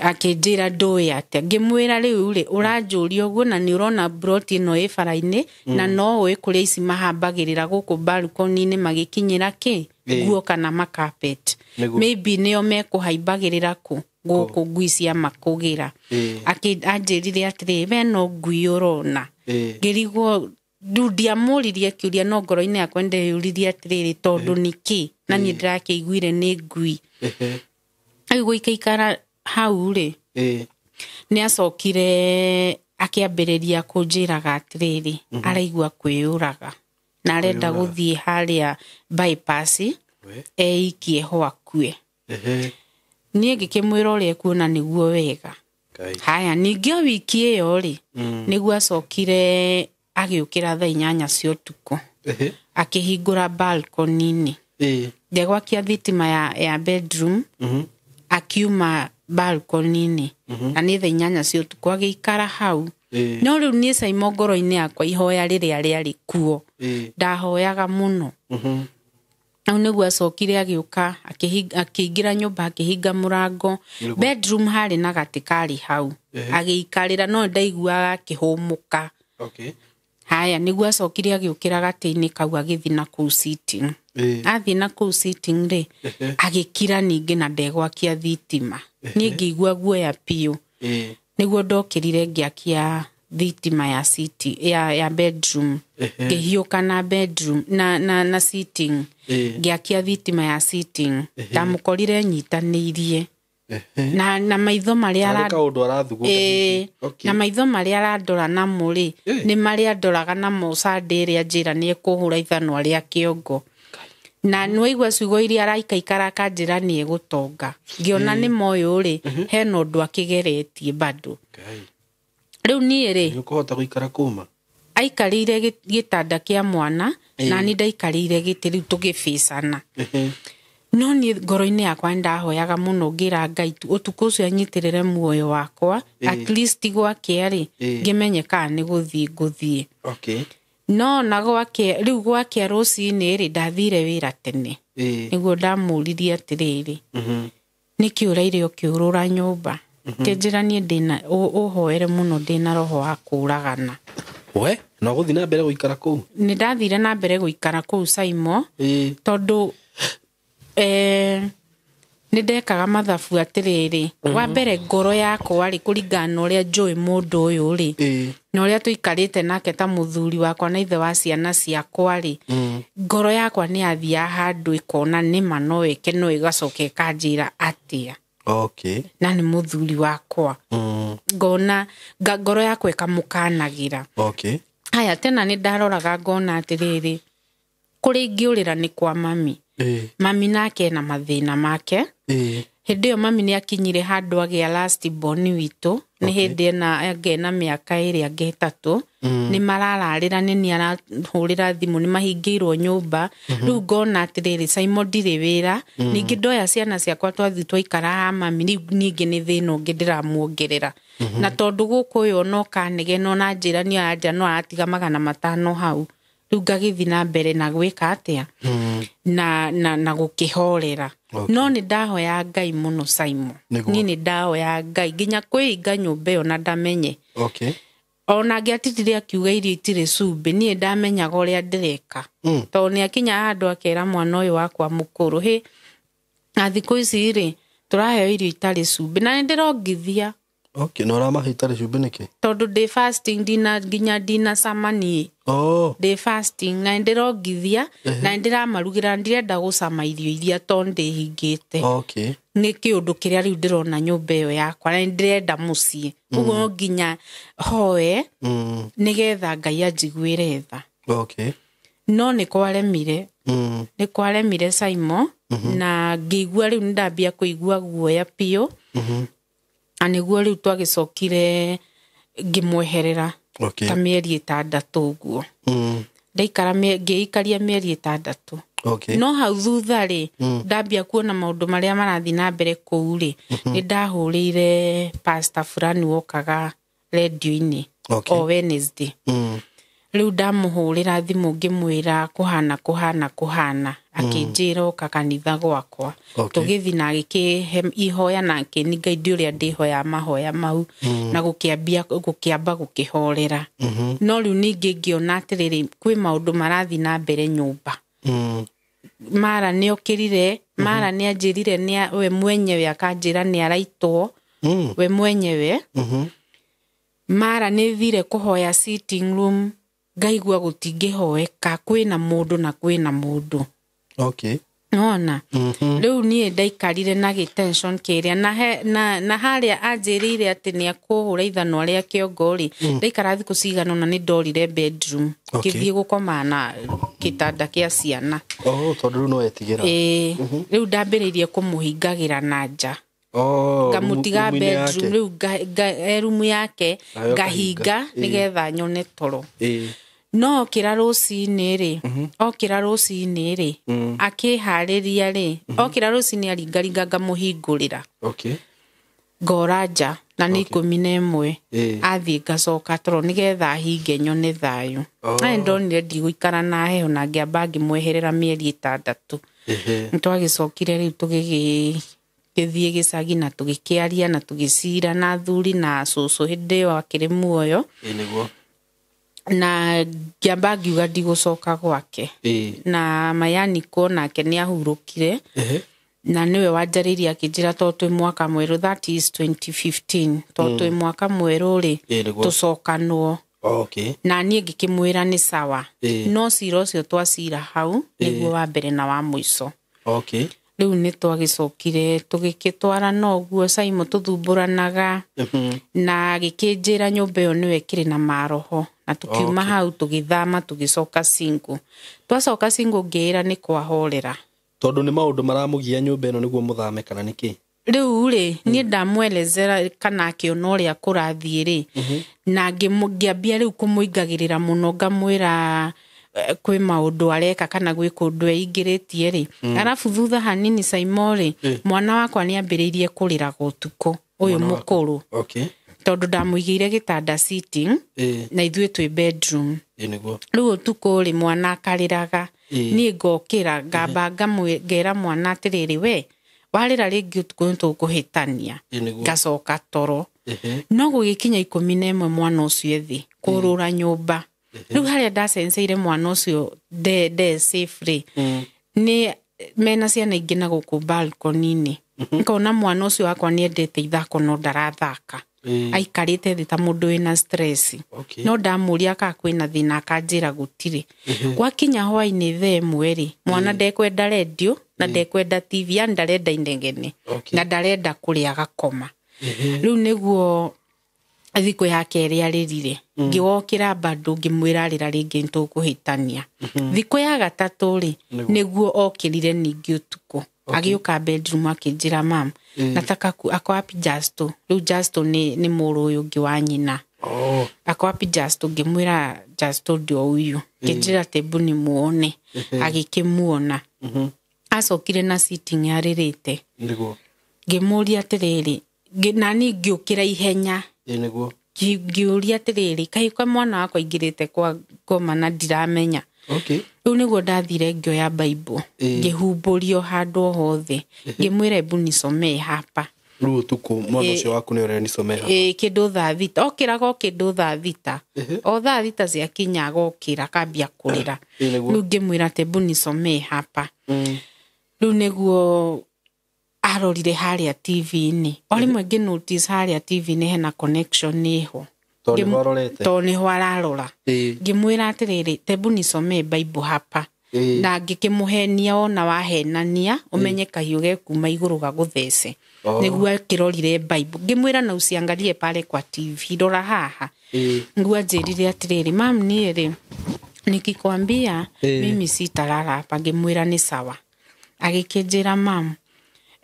Akĩnjĩra ndũĩ atĩa? Ngĩmwĩra rĩu rĩ, ũranjũria ũguo na nĩ ũrona mburoti ĩno ĩ bara-inĩ, na no ũĩ kũrĩa ici mahambagĩrĩra gũkũ balcony-inĩ magĩkinyĩra kĩ? Nguo kana makapet. Maybe nĩo mekũhaimbagĩrĩra kũ? Gũkũ ngui cia makũgĩra. Anjĩrire atĩrĩ, we no ngui ũrona. Ngĩrigwo, rĩu ndiamũririe kĩũria no ngoro-inĩ yakwa ndeyũririe atĩrĩrĩ, tondũ nĩkĩ? Na niĩ ndĩrakĩiguire nĩ ngui. Rĩu gũikaikara hau rĩ, nĩ acokire akĩambĩrĩria kũnjĩraga atĩrĩrĩ, araigua kwĩyũraga na arenda gũthiĩ harĩa bypass eikie ho akue. Niĩ ngĩkĩmwĩra ũrĩa ekuona nĩguo wega. Haya, ningĩ o wiki ĩyo rĩ, nĩguo acokire agĩũkĩra thaa 8 cia ũtukũ. Akĩhingũra balcony-inĩ. Ndegwakia thitima ya bedroom, akiuma balcony-inĩ. Na nĩ thaa 8 cia ũtukũ agĩikara hau. No rĩu niĩ Saimo ngoro-inĩ yakwa ihoya rĩrĩa rĩarĩ kuo, ndahoyaga mũno. Hau nĩguo acokire agĩũka, akĩingĩra nyũmba, akĩhinga mũrango. Bedroom harĩ na gatĩ karĩ hau. Agĩikarĩra, no ndaiguaga akĩhũmũka. Haya, nĩguo acokire agĩũkĩra gatĩ-inĩ kau agĩthiĩ na kũu sitting. Athiĩ na kũu sitting rĩ, agĩkira ningĩ na ndegwakia thitima. Niĩ ngĩigua guoya biũ. Nĩguo ndokĩrire ngĩakia thitima ya city, ya bedroom. Ngĩhiũka na bedroom, na sitting. Ngĩakia thitima ya sitting. Ndamũkorire nyitanĩirie. Na maitho marĩa na maitho marĩa arandora namo rĩ, nĩ marĩa andoraga namo Sunday ĩrĩa njĩra nĩ ekũhũra ithanwa rĩa kĩongo. Na nĩwaigua ciugo iria araikaikara akanjĩra nĩ egũtonga. Ngĩona nĩ moyũ rĩ, hena ũndũ akĩgeretie bado. Rĩu niĩ rĩ, nĩũkũhota gũikara kuma? Aikarĩire gĩtanda kĩa mwana, na niĩ ndaikarĩire gĩtĩ rĩu tũgĩbĩcana. No niĩ ngoro-inĩ yakwa nĩndahoyaga mũno ngĩra Ngai ũtukũ ũcio anyitĩrĩre muoyo wakwa, at least gwakĩa rĩ, ngĩmenye kana nĩ gũthiĩ ngũthiĩ. No na gwakĩa, rĩu gwakĩa rũcinĩ rĩ, ndathire wĩra tene. Nĩguo ndamũririe atĩrĩrĩ, nĩkĩ ũraire ũkĩũrũra nyũmba? Kĩnjĩra niĩ ndĩna, ũhoere mũno ndĩna roho wa kũũragana. We, no gũthiĩ na mbere gũikara kũu? Nĩ ndathire na mbere gũikara kũu Saimo, tondũ nĩ ndekaga mathabu atĩrĩrĩ. Wa mbere ngoro yakwa rĩ, kũringana na ũrĩa njũĩ mũndũ ũyũ rĩ, na ũrĩa tũikarĩte nake ta mũthuri wakwa na ithe wa ciana ciakwa rĩ, ngoro yakwa nĩ yathiaga handũ ĩkona nĩma no ĩke, no ĩgacoka ĩkanjĩra atĩa. Na nĩ mũthuri wakwa. Ngona, ngoro yakwa ĩkamũkanagĩra. Haya, tena nĩ ndaroraga ngona atĩrĩrĩ, kũrĩa ingĩũrĩra nĩ kwa mami. Mami nake ena mathĩna make. Hĩndĩ ĩyo mami nĩ akinyire handũ agĩa last born witũ, nĩ hĩndĩ ena mĩaka ĩrĩ angĩ 3. Nĩ marararĩra, nĩ niĩ arahũrĩra thimũ, nĩ mahingĩirwo nyũmba. Rĩu ngona atĩrĩrĩ, Saimo ndirĩ wĩra. Ningĩ ndoya ciana ciakwa twathiĩ twaikara ha mami, rĩu ningĩ nĩ thĩna ũngĩ ndĩramuongerera. Na tondũ gũkũ ũyũ ona ũkanegena ona njĩra nĩ anja no aratiga 500 hau. Rĩu ngagĩthiĩ na mbere na gwĩka atĩa? Na gũkĩhorera. No nĩ ndahoya Ngai mũno Saimo. Niĩ nĩ ndahoya Ngai nginya kwĩhinga nyũmba ĩyo na ndamenye. Ona angĩatindire akiuga irio itirĩ cumbĩ, niĩ ndamenyaga ũrĩa ndĩreka. Tondũ nĩ akinya handũ akera mwana ũyũ wakwa mũkũrũ, hĩ, na thikũ ici rĩ, tũraheo irio itarĩ cumbĩ. Na nĩ ndĩrongithia. Okay, na ũramahe itarĩ cumbĩ nĩkĩ? Tondũ ndĩ fasting, ndina nginya ndinacama niĩ. Oh. Ndĩ fasting na nĩndĩrongithia na nĩndĩramarugĩra, ndirenda gũcama irio iria tondũ ndĩhingĩte. Okay. Nĩ kĩũndũ kĩrĩa rĩu ndĩrona nyũmba ĩyo yakwa na nĩndĩrenda mũciĩ, ũguo no nginya hoe nĩgetha Ngai anjiguĩre tha. Okay. No nĩ kwaremire. Nĩ kwaremire, Saimo, na ngĩigua rĩu nĩndambia kũigua guoya biũ. Na nĩguo rĩu twagĩcokire ngĩmweherera. Okay. Ta mĩeri 6 ũguo. Ndaikara ngĩikaria mĩeri 6. Okay. No hau thutha rĩ, ndambia kuona maũndũ marĩa marathiĩ na mbere kũu rĩ, nĩ ndahũrĩire pastor fulani wokaga rendio-inĩ Okay. o Wednesday. Rĩu ndamũhũrĩra thimũ ngĩmwĩra kũhana kũhana kũhana, akĩnjĩra oka kanitha gwakwa. Okay. Tũgĩthiĩ na agĩkĩhe ihoya na akĩninga indi ũrĩa ndĩhoya mahoya mau, na gũkĩamba gũkĩhorera. No rĩu ningĩ ngĩona atĩrĩrĩ, kwĩ maũndũ marathiĩ na mbere nyũmba. Mara nĩ okĩrire, mara nĩ anjĩrire we mwenyewe akanjĩra nĩ araitwo. We mwenyewe. Mara nĩ thire kũhoya sitting room, ngaigua gũtingĩhoeka, kwĩna mũndũ na kwĩna mũndũ. Okay. Nona rĩu niĩ ndaikarire na gĩtension kĩrĩa na harĩa anjĩrĩire atĩ nĩ akũhũra ithanwa rĩa kĩongo rĩ, ndaikara thikũ cigana ũna nĩ ndorire bedroom. Okay. Ngĩthiĩ gũkoma na gĩtanda kĩa ciana. Oh, tondũ rĩu no etigĩra. Ĩĩ, rĩu ndambĩrĩirie kũmũhingagĩra na nja. Oh, Ngamũtiga rumu-inĩ bedroom yake. rĩu rumu yake Nawe ngahinga ũkahinga. nĩgetha nyone toro. Ĩĩ. No okĩra rũcinĩ rĩ, okĩra rũcinĩ rĩ, akĩharĩria rĩ, okĩra rũcinĩ aringaringa ngamũhingũrĩra. Okay. Ngora nja na nĩ 11. Ĩĩ. Athiĩ ngacoka toro nĩgetha ahinge nyone thayũ. Oh. Na nĩndonire ndigũikara na heho na ngĩamba ngĩmweherera mĩeri 6. Ehe. Nĩtwagĩcokire rĩu tũgĩgĩthiĩ gĩcagi na tũgĩkĩaria na tũgĩcira na athuri na cũcũ hĩndĩ ĩyo akĩrĩ muoyo. Ĩĩ nĩguo. Na ngĩamba ngiuga ndigũcoka gwake. Ĩĩ. Na Mayaniko nake nĩ ahurũkire. Ehe. Na nĩwe wanjarĩirie akĩnjĩra tondũ twĩ mwaka mwerũ, that is 2015, tondũ twĩ mwaka mwerũ rĩ, Ĩĩ nĩguo. tũcokanwo. Okay. Na niĩ ngĩkĩmwĩra nĩ sawa. Ĩĩ. No cira ũcio twacira hau nĩguo wa mbere na wa mũico. Okay. Rĩu nĩ twagĩcokire tũgĩkĩtwara no ũguo Saimo tũthumbũranaga. Na agĩkĩnjĩra nyũmba ĩyo nĩyo ĩkĩrĩ na maroho. Na tũkiuma Okay. hau tũgĩthama tũgĩcoka single. Twacoka single ngĩĩra nĩ kwahorera. Tondũ nĩ maũndũ maramũgia nyũmba ĩno nĩguo mũthame kana nĩkĩ? Rĩu rĩ, niĩ ndamwelezera kana akĩona ũrĩa kũrathiĩ rĩ, na ngĩambia rĩu kũmũingagĩrĩra mũno ngamwĩra kwĩ maũndũ areka kana gwĩ kũndũ eingĩrĩtie rĩ. Arabu thutha hanini Saimo rĩ, mwana wakwa nĩ ambĩrĩirie kũrĩraga ũtukũ ũyũ Mwana waku. mũkũrũ. Okay. Tondũ ndamũigĩire gĩtanda sitting na ithuĩ twĩ bedroom. Ĩĩ nĩguo. Rĩu ũtukũ rĩ mwana akarĩraga. Niĩ ngokĩra ngamba ngera mwana atĩrĩrĩ, we warĩra rĩngĩ ũtukũ nĩ tũkũhĩtania. Ĩĩ nĩguo. Ngacoka toro. Ehe. No gũgĩkinya 11 mwana ũcio ethĩ kũrũra nyũmba. Rĩu harĩa ndacenceire mwana ũcio nde safe rĩ, nĩ mena ciana ingĩ na gũkũ balcony-inĩ. Ngona mwana ũcio wakwa nĩ endete ithako no ndarathaka. Aikarĩte thĩ ta mũndũ wĩna stress. Okay. No ndamũria kana kwĩna thĩna akanjĩra gũtirĩ. Gwakinya hwainĩ thaa 1 rĩ, mwana ndekwenda rendio na ndekwenda TV, yani ndarenda inegene. Okay. Na ndarenda kũrĩa agakoma. Rĩu nĩguo thikũ ya kerĩ arĩrire. Ngĩwokĩra bado ngĩmwĩra arĩra rĩngĩ nĩtũkũhĩtania. Thikũ ya gatatũ rĩ, nĩguo okĩrire ningĩ ũtukũ. Agĩũka bedroom akĩnjĩra mam, nataka ako wapi Justo. Rĩu Justo nĩ mũrũ ũyũ ũngĩ wa nyina. Oh. Ako wapi Justo, ngĩmwĩra Justo ndio huyu. Ngĩnjĩra tebu ni muone. Agĩkĩmuona. Acokire na sitting arĩrĩte. Nĩguo. Ngĩmũria atĩrĩrĩ, na niĩ ngĩũkĩra ihenya. Ĩĩ nĩguo. Ngĩũria atĩrĩrĩ, kaĩ kwa mwana wakwa aingĩrĩte kwa ngoma na ndiramenya. Okay. Rĩu nĩguo ndathire ngĩoya Bible, ngĩhumbũrio handũ o hothe, ngĩmwĩra hebu nisomee hapa. Rĩu ũtukũ mwana ũcio waku nĩ ũrenisomea hapa. Kĩndũ thaa 6, okĩraga o kĩndũ thaa 6. O thaa 6 ciakinya agokĩra akambia kũrĩra. Ĩĩ nĩguo. Rĩu ngĩmwĩra hebu nisomee hapa. Rĩu nĩguo Arorire harĩa TV-inĩ. O rĩmwe ngĩ notice harĩa TV-inĩ hena connection ĩho. Tondũ nĩho arorete. Tondũ nĩho ararora. Ĩĩ. Ngĩmwĩra atĩrĩrĩ, tebu nisomee Bible hapa. Ĩĩ. Na ngĩkĩmũhenia ona wahenania ũmenye kahiũ gekuma igũrũ gagũthece. Oh. Nĩguo akĩrorire Bible. Ngĩmwĩra na usiangalie pale kwa TV, rora haha. Ĩĩ. Nĩguo anjĩrire atĩrĩrĩ, mam niĩ rĩ nikikwambia Ĩĩ. mimi sitalala hapa. Ngĩmwĩra nĩ sawa. Agĩkĩnjĩra mam,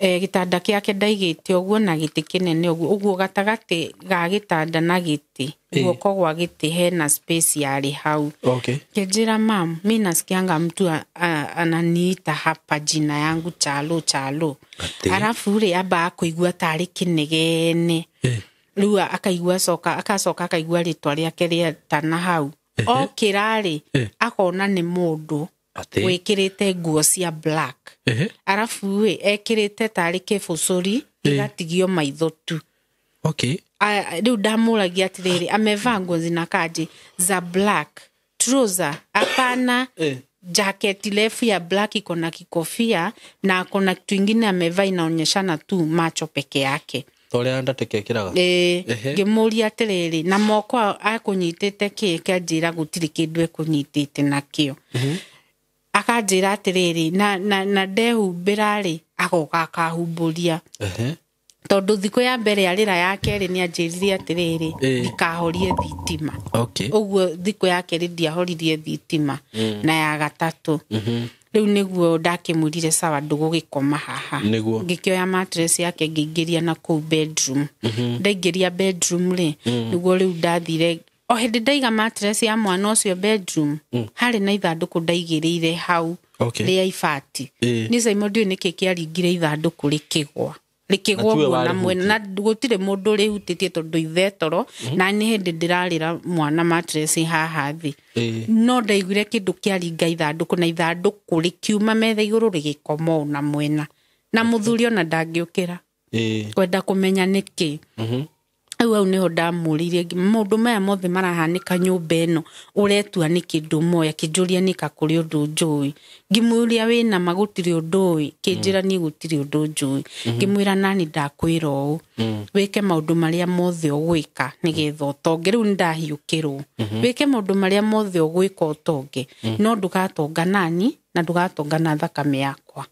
gĩtanda kĩake ndaigĩte ũguo na gĩtĩ kĩnene ũguo, ũguo gatagatĩ ga gĩtanda na gĩtĩ, Ĩĩ. guoko gwa gĩtĩ hena space yarĩ hau. Okay. Kejira mam, mi nasikianga mtu ananiita hapa jina yangu Chalo Chalo. Ati? Arafu rĩ amba akũigua tarĩ kĩnegene. Ĩĩ. Rĩu akaigua coka akacoka akaigua rĩtwa rĩake rĩetana hau. Okĩra rĩ Ĩĩ. akona nĩ mũndũ Ati? wĩkĩrĩte nguo cia black. Ehe. Arafu rĩ ekĩrĩte tarĩ kĩbũcũri gĩgatigio maitho tu. Okay. Rĩu ndamũragia atĩrĩrĩ, amevaa nguo zinakaje za black trouser? Hapana. Eh. Jacket refu ya black iko na kikofia na akona kitu ingine amevaa inaonyeshana tu macho peke yake. Ta ũrĩa Undertaker ekĩraga. Ĩĩ, Ehe. ngĩmũria atĩrĩrĩ, na moko akũnyitĩte kĩ? Kĩanjĩra gũtirĩ kĩndũ ekũnyitĩte nakĩo. Akanjĩra atĩrĩrĩ, na ndehumbĩra rĩ agoka akahumbũria. Ehe. Tondũ thikũ ya mbere arĩra ya kerĩ nĩ anjĩrire atĩrĩrĩ, Ĩĩ. ndikahorie thitima. Okay. Ũguo thikũ ya kerĩ ndiahoririe thitima, na ya gatatũ rĩu nĩguo ndakĩmwĩrire sawa ndũgũgĩkoma haha. Nĩguo. Ngĩkĩoya mattress yake ngĩingĩria na kũu bedroom. Ndaingĩria bedroom rĩ, nĩguo rĩu ndathire o hĩndĩ ndaiga mattress ya mwana ũcio bedroom, harĩ na ithandũkũ ndaigĩrĩire hau Okay. rĩa ibati. Ĩĩ. Niĩ Simon ndiũĩ nĩkĩ kĩaringire ithandũkũ rĩkĩgwa, rĩkĩgwa Na tiwe ũguo na warĩhutia? mwena, na gũtirĩ mũndũ rĩhutĩtie tondũ ithe toro, na nĩ hĩndĩ ndĩrarĩra mwana mattress haha thĩ. Ĩĩ. No ndaiguire kĩndũ kĩaringa ithandũkũ na ithandũkũ rĩkiuma metha igũrũ rĩgĩkoma ũũ na mwena, na mũthuri ona ndangĩũkĩra Ĩĩ. kwenda kũmenya nĩkĩ. Rĩu hau nĩho ndamũririe, maũndũ maya mothe marahanĩka nyũmba ĩno ũretua nĩ kĩndũ moya? Kĩnjũria nĩka kũrĩ ũndũ njũĩ. Ngĩmũria wĩna ma gũtirĩ ũndũ ũĩ? Kĩnjĩra niĩ gũtirĩ ũndũ njũĩ. Ngĩmwĩra nani ndakwĩra ũũ, wĩke maũndũ marĩa mothe ũgwĩka nĩgetha ũtonge. Rĩu nĩndahiũkĩrwo. Wĩke maũndũ marĩa mothe ũgwĩka ũtonge, no ndũgatonga nani na ndũgatonga na thakame yakwa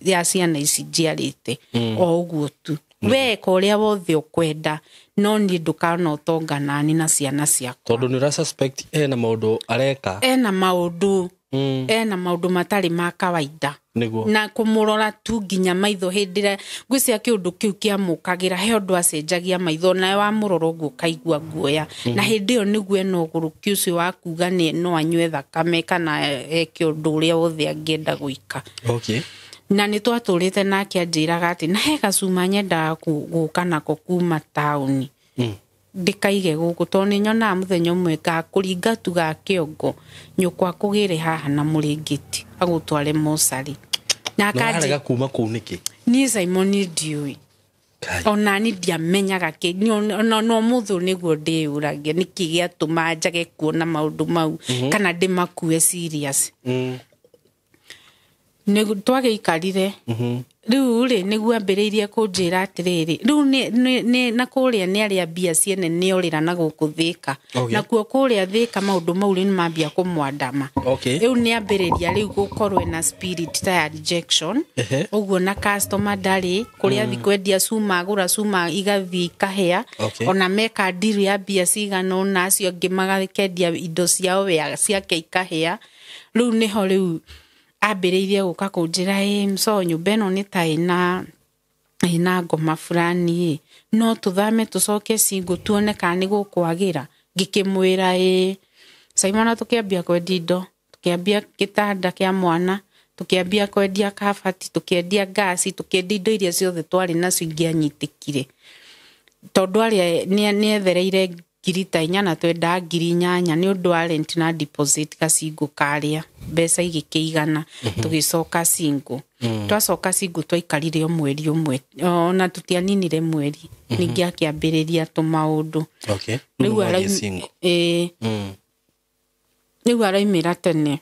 ya ciana ici njiarĩte o ũguo tu. Weka ũrĩa wothe ũkwenda, no niĩ ndũkana ũtonga nani na ciana ciakwa. Tondũ nĩ ũra suspect ena maũndũ areka. Ena maũndũ, Mm. ena maũndũ matarĩ ma kawaida. Nĩguo. Na kũmũrora tu nginya maitho hĩndĩ ĩrĩa ngwĩciria kĩũndũ kĩu kĩamũkagĩra, he ũndũ acenjagia maitho nawe wamũrora ũguo ũkaigua guoya. Na hĩndĩ ĩyo nĩguo ena ũgũrũki ũcio wa kuga nĩ no anyue thakame kana eke ũndũ ũrĩa wothe angĩenda gwĩka. Okay. Na nĩ twatũrĩte nake anjĩraga atĩ na he gacuma nyendaga gũka nako kuma taũni, ndĩkaige gũkũ tondũ nĩ nyonaga mũthenya ũmwe gakũringa tu ga kĩongo nyũkwa kũgĩre haha na mũrĩngĩti agũtware mocarĩ. Na Na akanjĩ arega kuma kũu nĩkĩ? Niĩ Simon ndiũĩ. Kai. Ona ni ndiamenyaga kĩ no mũthĩ ũyũ nĩguo ndĩyũragia nĩkĩ gĩatũma njage kuona maũndũ mau kana ndĩmakue serious. Nĩguo twagĩikarire rĩu rĩ, nĩguo ambĩrĩirie kũnjĩra atĩrĩrĩ, rĩu na kũrĩa nĩ arĩa mbia ciene nĩ orĩra na gũkũ Thĩka. Okay. Nakuo kũrĩa Thĩka maũndũ mau rĩu nĩmambia kũmwandama. Okay. Rĩu nĩ ambĩrĩria rĩu gũkorwo ena spirit ta ya rejection. Ehe. Ũguo na customer ndarĩ kũrĩa athi kwendia cuma, agũra cuma igathiĩ ikahĩa. Okay. Ona meka ndiru ya mbia cigana ũna, acio angĩ magakendia indo ciao wea ciake ikahĩa. Rĩu nĩho rĩu ambĩrĩirie gũka kũnjĩra, ĩ so nyũmba ĩno nĩ ta ĩna ngoma fulani ĩ, no tũthame tũcoke cingũ tuone kana nĩ gũkwagĩra. Ngĩkĩmwĩra ĩ. Simon tũkĩambia kwendia indo, tũkĩambia gĩtanda kĩa mwana, tũkĩambia kwendia kabati, tũkĩendia ngasi, tũkĩendia indo iria ciothe twarĩ nacio ingĩanyitĩkire, tondũ arĩa nĩethereire ngiri ta inya na twendaga 8,000 nĩ ũndũ wa rent na deposit gacingũ karĩa mbeca igĩkĩigana. Tũgĩcoka cingũ, twacoka cingũ twaikarire o mweri ũmwe, ona tũtianinire mweri, ningĩ akĩambĩrĩria tũmaũndũ. Okay. Rĩu Rĩu single. Ĩĩ. Rĩu araumĩra tene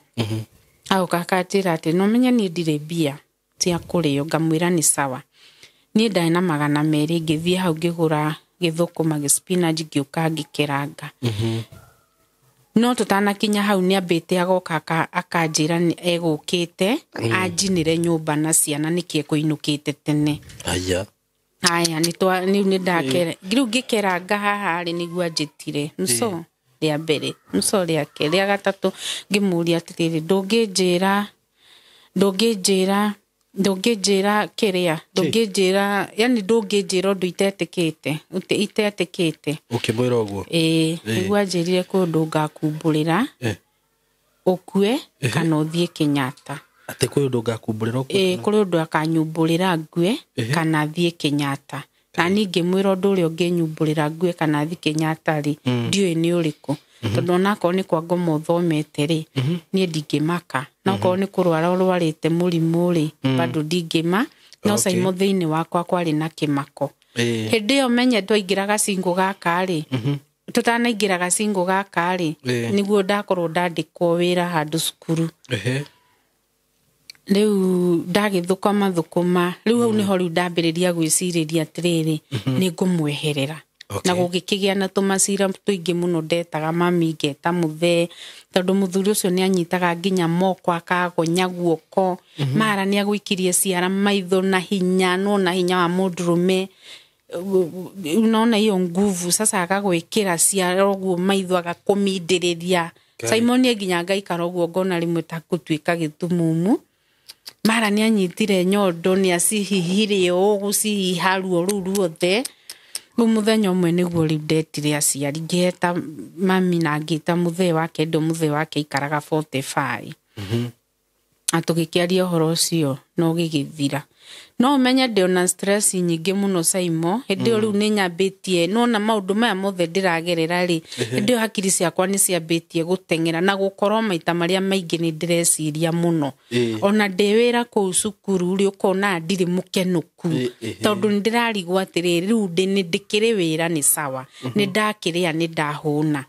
agoka akanjĩra atĩ no menye niĩ ndirĩ mbia cia kũrĩo. Ngamwĩra nĩ sawa. Niĩ ndarĩ na 200, ngĩthiĩ hau ngĩgũra gĩthũkũma, gĩ spinach, ngĩũka ngĩkeranga. No tũtanakinya hau nĩambĩte agoka akanjĩra egũkĩte anjinĩre nyũmba na ciana nĩkĩ ekũinũkĩte tene. Aya. Haya, nĩ ndakera rĩu ngĩkeranga haha rĩ, nĩguo anjĩtire mso rĩa mbere, mso rĩa kerĩ, rĩa gatatũ, ngĩmũria atĩrĩrĩ, ndũngĩnjĩra kĩrĩa, ndũngĩnjĩra, yani ndũngĩnjĩra ũndũ itetĩkĩte. Ũkĩmwĩra ũguo? Ĩĩ, nĩguo anjĩrire kwĩ ũndũ ngakumbũrĩra ũkue kana ũthiĩ Kenyatta. Atĩ kwĩ ũndũ ngakumbũrĩra ũkue? Ĩĩ, kũrĩ ũndũ akanyumbũrĩra ngue kana thiĩ Kenyatta. Na niĩ ngĩmwĩra ũndũ ũrĩa ũngĩnyumbũrĩra ngue kana thiĩ Kenyatta rĩ, ndiũĩ nĩ ũrĩkũ. Tondũ onakorwo nĩ kwa ngoma ũthomete rĩ, niĩ ndingĩmaka. Na okorwo nĩ kũrwara ũrwarĩte mũrimũ rĩ, bado ndingĩma. No Saimo thĩinĩ wakwa kwarĩ na kĩmako. Hĩndĩ ĩyo menye twaingĩra gacingũ gaka rĩ, tũtanaingĩra gacingũ gaka rĩ, nĩguo ndakorwo ndandĩkwo wĩra handũ cukuru. Rĩu ndagĩthũkũma thũkũma, rĩu hau nĩho rĩu ndambĩrĩria gwĩcirĩria atĩrĩrĩ, nĩ ngũmweherera. Na gũgĩkĩgĩa na tũmacira tũingĩ mũno, ndetaga mami, ngeta mũthee, tondũ mũthuri ũcio nĩ anyitaga nginya moko akagonya guoko, mara nĩ agũikirie ciara maitho na hinya, nona hinya wa mũndũrũme, unaona hiyo nguvu sasa, akagwĩkĩra ciara ũguo maitho agakũmindĩrĩria. Simon nginya ngaikara ũguo ngona rĩmwe ta gũtuĩka gĩtumumu. Mara nĩ anyitire nyondo, nĩ acihihire ũũ, gũcihiha ruo rũu ruothe. Rĩu mũthenya ũmwe nĩguo rĩu ndetire aciari, ngĩeta mami na ngĩta mũthee wake, ndo mũthee wake aikaraga 45. Na tũgĩkĩaria ũhoro ũcio na ũgĩgĩthira. No ũmenye ndĩ ona stress nyingĩ mũno Saimo, hĩndĩ ĩyo rĩu nĩ nyambĩtie, nĩwona maũndũ maya mothe ndĩragerera rĩ, hĩndĩ ĩyo hakiri ciakwa nĩ ciambĩtie gũteng'era na gũkorwo maita marĩa maingĩ nĩ ndĩreciria mũno. Ona ndĩ wĩra kũu cukuru rĩ, ũkona ndirĩ mũkenũku, tondũ nĩ ndĩrarigwo atĩrĩrĩ, rĩu nĩ ndĩkĩrĩ wĩra nĩ sawa, nĩ ndakĩrĩa, nĩ ndahũna,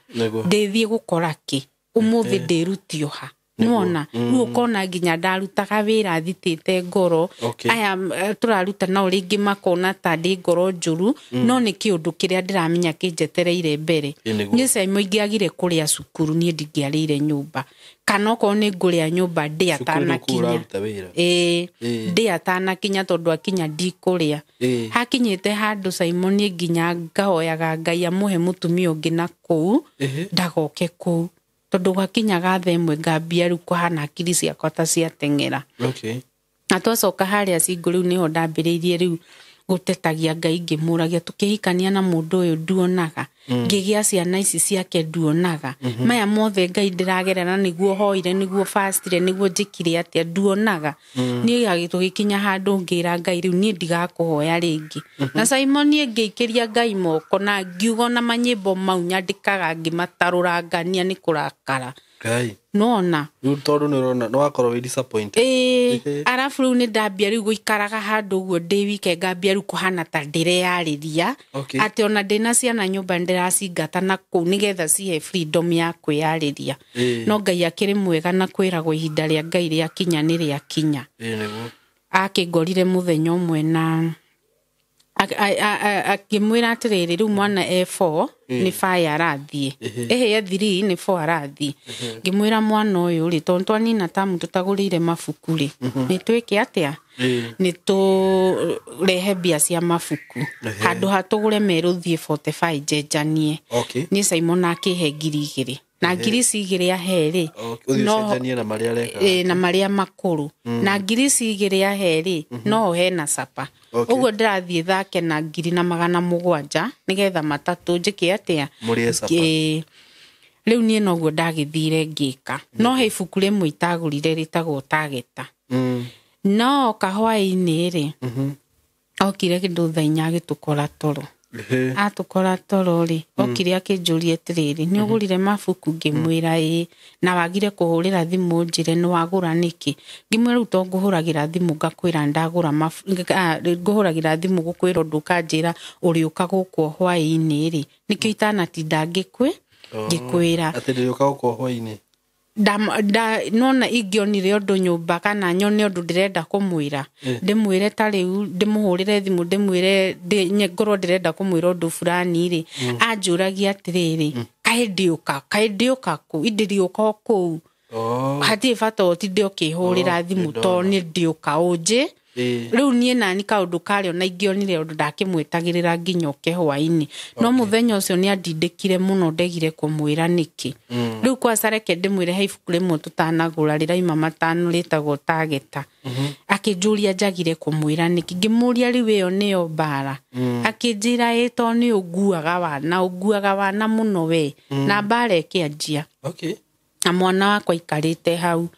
ndĩthiĩ gũkora kĩ, ũmũthĩ ndĩrutio ha. Nĩwona, rĩu ũkona nginya ndarutaga wĩra thitĩte ngoro. Aya tũraruta nao rĩngĩ makona ta ndĩ ngoro njũru, no nĩ kĩũndũ kĩrĩa ndĩramenya kĩnjetereire mbere. Niĩ Saimo ingĩagire kũrĩa cukuru, niĩ ndingĩarĩire nyũmba, kana okorwo nĩ ngũrĩa nyũmba ndĩ atanakinya. Ĩĩ, ndĩ atanakinya, tondũ akinya ndikũrĩa. Hakinyĩte handũ Saimo niĩ nginya ngahoyaga Ngai amũhe mũtumia ũngĩ na kũu, ndagoke kũu. Tondũ gwakinyaga thaa ĩmwe ngambia rĩu kũhana hakiri ciakwa ta ciateng'era. Na twacoka harĩa cingũ rĩu nĩho ndambĩrĩirie rĩu gũtetagia Ngai, ngĩmũragia tũkĩhikania na mũndũ ũyũ nduonaga, ngĩgĩa ciana ici ciake nduonaga, maya mothe Ngai ndĩragerera nĩguo hoire, nĩguo fastire, nĩguo njĩkire atĩa, nduonaga. Niĩ tũgĩkinya handũ ngĩra Ngai rĩu niĩ ndigakũhoya rĩngĩ. Na Simon niĩ ngĩikĩria Ngai moko na ngiuga ona manyĩmbo mau nyandĩkaga ngĩmatarũrangania nĩ kũrakara. Nona rĩu tondũ nĩ ũrona nĩ wakorwo wĩ disappointed. Ĩĩ, arabu rĩu nĩ ndambia rĩu gũikaraga handũ ũguo ndĩ wike, ngambia rĩu kũhana ta ndĩreyarĩria, atĩ ona ndĩna ciana nyũmba ndĩracingata na kũu nĩgetha cihe freedom ya kwĩyarĩria. No Ngai akĩrĩ mwega na kwĩragwo ihinda rĩa Ngai rĩakinya nĩ rĩakinya. Akĩngorire mũthenya ũmwe na akĩmwĩra atĩrĩrĩ, rĩu mwana e 4 nĩ 5 arathiĩ, ĩhĩ e 3 nĩ 4 arathiĩ. Ngĩmwĩra mwana ũyũ rĩ, tondũ twanina tamu tũtagũrĩire mabuku rĩ, nĩ twĩke atĩa, nĩ tũrehe mbia cia mabuku, handũ ha tũgũre merũ thiĩ 45 njenjanie. Niĩ Simon akĩhe 2,000 na 2,000 ahe rĩ, na marĩa makũrũ, na 2,000 ahe rĩ, no hena sapa. Ũguo ndĩrathiĩ thake na 1,700 nĩgetha matatũ njĩke atĩa, rĩu niĩ noguo ndagĩthire ngĩka. No he ibuku rĩmwe itagũrire rĩtagwo Tageta. No kahwaĩ-inĩ rĩ, okire kĩndũ thaa inya agĩtũkora toro. Atũkora toro rĩ, okire akĩnjũria atĩrĩrĩ, nĩ ũgũrire mabuku? Ngĩmwĩra ĩĩ. Na wagire kũhũrĩra thimũ njĩre nĩ wagũra nĩkĩ? Ngĩmwĩra rĩu to ngũhũragĩra thimũ ngakwĩra ndagũra ngũhũragĩra thimũ gũkwĩra ũndũ ũkanjĩra ũrĩũka gũkũ hwaĩ-inĩ rĩ, nĩkĩo itanatinda ngĩkwĩra. Atĩ ndĩrĩũka gũkũ hwaĩ-inĩ? Nona ingĩonire ũndũ nyũmba kana nyone ũndũ ndĩrenda kũmwĩra, ndĩmwĩre ta rĩu ndĩmũhũrĩre thimũ ndĩmwĩre ngorwo ndĩrenda kũmwĩra ũndũ fulani rĩ, anjũragia atĩrĩrĩ, kaĩ ndĩũka kũ, indĩrĩũka o kũu. Hatirĩ bata ũtinde ũkĩhũrĩra thimũ to nĩ ndĩũka ũnjĩ. Rĩu niĩ nani kaũndũ karĩa ona ingĩonire ũndũ ndakĩmwĩtagĩrĩra nginya oke hwaĩ-inĩ. No mũthenya ũcio nĩ andindĩkire mũno ndegire kũmwĩra nĩkĩ. Rĩu kwaca reke ndĩmwĩre he ibuku rĩmwe tũtanagũra rĩraima 5 rĩtagwo Tageta. Akĩnjũria njagire kũmwĩra nĩkĩ, ngĩmũria rĩu ĩyo nĩyo mbara. Akĩnjĩra ĩ to nĩ ũnguaga wana mũno we, na mbara ĩkĩanjia. Na mwana wakwa aikarĩte hau.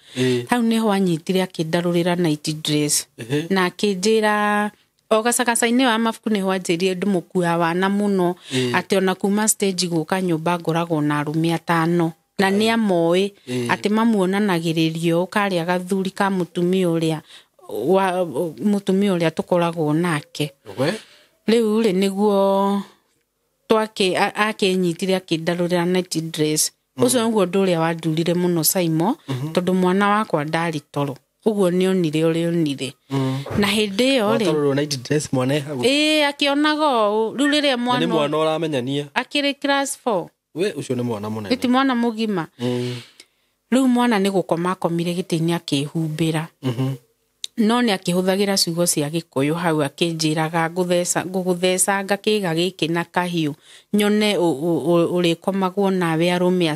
Hau nĩho anyitire akĩndarũrĩra night dress. Na akĩnjĩra o gacagaca-inĩ wa mabuku nĩho anjĩrire ndĩmũkua wana mũno, atĩ ona kuma stage gũka nyũmba ngoragwo na arũme 5 na nĩ amoĩ atĩ mamuonanagĩrĩrio karĩa gathuri ka mũtumia ũrĩa wa mũtumia ũrĩa tũkoragwo nake. Rĩu rĩ nĩguo akĩnyitire akĩndarũrĩra night dress. Ũcio nĩguo ũndũ ũrĩa wandurire mũno Saimo, tondũ mwana wakwa ndarĩ toro. Ũguo nĩonire ũrĩa onire. Na hĩndĩ ĩyo rĩ, Watarũrwo night dress mwana e hau. Ĩĩ, akĩonaga ũũ. Rĩu rĩrĩa mwana Nĩ mwana ũramenyania. Akĩrĩ class 4. We ũcio nĩ mwana mũnene. Ti mwana mũgima. Rĩu mwana nĩ gũkoma akomire gĩtĩ-inĩ akĩhumbĩra. No nĩ akĩhũthagĩra ciugo cia Gĩkũyũ hau akĩnjĩraga ngũgũthecanga kĩĩga gĩkĩ na kahiũ nyone ũrĩkomagwo nawe arũme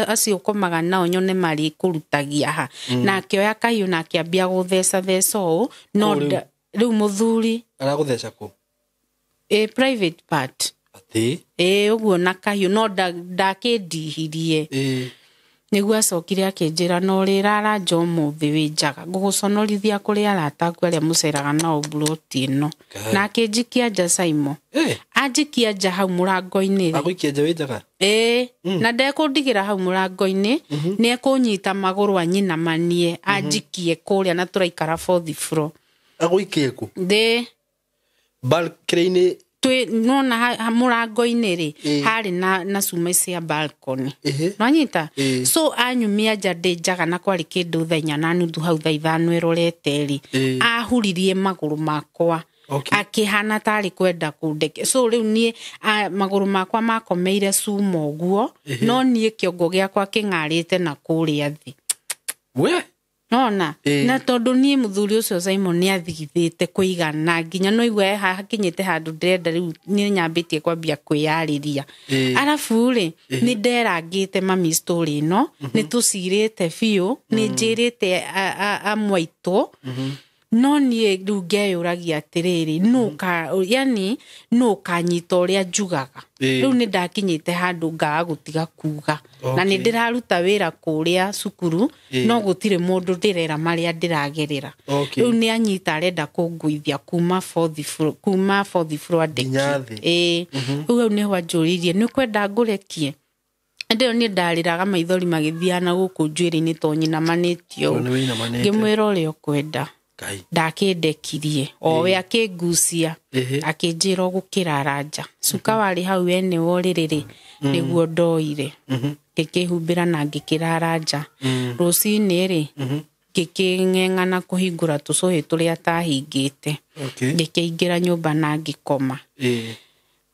acio ũkomaga nao nyone marĩkũrutagia ha. Na akĩoya kahiũ na akĩambia gũthecatheca ũũ, no rĩu mũthuri aragũtheca kũ? Ĩ private part. Atĩ? Ĩ ũguo na kahiũ no ndakĩndihirie. Nĩguo acokire akĩnjĩra no ũrĩrara nja ũmũthĩ wĩ njaga, ngũgũconorithia kũrĩ arata aku arĩa mũceraga nao mburoti ĩno. Na akĩnjikia nja Saimo. Anjikia nja hau mũrango-inĩ rĩ. Agũikia nja wĩ njaga? Ĩĩ, na ndekũndigĩra hau mũrango-inĩ, nĩ ekũnyita magũrũ anyinamanie, anjikie kũrĩa na tũraikara fourth floor. Agũikie kũ? Thĩ. Balcony-inĩ. Twĩ nona mũrango-inĩ rĩ, harĩ na cuma cia balcony. Nwanyita? So anyumia nja ndĩ njaga na kwarĩ kĩndũ thaa 4:30 hau thaa 5 ĩrorete rĩ, ahuririe magũrũ makwa. Akĩhana tarĩ kwenda kũndeke. So rĩu niĩ magũrũ makwa makomeire cuma ũguo, no niĩ kĩongo gĩakwa kĩng'arĩte na kũrĩa thĩ. We? Nona, na tondũ niĩ mũthuri ũcio Simon nĩ athigithĩte kũigana nginya no igua hakinyĩte handũ ndĩrenda rĩu nĩ nyambĩtie kwambia kwĩyarĩria. Arabu rĩ, nĩ nderangĩte mami story ĩno, nĩ tũcirĩte biũ, nĩ njĩrĩte amwaitũ. No niĩ rĩu ngeyũragia atĩrĩrĩ, yani nũ ũkanyita ũrĩa njugaga. Rĩu nĩ ndakinyĩte handũ ngaga gũtiga kuga. Na nĩ ndĩraruta wĩra kũrĩa cukuru, no gũtirĩ mũndũ ndĩrera marĩa ndĩragerera. Rĩu nĩ anyita arenda kũnguithia kuma fourth floor, kuma fourth floor ndeki. Nginya thĩ. Rĩu hau nĩho anjũririe, nĩ ũkwenda ngũrekie? Hĩndĩ ĩyo niĩ ndarĩraga maithori magĩthiaga na gũkũ njuĩrĩ-inĩ tondũ nyinamanĩtio ũũ. Tondũ nĩ wĩinamanĩte. Ngĩmwĩra ũrĩa ũkwenda. Ndakĩndekirie o we akĩngucia, akĩnjĩra ũgũkĩrara nja. Cuka warĩ hau ene wa ũrĩrĩ rĩ, nĩguo ndoire. Ngĩkĩhumbĩra na ngĩkĩrara nja. Rũcinĩ rĩ, ngĩkĩng'eng'ana kũhingũra tũcũhĩ tũrĩa atahingĩte. Ngĩkĩingĩra nyũmba na ngĩkoma.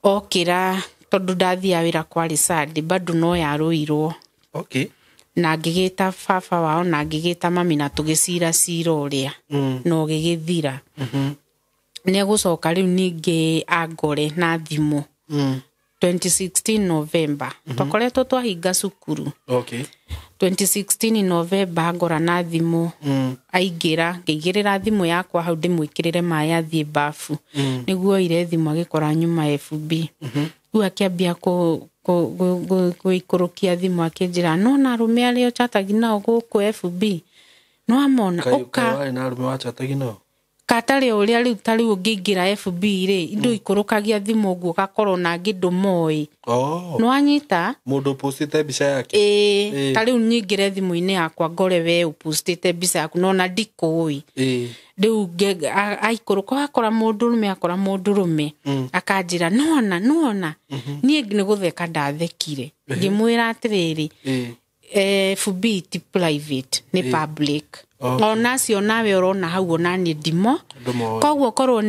Okĩra tondũ ndathiaga wĩra kwarĩ Sunday, bado no yarũirwo. Na ngĩgĩta baba wao na ngĩgĩta mami na tũgĩcira cira ũrĩa. Na ũgĩgĩthira. Nĩegũcoka rĩu ningĩ angore na thimũ. 2016 November. Twakoretwo twahinga cukuru. 2016 November angora na thimũ. Aingĩra, ngĩigĩrĩra thimũ yakwa hau ndĩmwĩkĩrĩre maĩ athiĩ bafu. Nĩguo oire thimũ agĩkora nyuma FB. Rĩu akĩambia gũikũrũkia thimũ akĩnjĩra, no na arũme arĩa ũchatagi nao gũkũ FB. No amona, Kaĩ ũka. warĩ na arũme wachatagi nao? Katarĩ ũrĩa rĩu ta rĩu ũngĩingĩra FB rĩ, indũ ikũrũkagia thimũ ũguo ũgakorwo na angĩ ndũmoĩ. Nĩ wanyita? Mũndũ ũpostĩte mbica yake? Ĩĩ, ta rĩu nyingĩre thimũ-inĩ yakwa ngore we ũpostĩte mbica yaku, no ona ndikũĩ. Rĩu aikũrũka, wakora mũndũrũme, akora mũndũrũme. Akanjĩra, nĩwona, nĩwona. Niĩ nĩ gũtheka ndathekire. Ngĩmwĩra atĩrĩrĩ, FB ti private nĩ public. Okay. Onacio nawe ũrona hau ona niĩ ndimo. Ndũmoĩ. Koguo korwo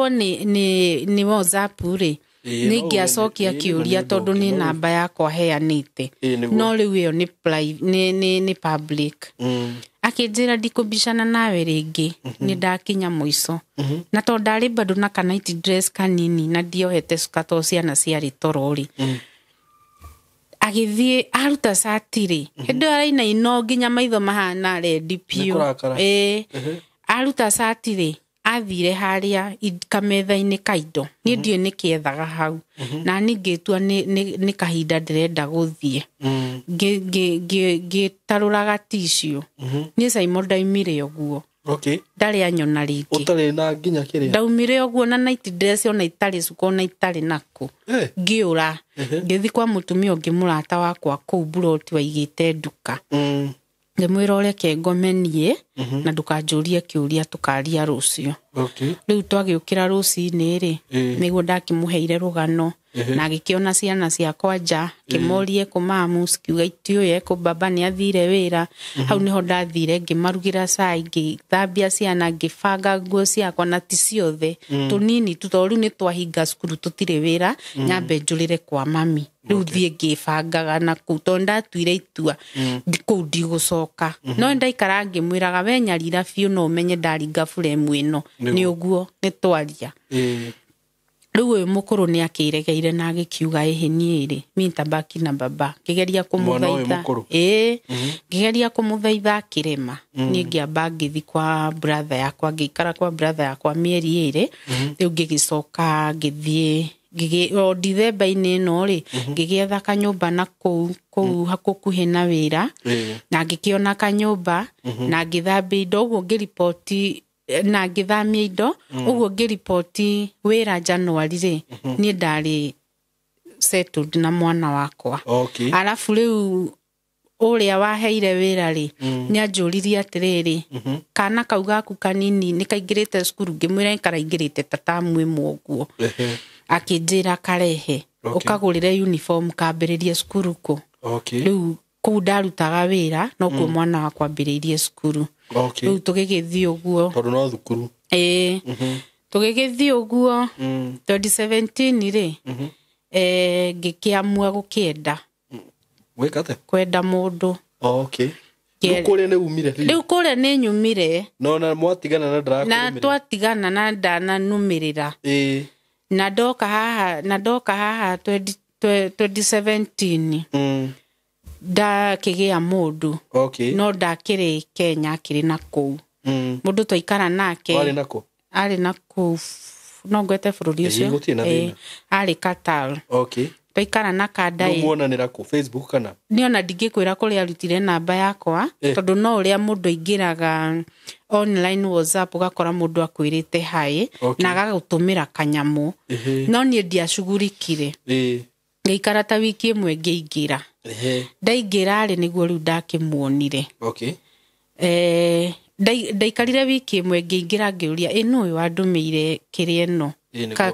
nĩ WhatsApp rĩ, Ĩĩ, nĩ no ingĩacokia ĩĩ, kĩũria nĩ tondũ nĩ no. namba yakwa heanĩte. Ĩĩ, nĩguo. No rĩu ĩyo nĩ public. Akĩnjĩra ndikũbicana nawe rĩngĩ, nĩ ndakinya mũico. Na tondũ ndarĩ bado na ka night dress kanini na ndiohete cuka tondũ ciana ciarĩ toro rĩ, agĩthiĩ aruta cati rĩ, hĩndĩ ĩyo arainaina nginya maitho mahana rendi Nĩ biũ. kũrakara. Ĩĩ, aruta cati rĩ, athire harĩa kametha-inĩ ka indo, niĩ ndiũĩ nĩkĩ ethaga hau, na niĩ ngĩtua nĩ kahinda ndĩrenda gũthiĩ. Ngĩtarũra gaticio, niĩ Simon ndaumire ũguo. Okay. Ndarĩ anyona rĩngĩ. Ũtarĩ na nginya kĩrĩa. Ndaumire ũguo na night dress ona itarĩ cuka ona itarĩ nakũ. Ngĩũra ngĩthiĩ kwa mũtumia ũngĩ mũrata wakwa kũu Buroti waigĩte nduka. Ngĩmwĩra ũreke ngome niĩ na ndũkanjũrie kĩũria, tũkaria rũciũ. Okay. Rĩu twagĩũkĩra rũcinĩ rĩ, nĩguo ndakĩmũheire rũgano, na agĩkĩona ciana ciakwa nja, ngĩmorie kũ mamu, cikiuga itiũĩ ekũ baba, nĩ athire wĩra. Hau nĩho ndathire ngĩmarugĩra cai, ngĩthambia ciana, ngĩbanga nguo ciakwa, na ti ciothe, tũnini tu, tondũ rĩu nĩ twahinga cukuru tũtirĩ wĩra, nyambe njũrĩre kwa mami. Rĩu thiĩ ngĩbangaga na kũu tondũ ndatuire itua kũu ndigũcoka. No ndaikara ngĩmwĩraga we nyarira biũ, no ũmenye ndaringa buremu ĩno nĩ ũguo nĩ twaria. Rĩu ũyũ mũkũrũ nĩ akĩregeire na agĩkiuga ĩhĩ niĩ rĩ mi nitabaki na baba. Ngĩgeria Mwana ũyũ kũmũthaitha. mũkũrũ? Ĩĩ, ngĩgeria kũmũthaitha akĩrema. Niĩ ngĩamba ngĩthi kwa brother yakwa, ngĩikara kwa brother yakwa mĩeri 2. Rĩu ngĩgĩcoka ngĩthiĩ o Dithemba-inĩ ĩno rĩ, ngĩgĩetha kanyũmba na kũu hakuhĩ na wĩra, na ngĩkĩona kanyũmba na ngĩthambia indo ũguo, ngĩriboti na ngĩthamia indo ũguo, ngĩriboti wĩra Januari rĩ, niĩ ndarĩ settled na mwana wakwa. Okay. Arabu rĩu ũrĩa waheire wĩra rĩ, nĩ anjũririe atĩrĩrĩ, kana kau gaku kanini nĩ kaingĩrĩte cukuru? Ngĩmwĩra karaingĩrĩte ta tamu ĩmwe ũguo. Akĩnjĩra karehe, ũkagũrĩre uniform kambĩrĩrie cukuru kũ. Okay. Rĩu kũu ndarutaga wĩra nokuo mwana wakwa ambĩrĩirie cukuru. Okay. Rĩu tũgĩgĩthiĩ ũguo. Tondũ no thukuru. Ĩĩ, tũgĩgĩthiĩ ũguo 2017 rĩ, ngĩkĩamua gũkĩenda. Gwĩka atĩa? Kwenda mũndũ. Okay. Rĩu kũrĩa nĩ umire biũ? Rĩu kũrĩa nĩ nyumire. No na mwatigana na ndara. Na twatigana na ndananumĩrĩra. Ĩĩ. Na ndoka haha, 2017 ndakĩgĩa mũndũ. Okay. No ndakĩrĩ Kenya, akĩrĩ na kũu. Mũndũ twaikara nake. Warĩ nakũ? Arĩ na kũu, no ngwete bũrũri ũcio. Gũtirĩ na thĩna. Arĩ Qatar. Okay. Twaikara na kanda ĩ. Muonanĩra kũ, Facebook kana? Niĩ ona ndingĩkwĩra kũrĩa arutire namba yakwa, tondũ no ũrĩa mũndũ aingĩraga online WhatsApp ũgakora mũndũ akwĩrĩte hi na agagũtũmĩra kanyamũ. No niĩ ndiacugurikire. Ngĩikara ta wiki ĩmwe ngĩingĩra. Ndaingĩra rĩ, nĩguo rĩu ndakĩmuonire. Okay. Ndaikarire wiki ĩmwe ngĩingĩra ngĩũria ĩ nũ ũyũ wandũmĩire kĩrĩa ĩno,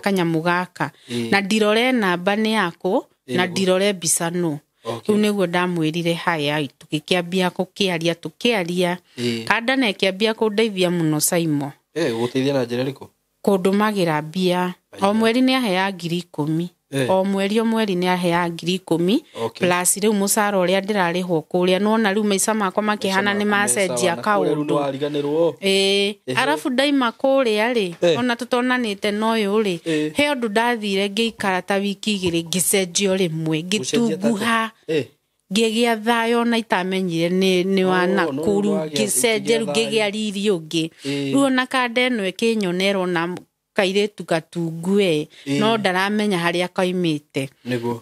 kanyamũ gaka, na ndirore namba nĩ yakũ na ndirore mbica nũ. Rĩu nĩguo ndamwĩrire haya, tũgĩkĩambia gũkĩaria tũkĩaria. Kanda na ĩkĩambia kũndeithia mũno Saimo. Gũteithia na njĩra ĩrĩkũ? Kũndũmagĩra mbia o mweri nĩ aheaga 10,000. O mweri o mweri nĩ aheaga 10,000. Okay. Plus rĩu mũcara ũrĩa ndĩrarĩhwo kũrĩa, nĩwona rĩu maica makwa makĩhana nĩ macenjia kaũndũ. Nĩwariganĩrwo. Ĩĩ, arabu ndaima kũrĩa rĩ, ona tũtonanĩte na ũyũ rĩ, he ũndũ ndathire ngĩikara ta wiki 2 ngĩcenjio rĩmwe, ngĩtunguha, ngĩgĩa thayũ ona itamenyire nĩ wa nakũu, ngĩcenjia rĩu ngĩgĩa riri ũngĩ. Rĩu ona kanda ĩno ĩkĩnyona ĩrona kairĩtu gatungu ĩ, no ndaramenya harĩa kaimĩte. Nĩguo.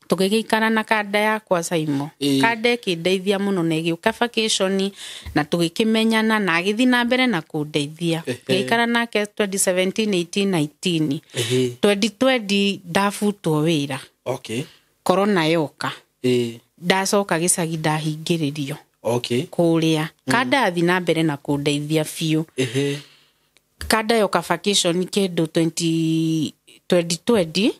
Tũgĩgĩikara na kanda yakwa Saimo. Kanda ĩkĩndeithia mũno na ĩgĩũka vacation na tũgĩkĩmenyana na agĩthiĩ na mbere na kũndeithia. Ngĩikara nake 2017 18 19. 2020 ndabutwo wĩra. Okay. Corona yoka. Ndacoka gĩcagi ndahingĩrĩrio. Okay. Kũrĩa. Kanda athiĩ na mbere na kũndeithia biũ. Kanda yoka vacation kĩndũ 2020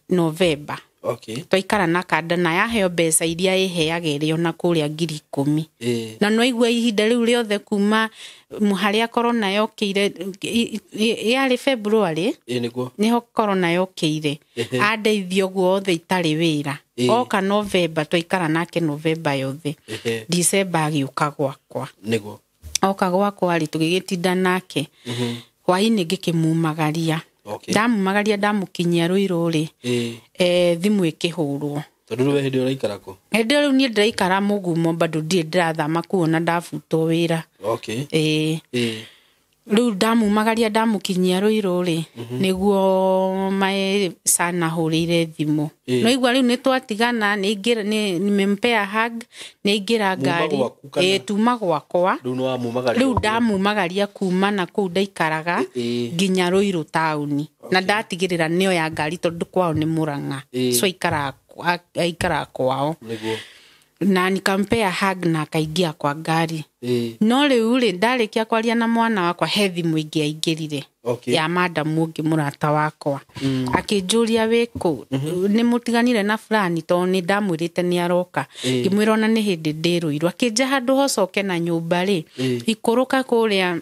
November. Okay. Twaikara na kanda na yaheo mbeca iria ĩheaga ĩrĩ ona kũrĩa 10,000. Ĩĩ. Na nwaigua ihinda rĩu rĩothe kuma harĩa korona yokĩire, yarĩ February. Ĩĩ nĩguo. Nĩho korona yokĩire. Ehe. Andeithia ũguo othe itarĩ wĩra. Ĩĩ. Oka November, twaikara nake November yothe. Ehe. December agĩũka gwakwa. Nĩguo. Oka gwakwa rĩ, tũgĩgĩtinda nake. Hwainĩ ngĩkĩmumagaria. Okay. Ndamumagaria, ndamũkinyia Rũirũ rĩ, Ĩĩ. Thimũ ĩkĩhũrwo. Tondũ rĩu we hĩndĩ ĩyo ũraikara kũ? Hĩndĩ ĩyo rĩu niĩ ndĩraikara Mũgumo, bado ndirĩ ndĩrathama kuona ndabutwo wĩra. Okay. Ĩĩ. Ĩĩ. Rĩu ndamumagaria, ndamũkinyia Rũirũ rĩ, nĩguo mae sana hũrĩire thimũ. Ĩĩ. Noigua rĩu nĩ twatigana, nimempea hug, nĩaingĩra Muma ngari. gwaku kana? Ĩĩ, tuma gwakwa. Rĩu nĩwamumagaria. Rĩu ndamumagaria kuma na kũu ndaikaraga Ĩĩ. nginya Rũirũ taũni, na ndatigĩrĩra nĩoya ngari tondũ kwao nĩ Mũrang'a. Ĩĩ. So aikaraga kwao. Nĩguo. Na nikampea hug na akaingia kwa ngari. Ĩĩ. No rĩu rĩ, ndarĩkia kwaria na mwana wakwa, he thimũ ĩngĩ aingĩrire. Okay. Ya madamu ũngĩ mũrata wakwa. Akĩnjũria wĩkũ, nĩ mũtiganire na fulani, tondũ nĩ ndamwĩrĩte nĩ aroka. Ĩĩ. Ngĩmwĩra ona nĩ hĩndĩ ndĩ Rũirũ. Akĩnja handũ hocoke na nyũmba rĩ, Ĩĩ. ikũrũka kũrĩa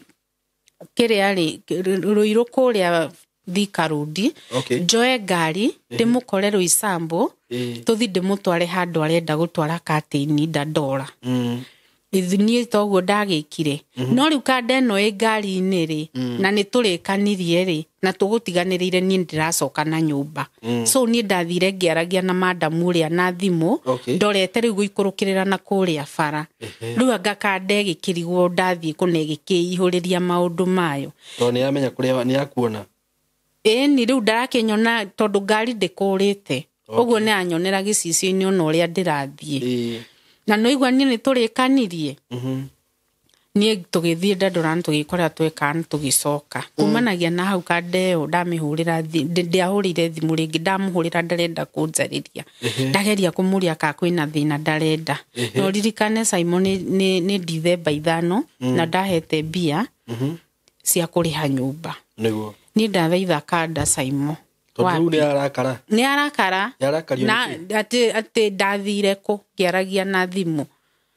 kĩrĩa rĩ, Rũirũ kũrĩa Thika Road. Okay. Njoe ngari ndĩmũkore Rũicambo, Ĩĩ. tũthi ndĩmũtware handũ arenda gũtwara katĩini Dandora. Niĩ toguo ndagĩkire. No rĩu kanda ĩno ĩ ngari-inĩ rĩ, na nĩ tũrĩkanirie rĩ, na tũgũtiganĩrĩire, niĩ ndĩracoka na nyũmba. So niĩ ndathire ngĩaragia na madamu ũrĩa na thimũ. Okay. Ndorete rĩu gũikũrũkĩrĩra na kũrĩa bara. Rĩu anga kanda ĩgĩkĩrigwo ndathiĩ kũna, ĩgĩkĩihũrĩria maũndũ mayo. Tondũ nĩyamenya kũrĩa nĩyakuona. Ĩni rĩu ndarakĩnyona tondũ ngari ndĩkũrĩte ũguo, nĩ anyonera gĩcicio-inĩ ona ũrĩa ndĩrathiĩ. Ĩĩ. Na noigua niĩ nĩ tũrĩkanirie. Niĩ tũgĩthiĩ Dandora na tũgĩkora tweka na tũgĩcoka. Kumanagia na hau kanda ĩyo ndamĩhũrĩra, ndiahũrĩire thimũ rĩngĩ. Ndamũhũrĩra ndarenda kũnjarĩria. Ndageria kũmũria kana kwĩna thĩna, ndarenda. Na ũririkane Simon, nĩ Dithemba 5 na ndahete mbia cia kũrĩha nyũmba. Nĩguo. Niĩ ndathaitha kanda, Simon. Tondũ rĩu nĩ arakara. Nĩ arakara. Nĩarakario Na nĩkĩ? atĩ ndathire kũ ngĩaragia na thimũ.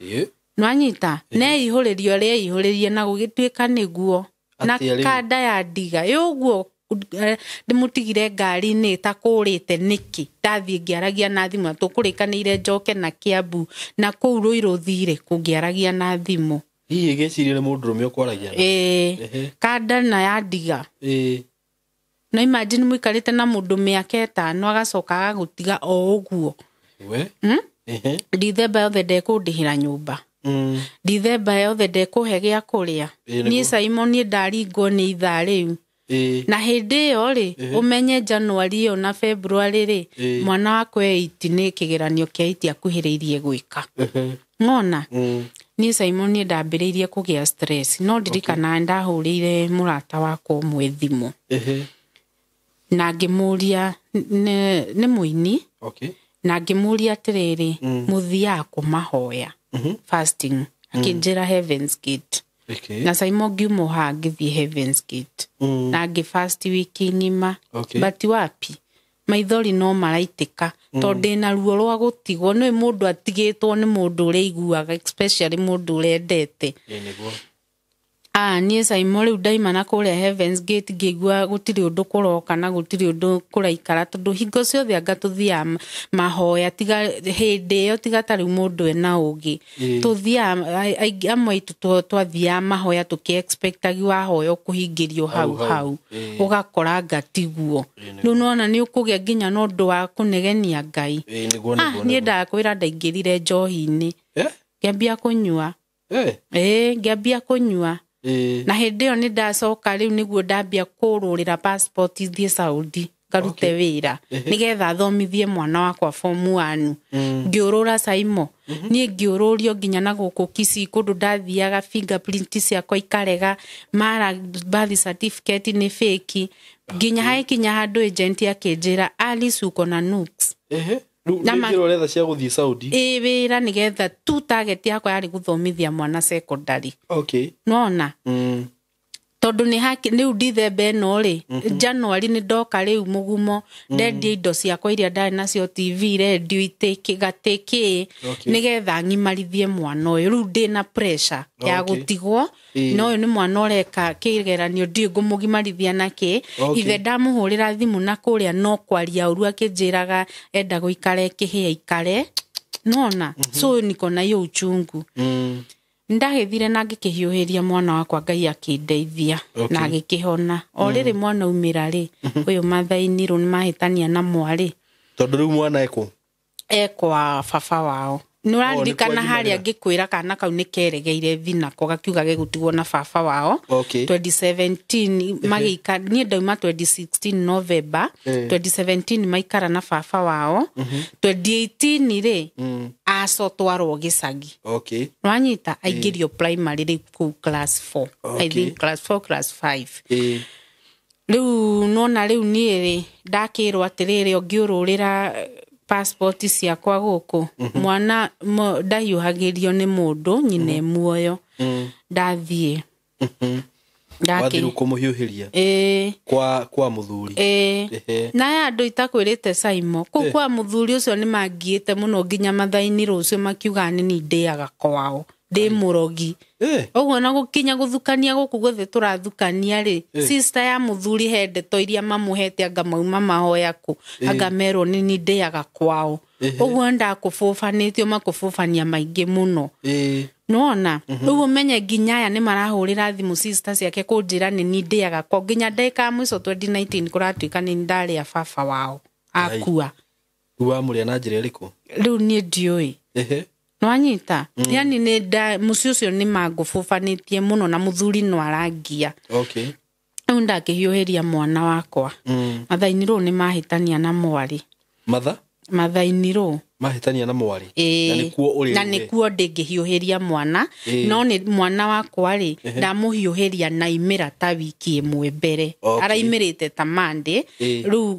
Ĩĩ. Nwanyita neihũrĩrio rĩeihũrĩrie na gũgĩtuĩka nĩguo na Atĩa rĩu? Kanda ya ndiga ĩ ũguo, ndĩmũtigire ngari-inĩ ĩtakũrĩte nĩkĩ, ndathiĩ ngĩaragia na thimũ na tũkũrĩkanĩire njoke na Kĩambu na kũu Rũirũ thire kũngĩaragia na thimũ. Hihi ĩgĩciria nĩ mũndũrũme ũkwaragia na. Ĩĩ. Ehe. Kanda na ya ndiga. Ĩĩ. No imagine mũikarĩte na mũndũ mĩaka 5, agacoka agagũtiga o ũguo. We. Ehe. Dithemba yothe ndekũndĩhĩra nyũmba. Dithemba yothe ndekũhe gĩa kũrĩa. Ĩĩ, Niĩ nĩguo. Simon, niĩ ndaringwo nĩ ithaa rĩu. Ĩĩ. Na hĩndĩ ĩyo rĩ, ũmenye January ĩyo na February rĩ, Ĩĩ. mwana wakwa 8 nĩ kĩgeranio kĩa 8 akuhĩrĩirie gwĩka. Ng'ona niĩ Simon, niĩ ndambĩrĩirie kũgĩa stress. No ndirikana ndahũrĩire mũrata wakwa ũmwe thimũ. Ehe. Na ngĩmũria, nĩ mũini. Okay. Na ngĩmũria atĩrĩrĩ, mũthiaga kũmahoya fasting? Akĩnjĩra Heavens Gate. Okay. Na Simon, ngiuma haha ngĩthiĩ Heavens Gate. Na ngĩ fast wiki ng'ima. Okay. But wapi, maithori no maraitĩka tondũ ndĩna ruo rwa gũtigwo nĩ mũndũ, atigĩtwo nĩ mũndũ ũrĩa iguaga, especially mũndũ ũrĩa endete. Ĩĩ nĩguo. Ah, niĩ Simon, rĩu ndaima na kũrĩa Heavens Gate, ngĩigua gũtirĩ ũndũ kũroka na gũtirĩ ũndũ kũraikara, tondũ hingo ciothe anga tũthiaga mahoya, tiga hĩndĩ ĩyo, tiga ta rĩu mũndũ ena ũgĩ. Ĩĩ. Tũthiaga aingĩ amwe aitũ, twathiaga mahoya tũkĩ-expectagi wahoya ũkũhingĩrio hau Hau, hau. hau. Ĩĩ. Ũgakora ngatiguo. Ĩĩ, nĩguo. Rĩu nĩwona nĩ ũkũgĩa nginya na ũndũ wa kũnegenia Ngai. Ĩĩ nĩguo. Ah, Nĩguo. niĩ ndakwĩra ndaingĩrire njohi-inĩ. Eh? Ngĩambia kũnyua. Eh. Ĩĩ, ngĩambia kũnyua. Ĩĩ. Na hĩndĩ ĩyo nĩ ndacoka rĩu nĩguo ndambia kũrũrĩra passport thiĩ Saudi ngarute wĩra nĩgetha thomithie mwana wakwa form 1. Ngĩũrũra Saimo, niĩ ngĩũrũrio nginya na gũkũ Kisii kũndũ ndathiaga, fingerprint ciakwa ikarega, mara birth certificate nĩ fake, nginya hakinya handũ agent akĩnjĩra, "Alice, uko na nukes." Ehe. Rĩu Na nĩ njĩra ũretha cia gũthiĩ Saudi. Ĩ wĩra nĩgetha tu target yakwa yarĩ gũthomithia mwana secondary. Okay. Nona. Tondũ nĩ haki rĩu Dithemba ĩno rĩ, January nĩ ndoka rĩu mũgumo, ndendia indo ciakwa iria ndarĩ nacio, TV, rendio, itĩ, gatĩ kĩ, nĩgetha ng'imarithie mwana ũyũ. Rĩu ndĩna pressure ya gũtigwo, na ũyũ nĩ mwana ũreka kĩgeranio, ndiũĩ ngũmũgimarithia nakĩ. Ithe ndamũhũrĩra thimũ na kũrĩa no kwaria ũru, akĩnjĩraga enda gũikara ĩkĩhĩa ikare nona. So niko na hiyo uchungu. Ndagĩthire na ngĩkĩhiũhĩria mwana wakwa, Ngai akĩndeithia na agĩkĩhona. O rĩrĩ mwana umĩra rĩ, ũyũ mathainirwo nĩ mahĩtania na mwarĩ. Tondũ rĩu mwana ekũ? Ekwa baba wao. Nĩ ũraririkana harĩa ngĩkwĩra kana kau nĩ keregeire thinako gakiuga gegũtigwo na baba wao. 2017 magĩikara, niĩ ndauma 2016 November, 2017 maikara na baba wao. 2018 rĩ, acotwarwo gĩcagi. Nwanyita aingĩrio primary rĩu kũu class 4. I think class 4, class 5. Rĩu nona rĩu niĩ rĩ, ndakĩrwo atĩrĩrĩ, ũngĩũrũrĩra passport ciakwa gũkũ, mwana ndahiũhagĩrio nĩ mũndũ nyina e muoyo. Ndathiĩ. Wathiĩ kũmũhiũhĩria? Kwa mũthuri? Na aya andũ itakwĩrĩte Saimo, kũu kwa mũthuri ũcio nĩ mangiĩte mũno nginya mathaini rũciũ makiuga nĩ niĩ ndĩaga kwao, ndĩ mũrogi. Ũguo na gũkinya gũthukania gũkũ guothe tũrathukania rĩ, sister ya mũthuri he ndeto iria mamũhete anga mauma mahoya kũ, anga merwo nĩ niĩ ndĩaga kwao. Ũguo ndakũbũbanĩtio makũbũbania maingĩ mũno. Nĩwona? Rĩu ũmenye nginya aya nĩ marahũrĩra thimũ sister ciake kũnjĩra nĩ niĩ ndĩaga kwao. Nginya ndagĩka ya mũico 2019 kũratuĩka nĩ niĩ ndarĩa baba wao akua. Rĩu wamũrĩa na njĩra ĩrĩkũ? Rĩu niĩ ndiũĩ. Nwanyita? Yani nĩ nda mũciĩ ũcio nĩ mangũbũbanĩtie mũno na mũthuri no arangia. Rĩu ndakĩhiũhĩria mwana wakwa. Mathainirwo nĩ mahĩtania na mwarĩ. Matha? Mathainirwo. Mahĩtania na mwarĩ. Na nĩkuo ũrĩ. Na nĩkuo ndĩngĩhiũhĩria mwana. No nĩ mwana wakwa rĩ, ndamũhiũhĩria na imĩra ta wiki ĩmwe mbere. Araimĩrĩte ta Monday. Rĩu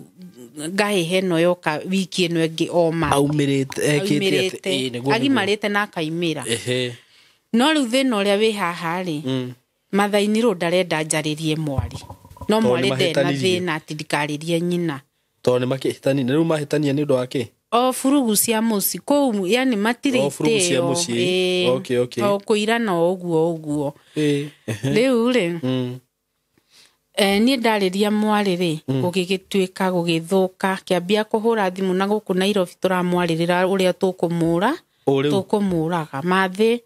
ngahĩha ĩno yoka wiki ĩno ĩngĩ o ma. Aumĩrĩte, ekĩte atĩ, nĩguo. Agimarĩte na akaimĩra. No rĩu thĩna ũrĩa wĩ haha rĩ, mathainirwo ndarenda njarĩrie mwarĩ. No mwarĩ ndarĩ na thĩna atĩ ndikarĩrie nyina. Tondũ nĩ makĩhĩtania, rĩu mahĩtania nĩ ũndũ wa kĩ? O furugu cia mũciĩ kũu, yani matirĩ O furugu cia mũciĩ. O kũirana o ũguo ũguo. Rĩu rĩ, niĩ ndarĩria mwarĩ rĩ, gũgĩgĩtuĩka gũgĩthũka, kĩambia kũhũra thimũ na gũkũ Nairobi tũramwarĩrĩra ũrĩa tũkũmũra, tũkũmũraga. Mathĩ,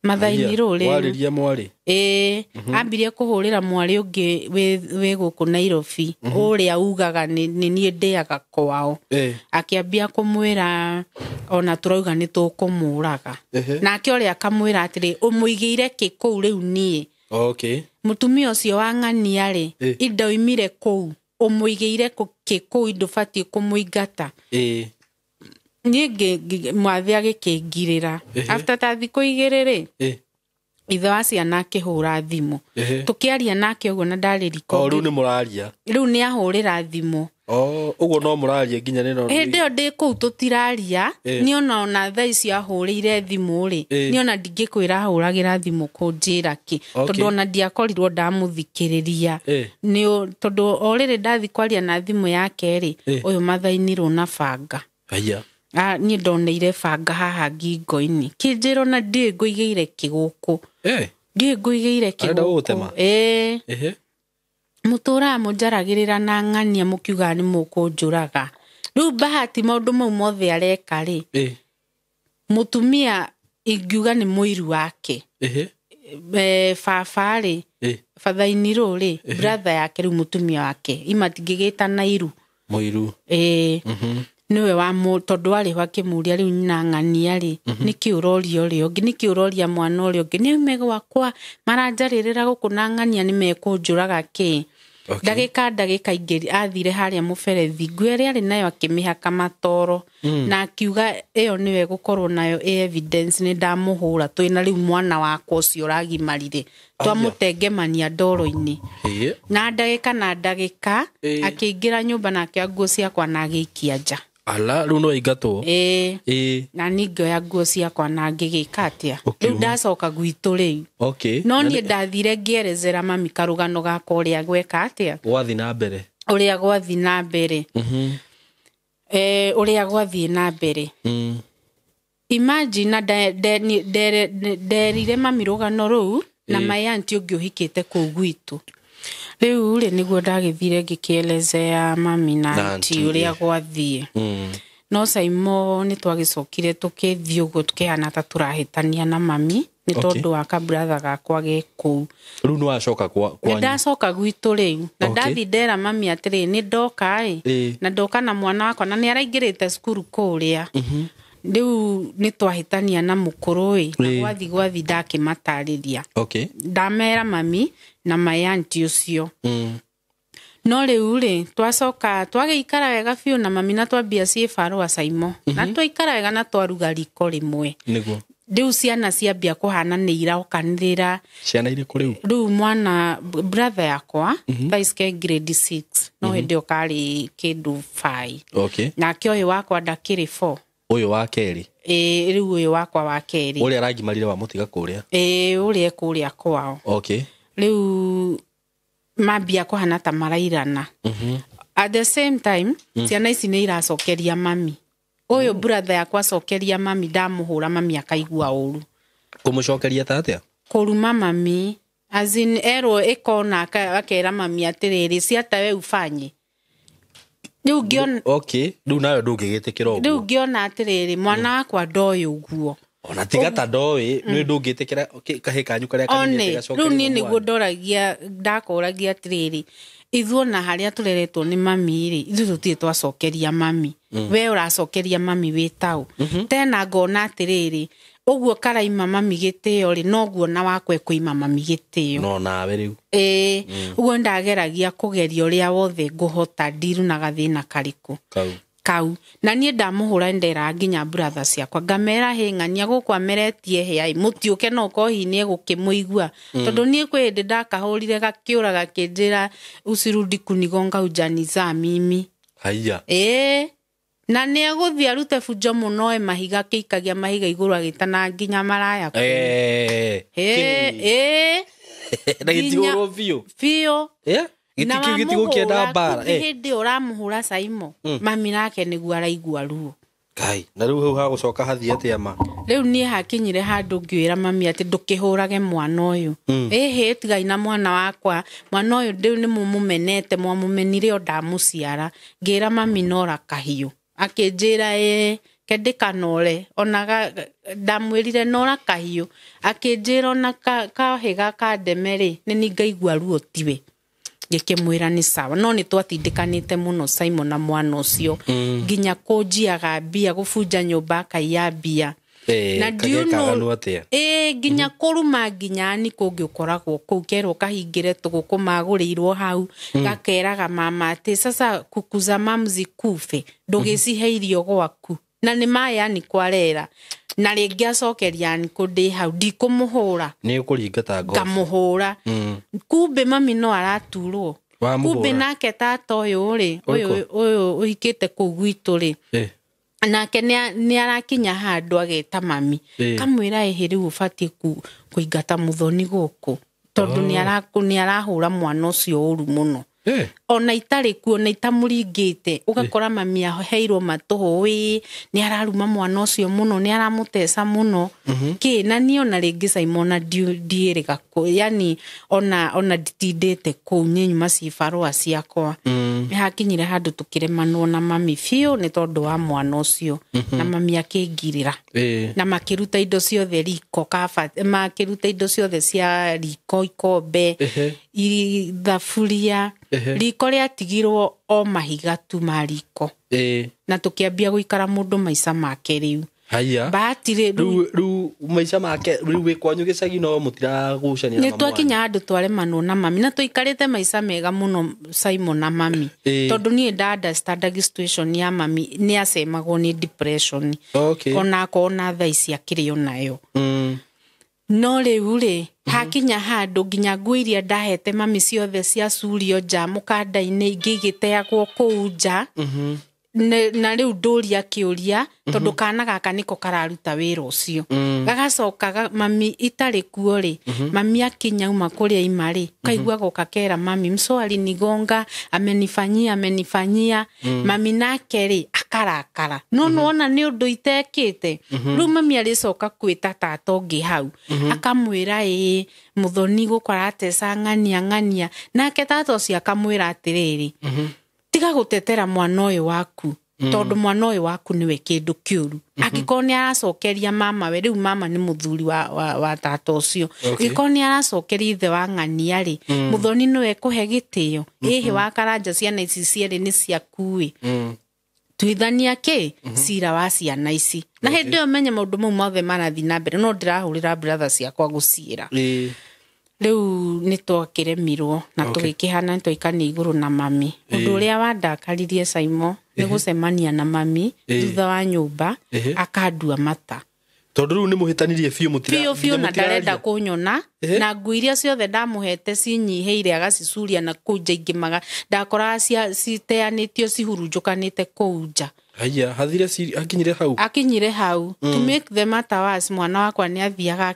mathainirwo rĩ. Warĩria mwarĩ? Ambirie kũhũrĩra mwarĩ ũngĩ wĩ gũkũ Nairobi, ũrĩa ugaga nĩ niĩ ndĩaga kwao. Akĩambia kũmwĩra ona tũrauga nĩ tũkũmũraga. Nake ũrĩa akamwĩra atĩrĩ, ũmũigĩire kĩ kũu rĩu niĩ? Mũtumia ũcio wa ng'ania rĩ, indo oimire kũu, ũmũigĩire kĩ kũu, ndũbatiĩ kũmũingata. Niĩ mwathi agĩkĩngirĩra. After ta thikũ igĩrĩ rĩ, ithe wa ciana akĩhũra thimũ. Tũkĩaria nake ũguo na ndarĩ riko. O rĩu nĩ mũraria? Rĩu nĩ ahũrĩra thimũ. Ũguo no mũraria nginya nĩ no. Hĩndĩ ĩyo ndĩ kũu tũtiraria, niĩ ona thaa icio ahũrĩire thimũ rĩ, niĩ ona ndingĩkwĩra ahũragĩra thimũ kũnjĩra kĩ, tondũ ona ndiakorirwo ndamũthikĩrĩria. Nĩ tondũ o rĩrĩ ndathi kwaria na thimũ yake rĩ, ũyũ mathainirwo na banga. Niĩ ndoneire banga haha ngingo-inĩ. Kĩnjĩra ona ndiũĩ ngũigĩire kĩ gũkũ. Ndiũĩ ngũigĩire kĩ Arenda gũkũ. gũgũtema? Mũtũraga mũnjaragĩrĩra na ng'ania mũkiugaga nĩ mũkũnjũraga. Rĩu Bahati maũndũ mau mothe areka rĩ, mũtumia ingiuga nĩ mũiru wake. Baba rĩ, bathainirwo rĩ, brother yake rĩu mũtumia wake, imatingĩgĩtana iru. Mũiru. Nĩwe wa tondũ arĩ ho akĩmũria rĩu nyina ng'ania rĩ, nĩkĩ ũroria ũrĩa ũngĩ, nĩkĩ ũroria mwana ũrĩa ũngĩ, nĩ aume gwakwa maranjarĩrĩra gũkũ na ng'ania nĩ mekũnjũraga kĩ. Ndagĩka ndagĩka ingĩ athire harĩa mũberethi, nguo ĩrĩa arĩ nayo akĩmĩhaka matoro, na akiuga ĩyo nĩyo ĩgũkorwo nayo ĩ evidence nĩ ndamũhũra twĩna rĩu mwana wakwa ũcio ũragimarire, twamũtengemania ndoro-inĩ. Na ndagĩka na ndagĩka akĩingĩra nyũmba na akĩoya nguo ciakwa na agĩikia nja. Ala, rĩu no aingatwo. Ĩĩ. Ĩĩ. Na niĩ ngĩoya nguo ciakwa na ngĩgĩka atĩa. Ũkiuma. Rĩu ndacoka gwitũ rĩu. Okay. No niĩ ndathire ngĩerezera mami karũgano gakwa ũrĩa gweka atĩa, Gwathi na mbere. Ũrĩa gwathiĩ na mbere. Ũrĩa gwathiĩ na mbere. Imagine na nderire mami rũgano rũu na my auntie ũngĩ ũhikĩte kũu gwitũ. Rĩu rĩ nĩguo ndagĩthire ngĩkĩelezea mami na Na auntie auntie, ũrĩa gwathiĩ. No Saimo nĩ twagĩcokire tũkĩthiĩ ũguo tũkĩhana ta tũrahĩtania na mami nĩ tondũ wa kabratha gakwa ge kũu. Rĩu nĩ wacoka Nĩ kwanyu. ndacoka gwitũ rĩu na Okay. ndathi ndera mami atĩrĩ nĩ ndoka ĩ Ĩĩ. na ndoka na mwana wakwa na nĩ araingĩrĩte cukuru kũrĩa. Rĩu nĩ twahĩtania na mũkũrũ ĩ na Ĩĩ. gwathi ndakĩmatarĩria. Okay. Ndamera mami na my auntie ũcio. No rĩu rĩ twacoka twagĩikara wega biũ na mami na twambia ciĩbarũa Saimo na twaikara wega na twaruga riko rĩmwe. Nĩguo. Rĩu ciana ciambia kũhana nĩ iraokanĩrĩra. Ciana irĩkũ rĩu? Rĩu mwana brother yakwa thaa ici ke grade 6 no hĩndĩ ĩyo karĩ kĩndũ 5. Okay. Nake ũyũ wakwa ndakĩrĩ 4. Ũyũ wa kerĩ. Ĩĩ, rĩu ũyũ wakwa wa kerĩ. Ũrĩa aragimarire wamũtiga kũrĩa. Ĩĩ, ũrĩa ekũrĩa kwao. Okay. Rĩu mambia kũhana ta marairana. At the same time ciana ici nĩ iracokeria mami. Ũyũ brother yakwa acokeria mami ndamũhũra mami akaigua ũru. Kũmũcokeria ta atĩa? Kũruma mami as in erwo ĩkona akera mami atĩrĩrĩ ciata we ufanye. Rĩu ngĩona Okay. Rĩu nawe ndũngĩgĩtĩkĩra rĩu ũguo. ngĩona atĩrĩrĩ mwana wakwa ndoĩ ũguo. Ona tiga ta ndoĩ, nĩ ndũngĩtĩkĩra kahĩ kanyu karĩa kanini One atĩ rĩu gacokerie niĩ mami nĩguo wanyu. ndoragia ndakoragia atĩrĩrĩ ithuĩ ona harĩa tũreretwo nĩ mami rĩ ithuĩ tũtirĩ twacokeria mami. We ũracokeria mami wĩ taũ. Tena ngona atĩrĩrĩ ũguo karaima mami gĩtĩo rĩ noguo na wakwa ekũima mami gĩtĩo. No nawe rĩu. Ĩĩ, ũguo ndageragia kũgeria ũrĩa wothe ngũhota ndiru na gathĩna karĩkũ Kau. kau. Na niĩ ndamũhũra nderaga nginya brother ciakwa ngamera hĩ ng'ania gũkũ ameretie hĩa ĩ mũtiũke no korwo hihi nĩ egũkĩmũigua. Tondũ niĩ kwĩ hĩndĩ ndakahũrire gakĩũra gakĩnjĩra usirudi kunigonga hujanizaa mimi. Haiya. Ĩĩ. Na nĩ egũthiĩ arute bunjo mũno e mahiga akĩikagia mahiga igũrũ agĩtana nginya maraya kũu. Eh. Ĩĩ, ĩĩ. Na gĩtigũrwo biũ. Biũ. Yeah. Na Gĩtikĩu gĩtigũkĩenda wamũhũra, mbara. kumbe hĩndĩ ĩyo ũramũhũra Saimo mami nake nĩguo araigua ruo. Kai, na rĩu hau hagũcoka hathiĩ atĩa ma? Rĩu niĩ hakinyire handũ ngĩwĩra mami atĩ ndũkĩhũrage mwana ũyũ. Ĩhĩ tigai na mwana wakwa mwana ũyũ rĩu nĩ mũmũmenete mwamũmenire o ndamũciara. Ngĩra mami nora kahiũ akĩnjĩra ĩĩ ke ndĩkanore ona ndamwĩrire nora kahiũ akĩnjĩra ona kahĩ gaka ndeme rĩ nĩ ni ngaigua ruo tiwe. Ngĩkĩmwĩra nĩ sawa no nĩ twatindĩkanĩte mũno Simon na mwana ũcio nginya kũnjiaga mbia gũbunja nyũmba akaiya mbia. Na do you kaganu atĩa? Ĩĩ nginya kũruma nginya ni kũngĩ ũkoragwo kũu kerwo kahingĩre tũgũkũ magũrĩirwo hau gakeraga mama atĩ sasa kukuza mamu zikufe ndũgĩcihe irio gwaku na nĩ maya ni kwarera na rĩngĩ acokeria nikũ ndĩ hau ndikũmũhũra Nĩ ũkũringa ta ngobi. ngamũhũra. Kumbe mami no araturwo. Wamũhũra. Kumbe nake tata ũyũ rĩ Ũrĩkũ? ũyũ ũhikĩte kũu gwitũ rĩ nake nĩ arakinya handũ ageta mami kamwĩra ĩhĩ rĩu ũbatiĩ kũingata mũthoni gũkũ tondũ nĩ arahũra mwana ũcio ũru mũno. Ona itarĩ kuo na itamũringĩte ũgakora mami aheirwo matũhũ nĩ araruma mwana ũcio mũno nĩ aramũteca mũno kĩ na niĩ ona rĩngĩ Simon ona ndiĩrĩga yani ona nditindĩte kũu niĩ nyuma cibarũa ciakwa. Nĩ hakinyire handũ tũkĩremanwo na mami biũ nĩ tondũ wa mwana ũcio na mami akĩngirĩra. Na makĩruta indo ciothe riko makĩruta indo ciothe cia riko ikombe thaburia riko rĩatigirwo o mahiga tu ma riko. Na tũkĩambia gũikara mũndũ maica make rĩu. Haiya. Bahati rĩu Rĩu maica make rĩu wĩ kwanyu gĩcagi no mũtiragucania na nĩ mami wanyu. twakinya handũ twaremanwo na mami na tũikarĩte maica mega mũno Simon na mami. Tondũ niĩ nda understand situation ya mami nĩ acemagwo nĩ depression. Okay. Ona akorwo na thaa ici akĩrĩ onayo. No rĩu rĩ hakinya handũ nginya nguo iria ndahete mami ciothe ciacurio nja mũkanda-inĩ ingĩ igĩteagwo kũu nja. Na rĩu ndũria kĩũria tondũ kana gaka nĩko kararuta wĩra ũcio. Gagacoka mami itarĩ kuo rĩ, mami akinya uma kũrĩa ima rĩ, kaigua goka kera mami mso alinigonga, amenifanyia amenifanyia. Mami nake rĩ akarakara, no nĩwona nĩ ũndũ itekĩte. Rĩu mami arĩcoka kwĩta tata ũngĩ hau, akamwĩra ĩĩ Muthoni gũkũ arateca ng'ania ng'ania, nake tata ũcio akamwĩra atĩrĩrĩ, tiga gũtetera mwana ũyũ waku, tondũ mwana ũyũ waku nĩwe kĩndũ kĩũru. Angĩkorwo nĩ aracokeria mama we, rĩu mama nĩ mũthuri wa tata ũcio, angĩkorwo nĩ aracokeria ithe wa ng'ania rĩ, Muthoni nĩwe kũhe gĩtĩo, ĩhĩ wa Karanja ciana ici cierĩ nĩ ciaku ĩ, tuithania kĩ cira wa ciana ici. Na hĩndĩ ĩyo menye maũndũ mau mothe marathiĩ na mbere, no ndĩrahũrĩra brother ciakwa gũciĩra. Rĩu nĩ twakĩremirwo na tũgĩkĩhana nĩ twaikania igũrũ na mami. Ũndũ ũrĩa wandakaririe Saimo nĩ gũcemania na mami thutha wa nyũmba, akandua mata. Tondũ rĩu nĩ mũhĩtanirie biũ, mũtira biũ biũ, na ndarenda kũnyona, na nguo iria ciothe ndamũhete cinyihĩire agacicuria na kũu nja, ingĩ maga ndakoraga citeanĩtio cihurunjũkanĩte kũu nja. Haya, hathire akinyire hau. Akinyire hau. To make the matter worse, mwana wakwa nĩ athiaga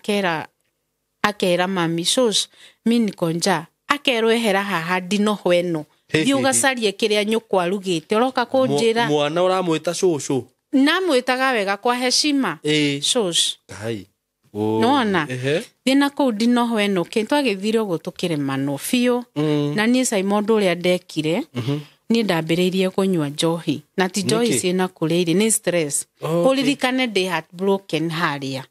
akera mami, shosh mi niko njaa, akerwo ehera haha ndinoho ĩno, thiĩ ũgacarie kĩrĩa nyũkwa arugĩte, ũroka kũnjĩra. Mwana ũramwĩta cũcũ? Namwĩtaga wega kwa heshima, shosh. Nona thiĩ na kũu ndinoho ĩno kĩ twagĩthire ũguo tũkĩremanwo biũ. Na niĩ Saimo ũndũ ũrĩa ndekire, niĩ ndambĩrĩirie kũnyua njohi, na ti njohi ciĩna kũrĩa irĩ, nĩ stress. Ũririkane ndĩ heartbroken harĩa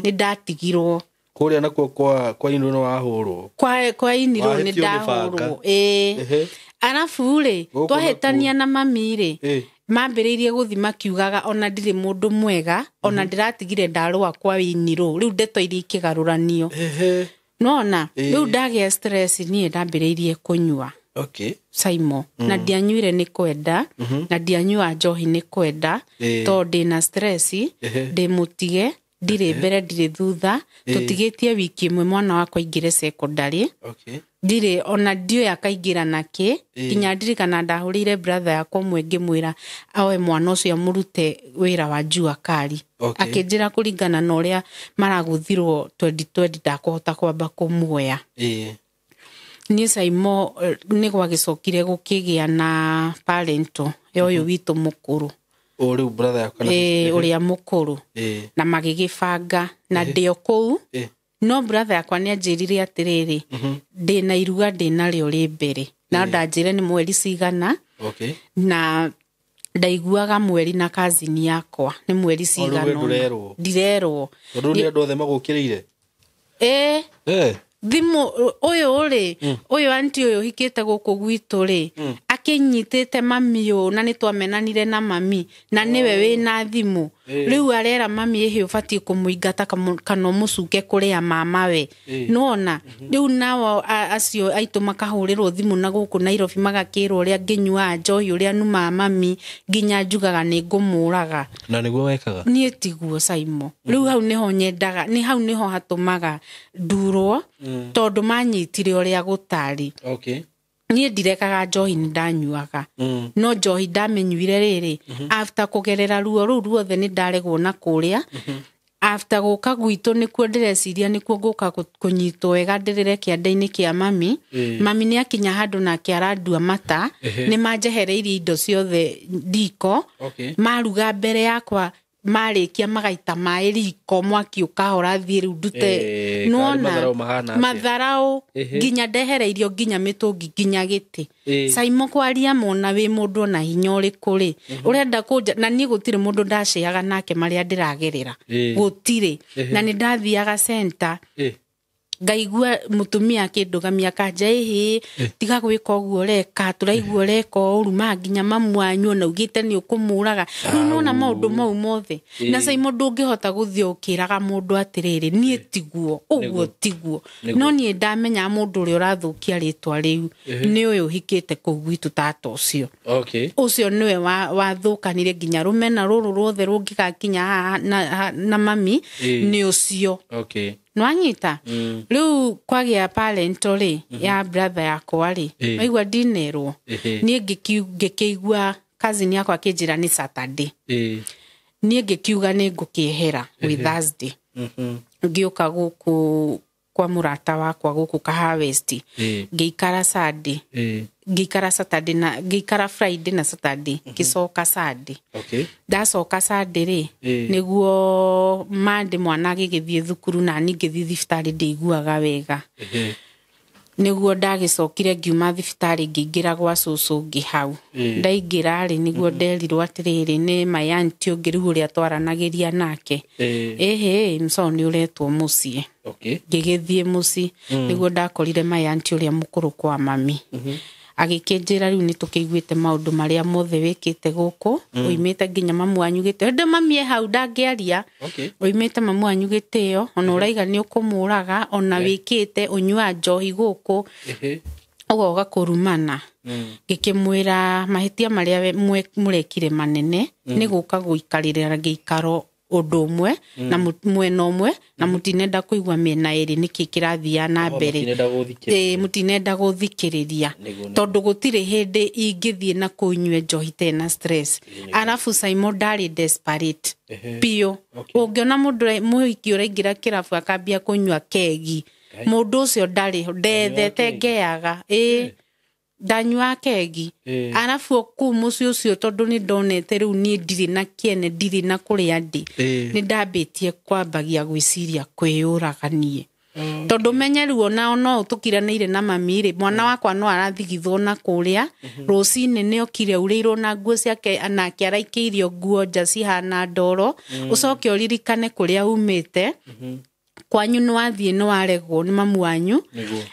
nĩ ndatigirwo kũrĩa nakuo kwa inirwo nĩ wahũrwo. Kwa inirwo nĩ ndahũrwo ĩĩ. Arabu rĩ, twahĩtania na mami rĩ, mambĩrĩirie gũthi makiugaga ona ndirĩ mũndũ mwega, ona ndĩratigire ndarũa kwa inirwo, rĩu ndeto iria ikĩgarũranio. Nona rĩu ndagĩa stress, niĩ ndambĩrĩirie kũnyua. Saimo, na ndianyuire nĩ kwenda, na ndianyua njohi nĩ kwenda, tondũ ndĩna stress, ndĩmũtige, ndirĩ mbere ndirĩ thutha, tũtigĩtie wiki ĩmwe mwana wakwa aingĩre secondary. Ndirĩ ona ndiũĩ akaingĩra nakĩ, nginya ndirikana ndahũrĩire brother yakwa ũmwe ngĩmwĩra oe mwana ũcio amũrute wĩra wa jua kali. Akĩnjĩra kũringana na ũrĩa maragũthirwo 2020 ndakũhota kwamba kũmuoya. Niĩ Saimo nĩ gwagĩcokire gũkĩgĩa na parento ya ũyũ witũ mũkũrũ. O rĩu brother yakwa na ũrĩa mũkũrũ. Na magĩgĩbanga na ndĩ o kũu. No brother yakwa nĩ anjĩrire atĩrĩrĩ, ndĩna iruga ndĩnarĩo rĩ mbere, na ndanjĩre nĩ mweri cigana. Na ndaiguaga mweri na cousin yakwa nĩ mweri cigana. Ndirerwo. Tondũ nĩ andũ othe magũkĩrĩire. Thimũ ũyũ rĩ, ũyũ anti ũyũ ũhikĩte gũkũ gwitũ rĩ, akĩnyitĩte mami ũũ, na nĩ twamenanire na mami, na nĩwe wĩna thimũ. Rĩu arera mami ĩhĩ ũbatiĩ kũmũingata kana ũmũcuke kũrĩa mama we. Nĩwona rĩu nao acio aitũ makahũrĩrwo thimũ na gũkũ Nairobi magakĩrwo ũrĩa ngĩnyuaga njohi, ũrĩa numaga mami, nginya njugaga nĩ ngũmũraga. Na nĩguo wekaga? Niĩ tiguo Saimo. Rĩu hau nĩho nyendaga, nĩ hau nĩho hatũmaga ndurwo, tondũ manyitire ũrĩa gũtarĩ. Niĩ ndirekaga njohi nĩ ndanyuaga. No njohi ndamĩnyuire rĩrĩ, after kũgerera ruo rũu ruothe nĩ ndaregwo na kũrĩa. After gũka gwitũ nĩkuo ndĩreciria nĩkuo ngũka kũnyitwo wega ndĩrĩre kĩanda-inĩ kĩa mami. Mami nĩ akinya handũ nake arandua mata, nĩ manjehereirie indo ciothe ndiko, maruga mbere yakwa, marĩkia magaita maĩ riko, mwaki ũkahora thiĩ rĩu ndute. Nĩwona matharaũ nginya ndehereirio nginya mĩtũngi nginya gĩtĩ. Saimo kwaria mona wĩ mũndũ ona hinya ũrĩkũ rĩ, ũrenda kũnja, na niĩ gũtirĩ mũndũ ndaceaga nake marĩa ndĩragerera, gũtirĩ. Na nĩ ndathiaga center, ngaigua mũtumia akĩndũgamia akanja ĩhĩ, tiga gwĩka ũguo ũreka, tũraigua ũreka ũru, ma nginya mamu wanyu ona augĩte nĩ ũkũmũraga. Rĩu nĩwona maũndũ mau mothe. Na Saimo ndũngĩhota gũthiĩ ũkĩraga mũndũ atĩrĩrĩ, niĩ tiguo, ũguo tiguo. No niĩ ndamenya mũndũ ũrĩa ũrathũkia rĩtwa rĩu nĩ ũyũ ũhikĩte kũu gwitũ tata ũcio. Ũcio nĩwe wathũkanire nginya rũmena rũrũ ruothe rũngĩgakinya haha na mami nĩ ũcio. Nwanyita rĩu kwagĩa parento rĩ ya brother yakwa rĩ, waigua ndinerwo niĩ ngĩkĩigua Cousin yakwa akĩnjĩra nĩ Saturday. Niĩ ngĩkiuga nĩ ngũkĩehera gwĩ Thursday. Ngĩũka gũkũ kwa mũrata wakwa gũkũ Kahawa West. Ngĩikara Sunday, ngĩikara Saturday na ngĩikara Friday na Saturday, ngĩcoka Sunday. Ndacoka Sunday rĩ, nĩguo Monday mwana agĩgĩthiĩ thukuru na niĩ ngĩthiĩ thibitarĩ, ndĩiguaga wega. Nĩguo ndagĩcokire ngiuma thibitarĩ, ngĩingĩra gwa cũcũ ngĩ hau. Ndaingĩra rĩ, nĩguo nderirwo atĩrĩrĩ, nĩ my auntie ũngĩ rĩu ũrĩa twaranagĩria nake, ĩhĩ mco nĩ ũretwo mũciĩ. Ngĩgĩthiĩ mũciĩ, nĩguo ndakorire my auntie ũrĩa mũkũrũ kwa mami. Agĩkĩnjĩra, rĩu nĩ tũkĩiguĩte maũndũ marĩa mothe wĩkĩte gũkũ, ũimĩte nginya mamu wanyu gĩtĩo. Hĩndĩ mami e hau ndangĩaria. Ũimĩte mamu wanyu gĩtĩo, ona ũraiga nĩ ũkũmũraga, ona wĩkĩte ũnyua njohi gũkũ, ũgoka kũrumana. Ngĩkĩmwĩra mahĩtia marĩa mũrekire manene nĩ gũka gũikarĩra gĩikaro ũndũ ũmwe na mwena ũmwe na mũtinenda kũigua mĩena ĩrĩ nĩkĩ kĩrathiaga na mbere. Mũtinenda gũthikĩrĩria. Ĩĩ, mũtinenda gũthikĩrĩria. Tondũ gũtirĩ hĩndĩ ingĩthiĩ na kũnyue njohi tena stress. Arabu Simon ndarĩ desperate biũ. Ũngĩona mũndũ mũhiki ũraingĩra kĩrabu akambia kũnyua kegi, mũndũ ũcio ndarĩ ndethete ngeaga. Ĩĩ, ndanyua kegi. Arabu kũu mũciĩ ũcio, tondũ nĩ ndonete rĩu niĩ ndirĩ na kĩene, ndirĩ na kũrĩa ndĩ, nĩ ndambĩtie kwambagia gwĩciria kwĩyũraga niĩ, tondũ menye rĩu ona no tũkiranĩire na mami rĩ, mwana wakwa no arathigithwo na kũrĩa rũcinĩ nĩ okire aurĩirwo na nguo ciake, nake araikĩirio nguo nja cihana ndoro. Ũcoke ũririkane kũrĩa umĩte, kwanyu nĩ wathiĩ nĩ waregwo nĩ mamu wanyu.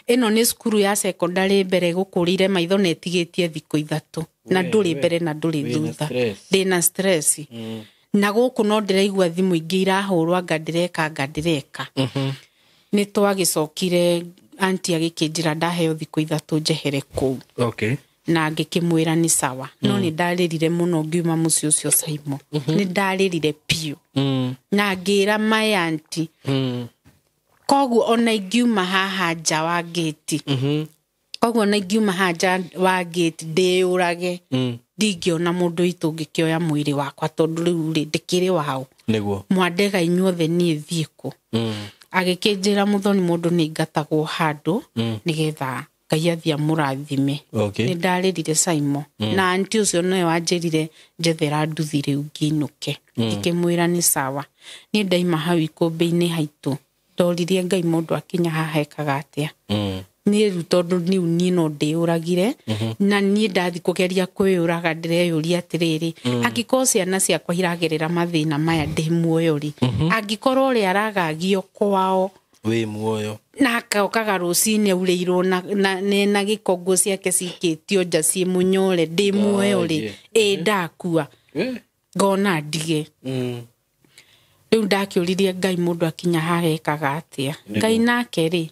Ĩno nĩ cukuru ya secondary mbere gũkũrĩire maitho na ĩtigĩtie thikũ 3 na ndũrĩ mbere na ndũrĩ Wĩna thutha. stress. Ndĩna stress. Na gũkũ no ndĩraigua thimũ ingĩ irahũrwo, anga ndĩreka, anga ndĩreka. Nĩ twagĩcokire anti agĩkĩnjĩra ndaheo thikũ 3 njehere kũu. Na ngĩkĩmwĩra nĩ sawa, no nĩ ndarĩrire mũno ngiuma mũciĩ ũcio Simon. Nĩ ndarĩrire biũ na ngĩra my auntie, koguo ona ingiuma haha nja wa ngĩti, koguo ona ingiuma haha nja wa ngĩti ndĩyũrage, ndingĩona mũndũ witũ ũngĩkĩoya mwĩrĩ wakwa, tondũ rĩu rĩ, ndĩkĩrĩ wao. Mwandega inyuothe, niĩ thiĩ kũ? Agĩkĩnjĩra, mũthoni, mũndũ nĩ ingatagwo handũ nĩgetha Ngai athiĩ amũrathime. Nĩ ndarĩrire Simon, na anti ũcio nowe wanjĩrire njethera nduthi rĩu ngĩinũke. Ngĩkĩmwĩra nĩ sawa. Niĩ ndaima hau ikũmbĩ-inĩ haitũ, ndoririe Ngai, mũndũ akinya haha ekaga atĩa? Niĩ rĩu tondũ niĩ niĩ no ndĩyũragire, na niĩ ndathi kũgeria kwĩyũraga, ndĩreyũria atĩrĩrĩ, angĩkorwo ciana ciakwa iragerera mathĩna maya ndĩ muoyo rĩ, angĩkorwo ũrĩa aragagio kwao Wĩ muoyo, na akokaga rũcinĩ aurĩirwo na gĩko, nguo ciake cikĩtio nja ciĩ mũnyore, ndĩ muoyo rĩ, ĩ ndakua ngona ndige. Rĩu ndakĩũririe Ngai, mũndũ akinya haha ekaga atĩa? Ngai nake rĩ,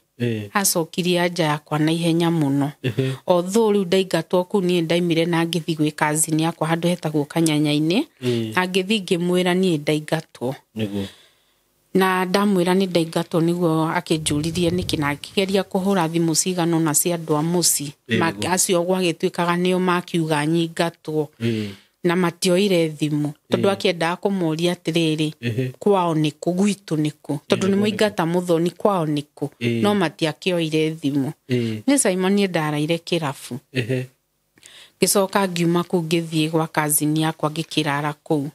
acokirie anja yakwa na ihenya mũno. Although rĩu ndaingatwo kũu, niĩ ndaimire na ngĩthiĩ gwĩ cousin yakwa handũ hetagwo Kanyanya-inĩ. Na ngĩthiĩ ngĩmwĩra niĩ ndaingatwo. Na ndamwĩra nĩ ndaingatwo, nĩguo akĩnjũririe nĩkĩ, na akĩgeria kũhũra thimũ cigana ũna cia andũ a mũciĩ. Acio gwagĩtuĩkaga nĩo makiuga nyingatwo, na matioire thimũ tondũ akĩendaga kũmoria atĩrĩrĩ, kwao nĩkũ, gwitũ nĩkũ, tondũ nĩ mũingata mũthoni, kwao nĩkũ? No matiakĩoire thimũ. Nĩ Simon, niĩ ndaraire kĩrabu. Ngĩcoka ngiuma kũu, ngĩthiĩ gwa cousin yakwa, ngĩkĩrara kũu.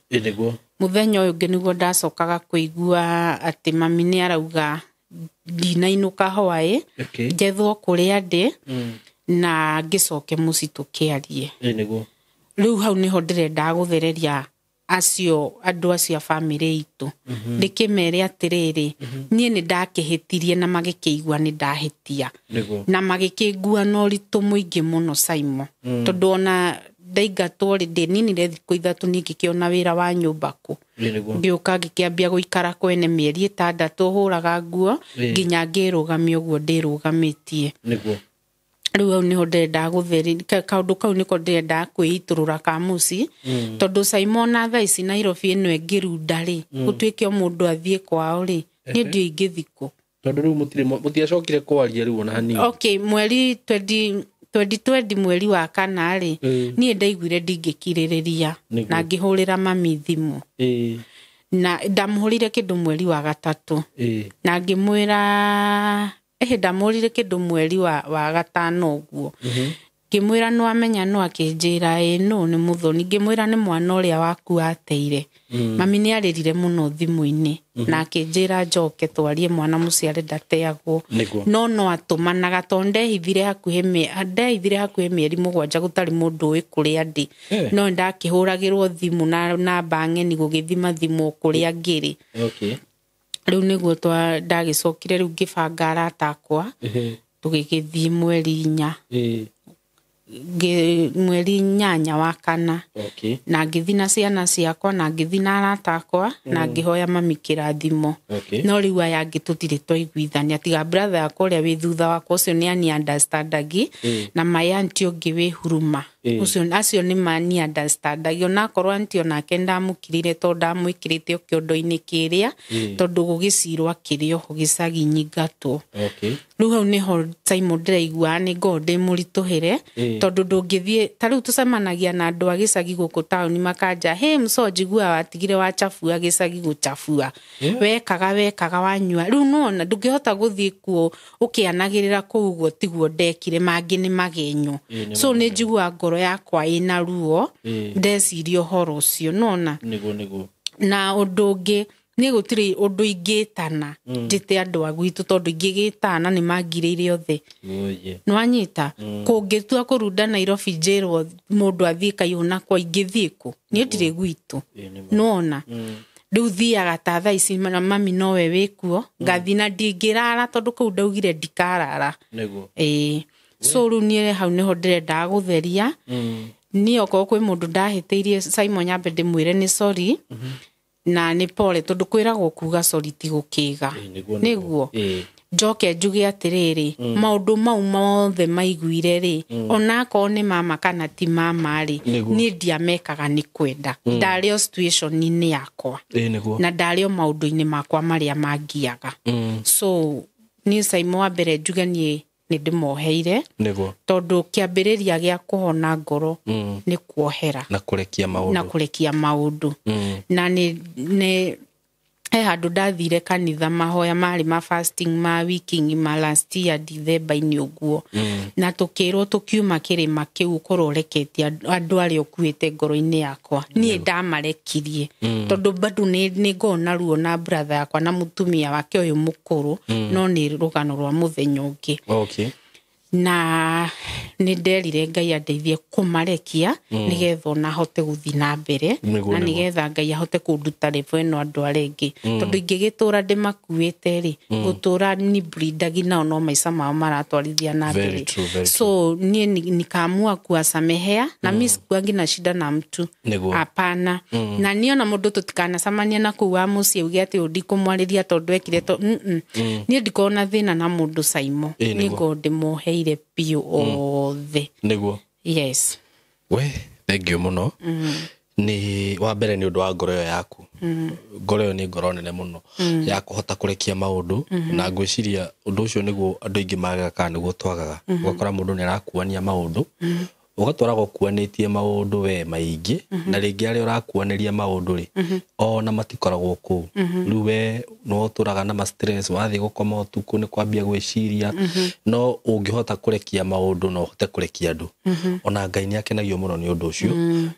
Mũthenya ũyũ ũngĩ nĩguo ndacokaga kũigua atĩ mami nĩ arauga ndinainũka hwaĩ, njethwo kũrĩa ndĩ na ngĩcoke mũciĩ tũkĩarie. Rĩu hau nĩho ndĩrendaga gũthereria acio andũ acio a bamĩrĩ itũ, ndĩkĩmere atĩrĩrĩ, niĩ nĩ ndakĩhĩtirie na magĩkĩigua nĩ ndahĩtia na magĩkĩngua na ũritũ mũingĩ mũno Simon, tondũ ona ndaingatwo rĩ, ndĩninire thikũ 3 niĩ ngĩkĩona wĩra wa nyũmba kũ. Ngĩũka ngĩkĩambia gũikara kwene mĩeri 6, hũraga nguo nginya ngĩrũgamia ũguo ndĩrũgamĩtie. Rĩu hau nĩho ndĩrendaga gũtheri kaũndũ kau nĩko ndĩrendaga kwĩitũrũra ka mũciĩ, tondũ Simon na thaa ici Nairobi ĩno ĩngĩrunda rĩ, gũtuĩke o mũndũ athiĩ kwao rĩ, niĩ ndiũĩ ingĩthiĩ kũ. Tondũ rĩu mũtiacokire kwaria rĩu ona hanini. Okay, mweri 20 2020 mweri wa kana rĩ, niĩ ndaiguire ndingĩkirĩrĩria na ngĩhũrĩra mami thimũ. Na ndamũhũrire kĩndũ mweri wa gatatũ na ngĩmwĩra ndamũhũrire kĩndũ mweri wa gatano ũguo. Ngĩmwĩra no amenya no akĩnjĩra ĩ no nĩ mũthoni. Ngĩmwĩra nĩ mwana ũrĩa waku ateire. Mami nĩ arĩrire mũno thimũ-inĩ na akĩnjĩra njoke twarie mwana mũciare ndateagwo. No no atũmanaga tondũ ndehithire hakuhĩ mĩeri 7 gũtarĩ mũndũ ũĩ kũrĩa ndĩ. No ndakĩhũragĩrwo thimũ na namba ng'eni gũgĩthima thimũ kũrĩa ngĩrĩ. Rĩu nĩguo ndagĩcokire rĩu ngĩbanga arata akwa tũgĩgĩthiĩ mweri 4. Mweri 8 wa kana. Na ngĩthiĩ na ciana ciakwa na ngĩthiĩ na arata akwa na ngĩhoya mami kĩrathimo. No rĩu aya angĩ tũtirĩ twaiguithania tiga brother yakwa ũrĩa wĩ thutha wakwa ũcio nĩ ani understandagi na my auntie ũngĩ wĩ huruma ũcio acio nĩ mani understandagi onakorwo auntie onake ndamũkirire tondũ ndamwĩkĩrĩte kĩondo-inĩ kĩrĩa tondũ gũgĩcirwo akĩrĩ oho gĩcagi nyingatwo. Rĩu hau nĩho Simon ndĩraigua nĩ ngorwo ndĩ mũritũhĩre tondũ ndũngĩthiĩ ta rĩu tũcemanagia na andũ a gĩcagi gũkũ taũni makanja he mso njigua watigire wachafua gĩcagi gũchafua wekaga wanyua. Rĩu nona ndũngĩhota gũthiĩ kuo ũkĩanagĩrĩra kũu ũguo tiguo ndekire mangĩ nĩ magenyo. So nĩ njigua ngoro yakwa ĩna ruo ndeciria ũhoro ũcio nona. Nĩguo Na ũndũ ũngĩ nĩ gũtirĩ ũndũ ingĩtana njĩte andũ a gwitũ tondũ ingĩgĩtana nĩ mangirĩire othe. Nĩwanyita kũngĩtua kũrunda Nairobi njĩrwo mũndũ athiĩ Kaihũ nakwa ingĩthiĩ kũ niĩ ndirĩ gwitũ nĩwona. Rĩu thiaga ta thaa ici na mami nowe wĩkuo ngathiĩ na ndingĩrara tondũ kũu ndaugire ndikarara. So rĩu niĩ hau nĩho ndĩrendaga gũtheria. Niĩ okorwo kwĩ mũndũ ndahĩtĩirie Simon nyambe ndĩmwĩre nĩ sorry na nĩ pole tondũ kwĩragwo kuga sorry ti gũkĩga. Nĩguo njoke njuge atĩrĩrĩ maũndũ mau mothe maiguire rĩ onakorwo nĩ mama kana ti mama rĩ niĩ ndiamekaga nĩ kwenda. Ndarĩ o situation-inĩ yakwa na ndarĩ o maũndũ-inĩ makwa marĩa mangiaga. So niĩ Simon wa mbere njuge niĩ nĩ ndĩmoheire tondũ kĩambĩrĩria gĩa kũhona ngoro nĩ kuohera na kũrekia maũndũ. Na nĩ he handũ ndathire kanitha mahoya marĩ ma fasting ma wiki ng'ima last year December-inĩ ũguo. Na tũkĩrwo tũkiuma kĩrĩma kĩu ũkorwo ũreketie andũ arĩa ũkuĩte ngoro-inĩ yakwa. Niĩ ndamarekirie tondũ bado nĩ ngona ruo na brother yakwa na mũtumia wake ũyũ mũkũrũ no nĩ rũgano rwa mũthenya ũngĩ. Na nĩ nderire Ngai andeithie kũmarekia nĩgetha ona hote gũthiĩ na mbere na nĩgetha Ngai ahote kũnduta level ĩno andũ arĩa angĩ tondũ ingĩgĩtũra ndĩmakuĩte rĩ gũtũra ni brindagi nao no maica mao maratwarithia na mbere. So niĩ nikaamua kuwasamehea na mimi sikuangi na shida na mtu hapana. Na niĩ ona mũndũ tũtikanacemania na kũu wa mũciĩ uge atĩ ndikũmwarĩria tondũ ekire to niĩ ndikoragwo na thĩna na mũndũ Simon nĩ ngorwo ndĩmoheire biũ othe. Nĩguo. Yes. We thank you mũno. Nĩ wa mbere nĩ ũndũ wa ngoro ĩyo yaku. Ngoro ĩyo nĩ ngoro nene mũno ya kũhota kũrekia maũndũ na ngwĩciria ũndũ ũcio nĩguo andũ aingĩ magaga kana nĩguo twagaga. Ũgakora mũndũ nĩ arakuania maũndũ ũgatwara gũkuanĩtie maũndũ we maingĩ na rĩngĩ arĩa ũrakuanĩria maũndũ rĩ ona matikoragwo kũu. Rĩu we no ũtũraga na ma stress wathiĩ gũkoma ũtukũ nĩ kwambia gwĩciria no ũngĩhota kũrekia maũndũ no ũhote kũrekia andũ. Ona Ngai nĩ akenagio mũno nĩ ũndũ ũcio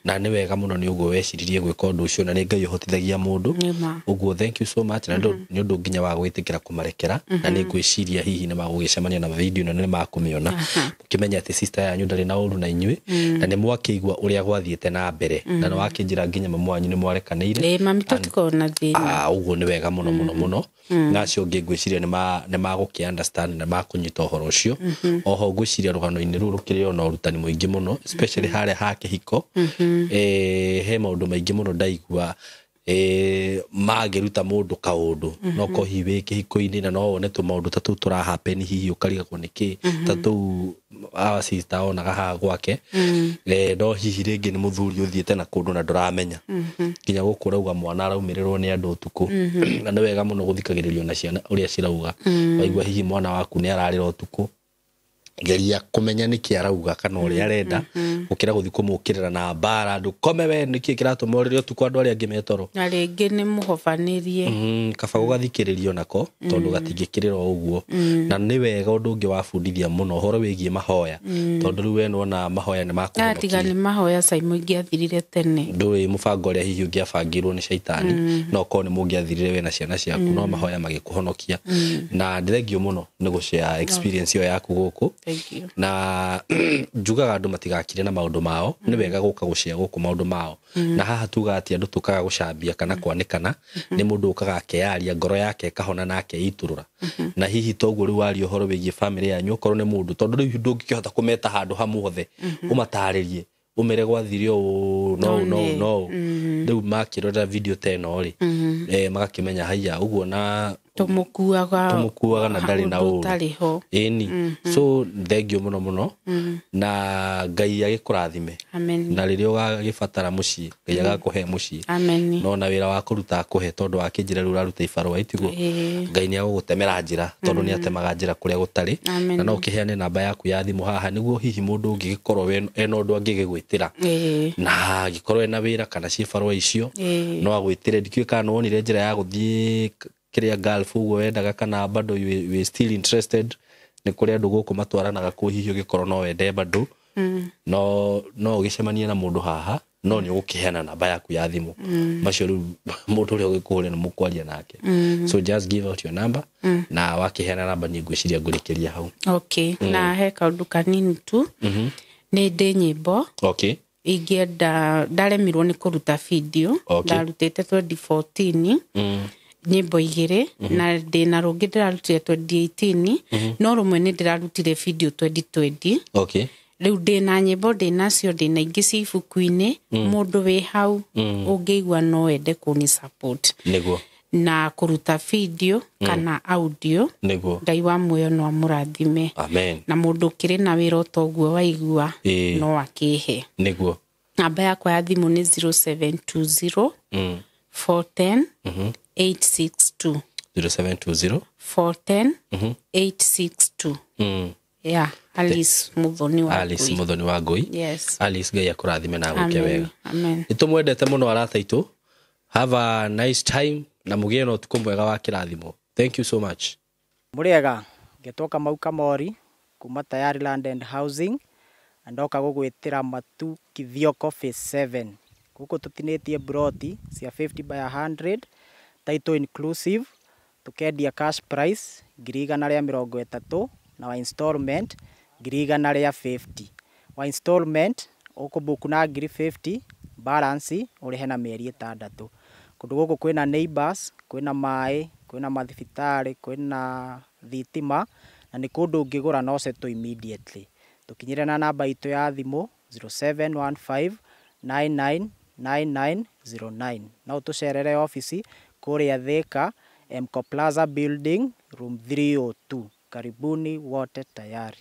na nĩ wega mũno nĩ ũguo weciririe gwĩka ũndũ ũcio na nĩ Ngai ũhotithagia mũndũ. Ũguo thank you so much na nĩ ũndũ nginya wa gwĩtĩkĩra kũmarekera na nĩ ngwĩciria hihi nĩ magũgĩcemania na video na nĩ makũmĩona ũkĩmenya atĩ sister yanyu ndarĩ na ũru na inyuĩ na nĩ mwakĩigua ũrĩa gwathiĩte na mbere na nĩ wakĩnjĩra nginya mamu wanyu nĩ mwarekanĩire. Mami tũtikoragwo na thĩna. Ũguo nĩ wega mũno mũno mũno na acio ũngĩ ngwĩciria nĩ magũkĩ understand na makũnyita ũhoro ũcio. Oho ngwĩciria rũgano-inĩ rũu rũkĩrĩ ona ũrutani mũingĩ mũno especially harĩa ha kĩhiko. He maũndũ maingĩ mũno ndaigua mangĩruta mũndũ kaũndũ no ko hihi wĩ kĩhiko-inĩ na no wone tũmaũndũ ta tũu tũrahappen hihi ũkarigagwo nĩkĩ ta tũu our sister onaga haha gwake no hihi rĩngĩ nĩ mũthuri ũthiĩte na kũndũ na ndũramenya nginya gũkũ ũrauga mwana araumĩrĩrwo nĩ andũ ũtukũ na nĩ wega mũno gũthikagĩrĩrio na ciana ũrĩa cirauga waigua hihi mwana waku nĩ ararĩra ũtukũ Geria kũmenya nĩkĩ arauga kana ũrĩa arenda, gũkĩra gũthiĩ kũmũkĩrĩra na mbara, ndũkome we, nĩkĩ kĩratũma ũrĩre ũtukũ andũ arĩa angĩ metoro. Na rĩngĩ nĩ mũhobanĩrie. Kaba gũgathikĩrĩrio nako, tondũ gatingĩkĩrĩra o ũguo. Na nĩ wega ũndũ ũngĩ wabundithia mũno ũhoro wĩgiĩ mahoya, tondũ rĩu we nĩwona mahoya nĩ Atiga makũhonokia. Nĩ mahoya Simon ingĩathirire tene. Ndũĩ mũbango ũrĩa hihi ũngĩabangirwo nĩ caitani, no korwo nĩ mũngĩathirire we na ciana ciaku, no mahoya magĩkũhonokia. Na ndĩrengio mũno nĩ gũshare experience ĩyo yaku gũkũ. Thank you. Na njugaga andũ matigakire na maũndũ mao, nĩ wega gũka gũshare gũkũ maũndũ mao. Na haha tuga atĩ andũ tũkaga gũcambia kana kwanĩkana, nĩ mũndũ ũkaga akeyaria ngoro yake ĩkahona na akeitũrũra. Na hihi toguo rĩu waria ũhoro wĩgiĩ famĩlĩ yanyu, okorwo nĩ mũndũ, tondũ rĩu ndũngĩkĩhota kũmeta handũ hamwe othe ũmatarĩrie, ũmere gwathire ũũ no ũũ, no ũũ, no ũũ. Rĩu makĩrora video ta ĩno rĩ, magakĩmenya haiya ũguo na Tũmũkuaga. Tũmũkuaga na ndarĩ na ũndũ ũru. Ũtarĩ ho. Ĩni, so thengio mũno mũno, na Ngai agĩkũrathime. Amen. Na rĩrĩa ũgagĩbatara mũciĩ, Ngai agakũhe mũciĩ. Amen. No na wĩra wa kũruta akũhe, tondũ wakĩnjĩra rĩu ũraruta ibarũa itiguo? Ĩĩ. Ngai nĩ agũgũtemera njĩra, tondũ nĩ atemaga njĩra kũrĩa gũtarĩ. Amen. Na no ũkĩheane namba yaku ya thimũ haha, nĩguo hihi mũndũ ũngĩgĩkorwo ena ũndũ angĩgĩgwĩtĩra, na angĩkorwo ena wĩra kana ciĩ barũa icio, no agwĩtĩre. Ndikĩũĩ kana nĩwonire njĩra ya gũthiĩ kĩrĩa Gulf ũguo wendaga, kana bado you still interested. Nĩ kũrĩ andũ gũkũ matwaranaga kũ, hihi ũgĩkorwo no wende bado no ũgĩcemanie na mũndũ haha, no nĩ ũgũkĩheana namba yaku ya thimũ macio, rĩu mũndũ ũrĩa ũgĩkũhũrĩra nĩ mũkwaria nake. So just give out your number, na wakĩheana namba niĩ ngwĩciria ngũrĩkĩria hau. Okay, na he kaũndũ kanini tu. Nĩ ndĩ nyĩmbo ingĩenda, ndaremirwo nĩ kũruta video. Ndarutĩte 2014 nyĩmbo igĩrĩ, na ndĩna rũngĩ ndĩrarutire 2018, no rũmwe nĩ ndĩrarutire video 2020. Rĩu ndĩna nyĩmbo, ndĩnacio, ndĩna ingĩ ci ibuku-inĩ. Mũndũ wĩ hau ũngĩigua no ende kũni support na kũruta video kana audio, Ngai wa muoyo no amũrathime. Amen. Na mũndũ ũkĩrĩ na wĩra ota ũguo waigua, no akĩhe. Namba yakwa ya thimũ nĩ 0720 410 862. 0720 410 862. Yeah, Alice Muthoni wa Alice Ngui. Muthoni wa Ngui. Yes. Alice, Ngai akũrathime na agwĩke Amen. wega. Amen. Nĩ tũmwendete mũno arata aitũ. Have a nice time na mũgĩe na ũtukũ mwega wa kĩrathimo. Thank you so much. Mũrĩega, ngetwo Kamau Kamori kuma Tayari Land and Housing, na ndoka gũgwĩtĩra Matu Kithioko Phase 7. Gũkũ tũtinĩtie broti cia 50 by 100, title inclusive, tũkendia cash price 130,000, na wa installment 150,000. Wa installment ũkũbook na 50,000, balance ũrĩhe na mĩeri 6. Kũndũ gũkũ kwĩna neighbors, kwĩna maĩ, kwĩna mathibitarĩ, kwĩna thitima, na nĩ kũndũ ũngĩgũra na ũsettle immediately. Tũkinyĩre na namba itũ ya thimũ 0715 999909. No ũtũcerere obici kũrĩa Thika, Mco Plaza Building, room 302. Karibuni wote tayari.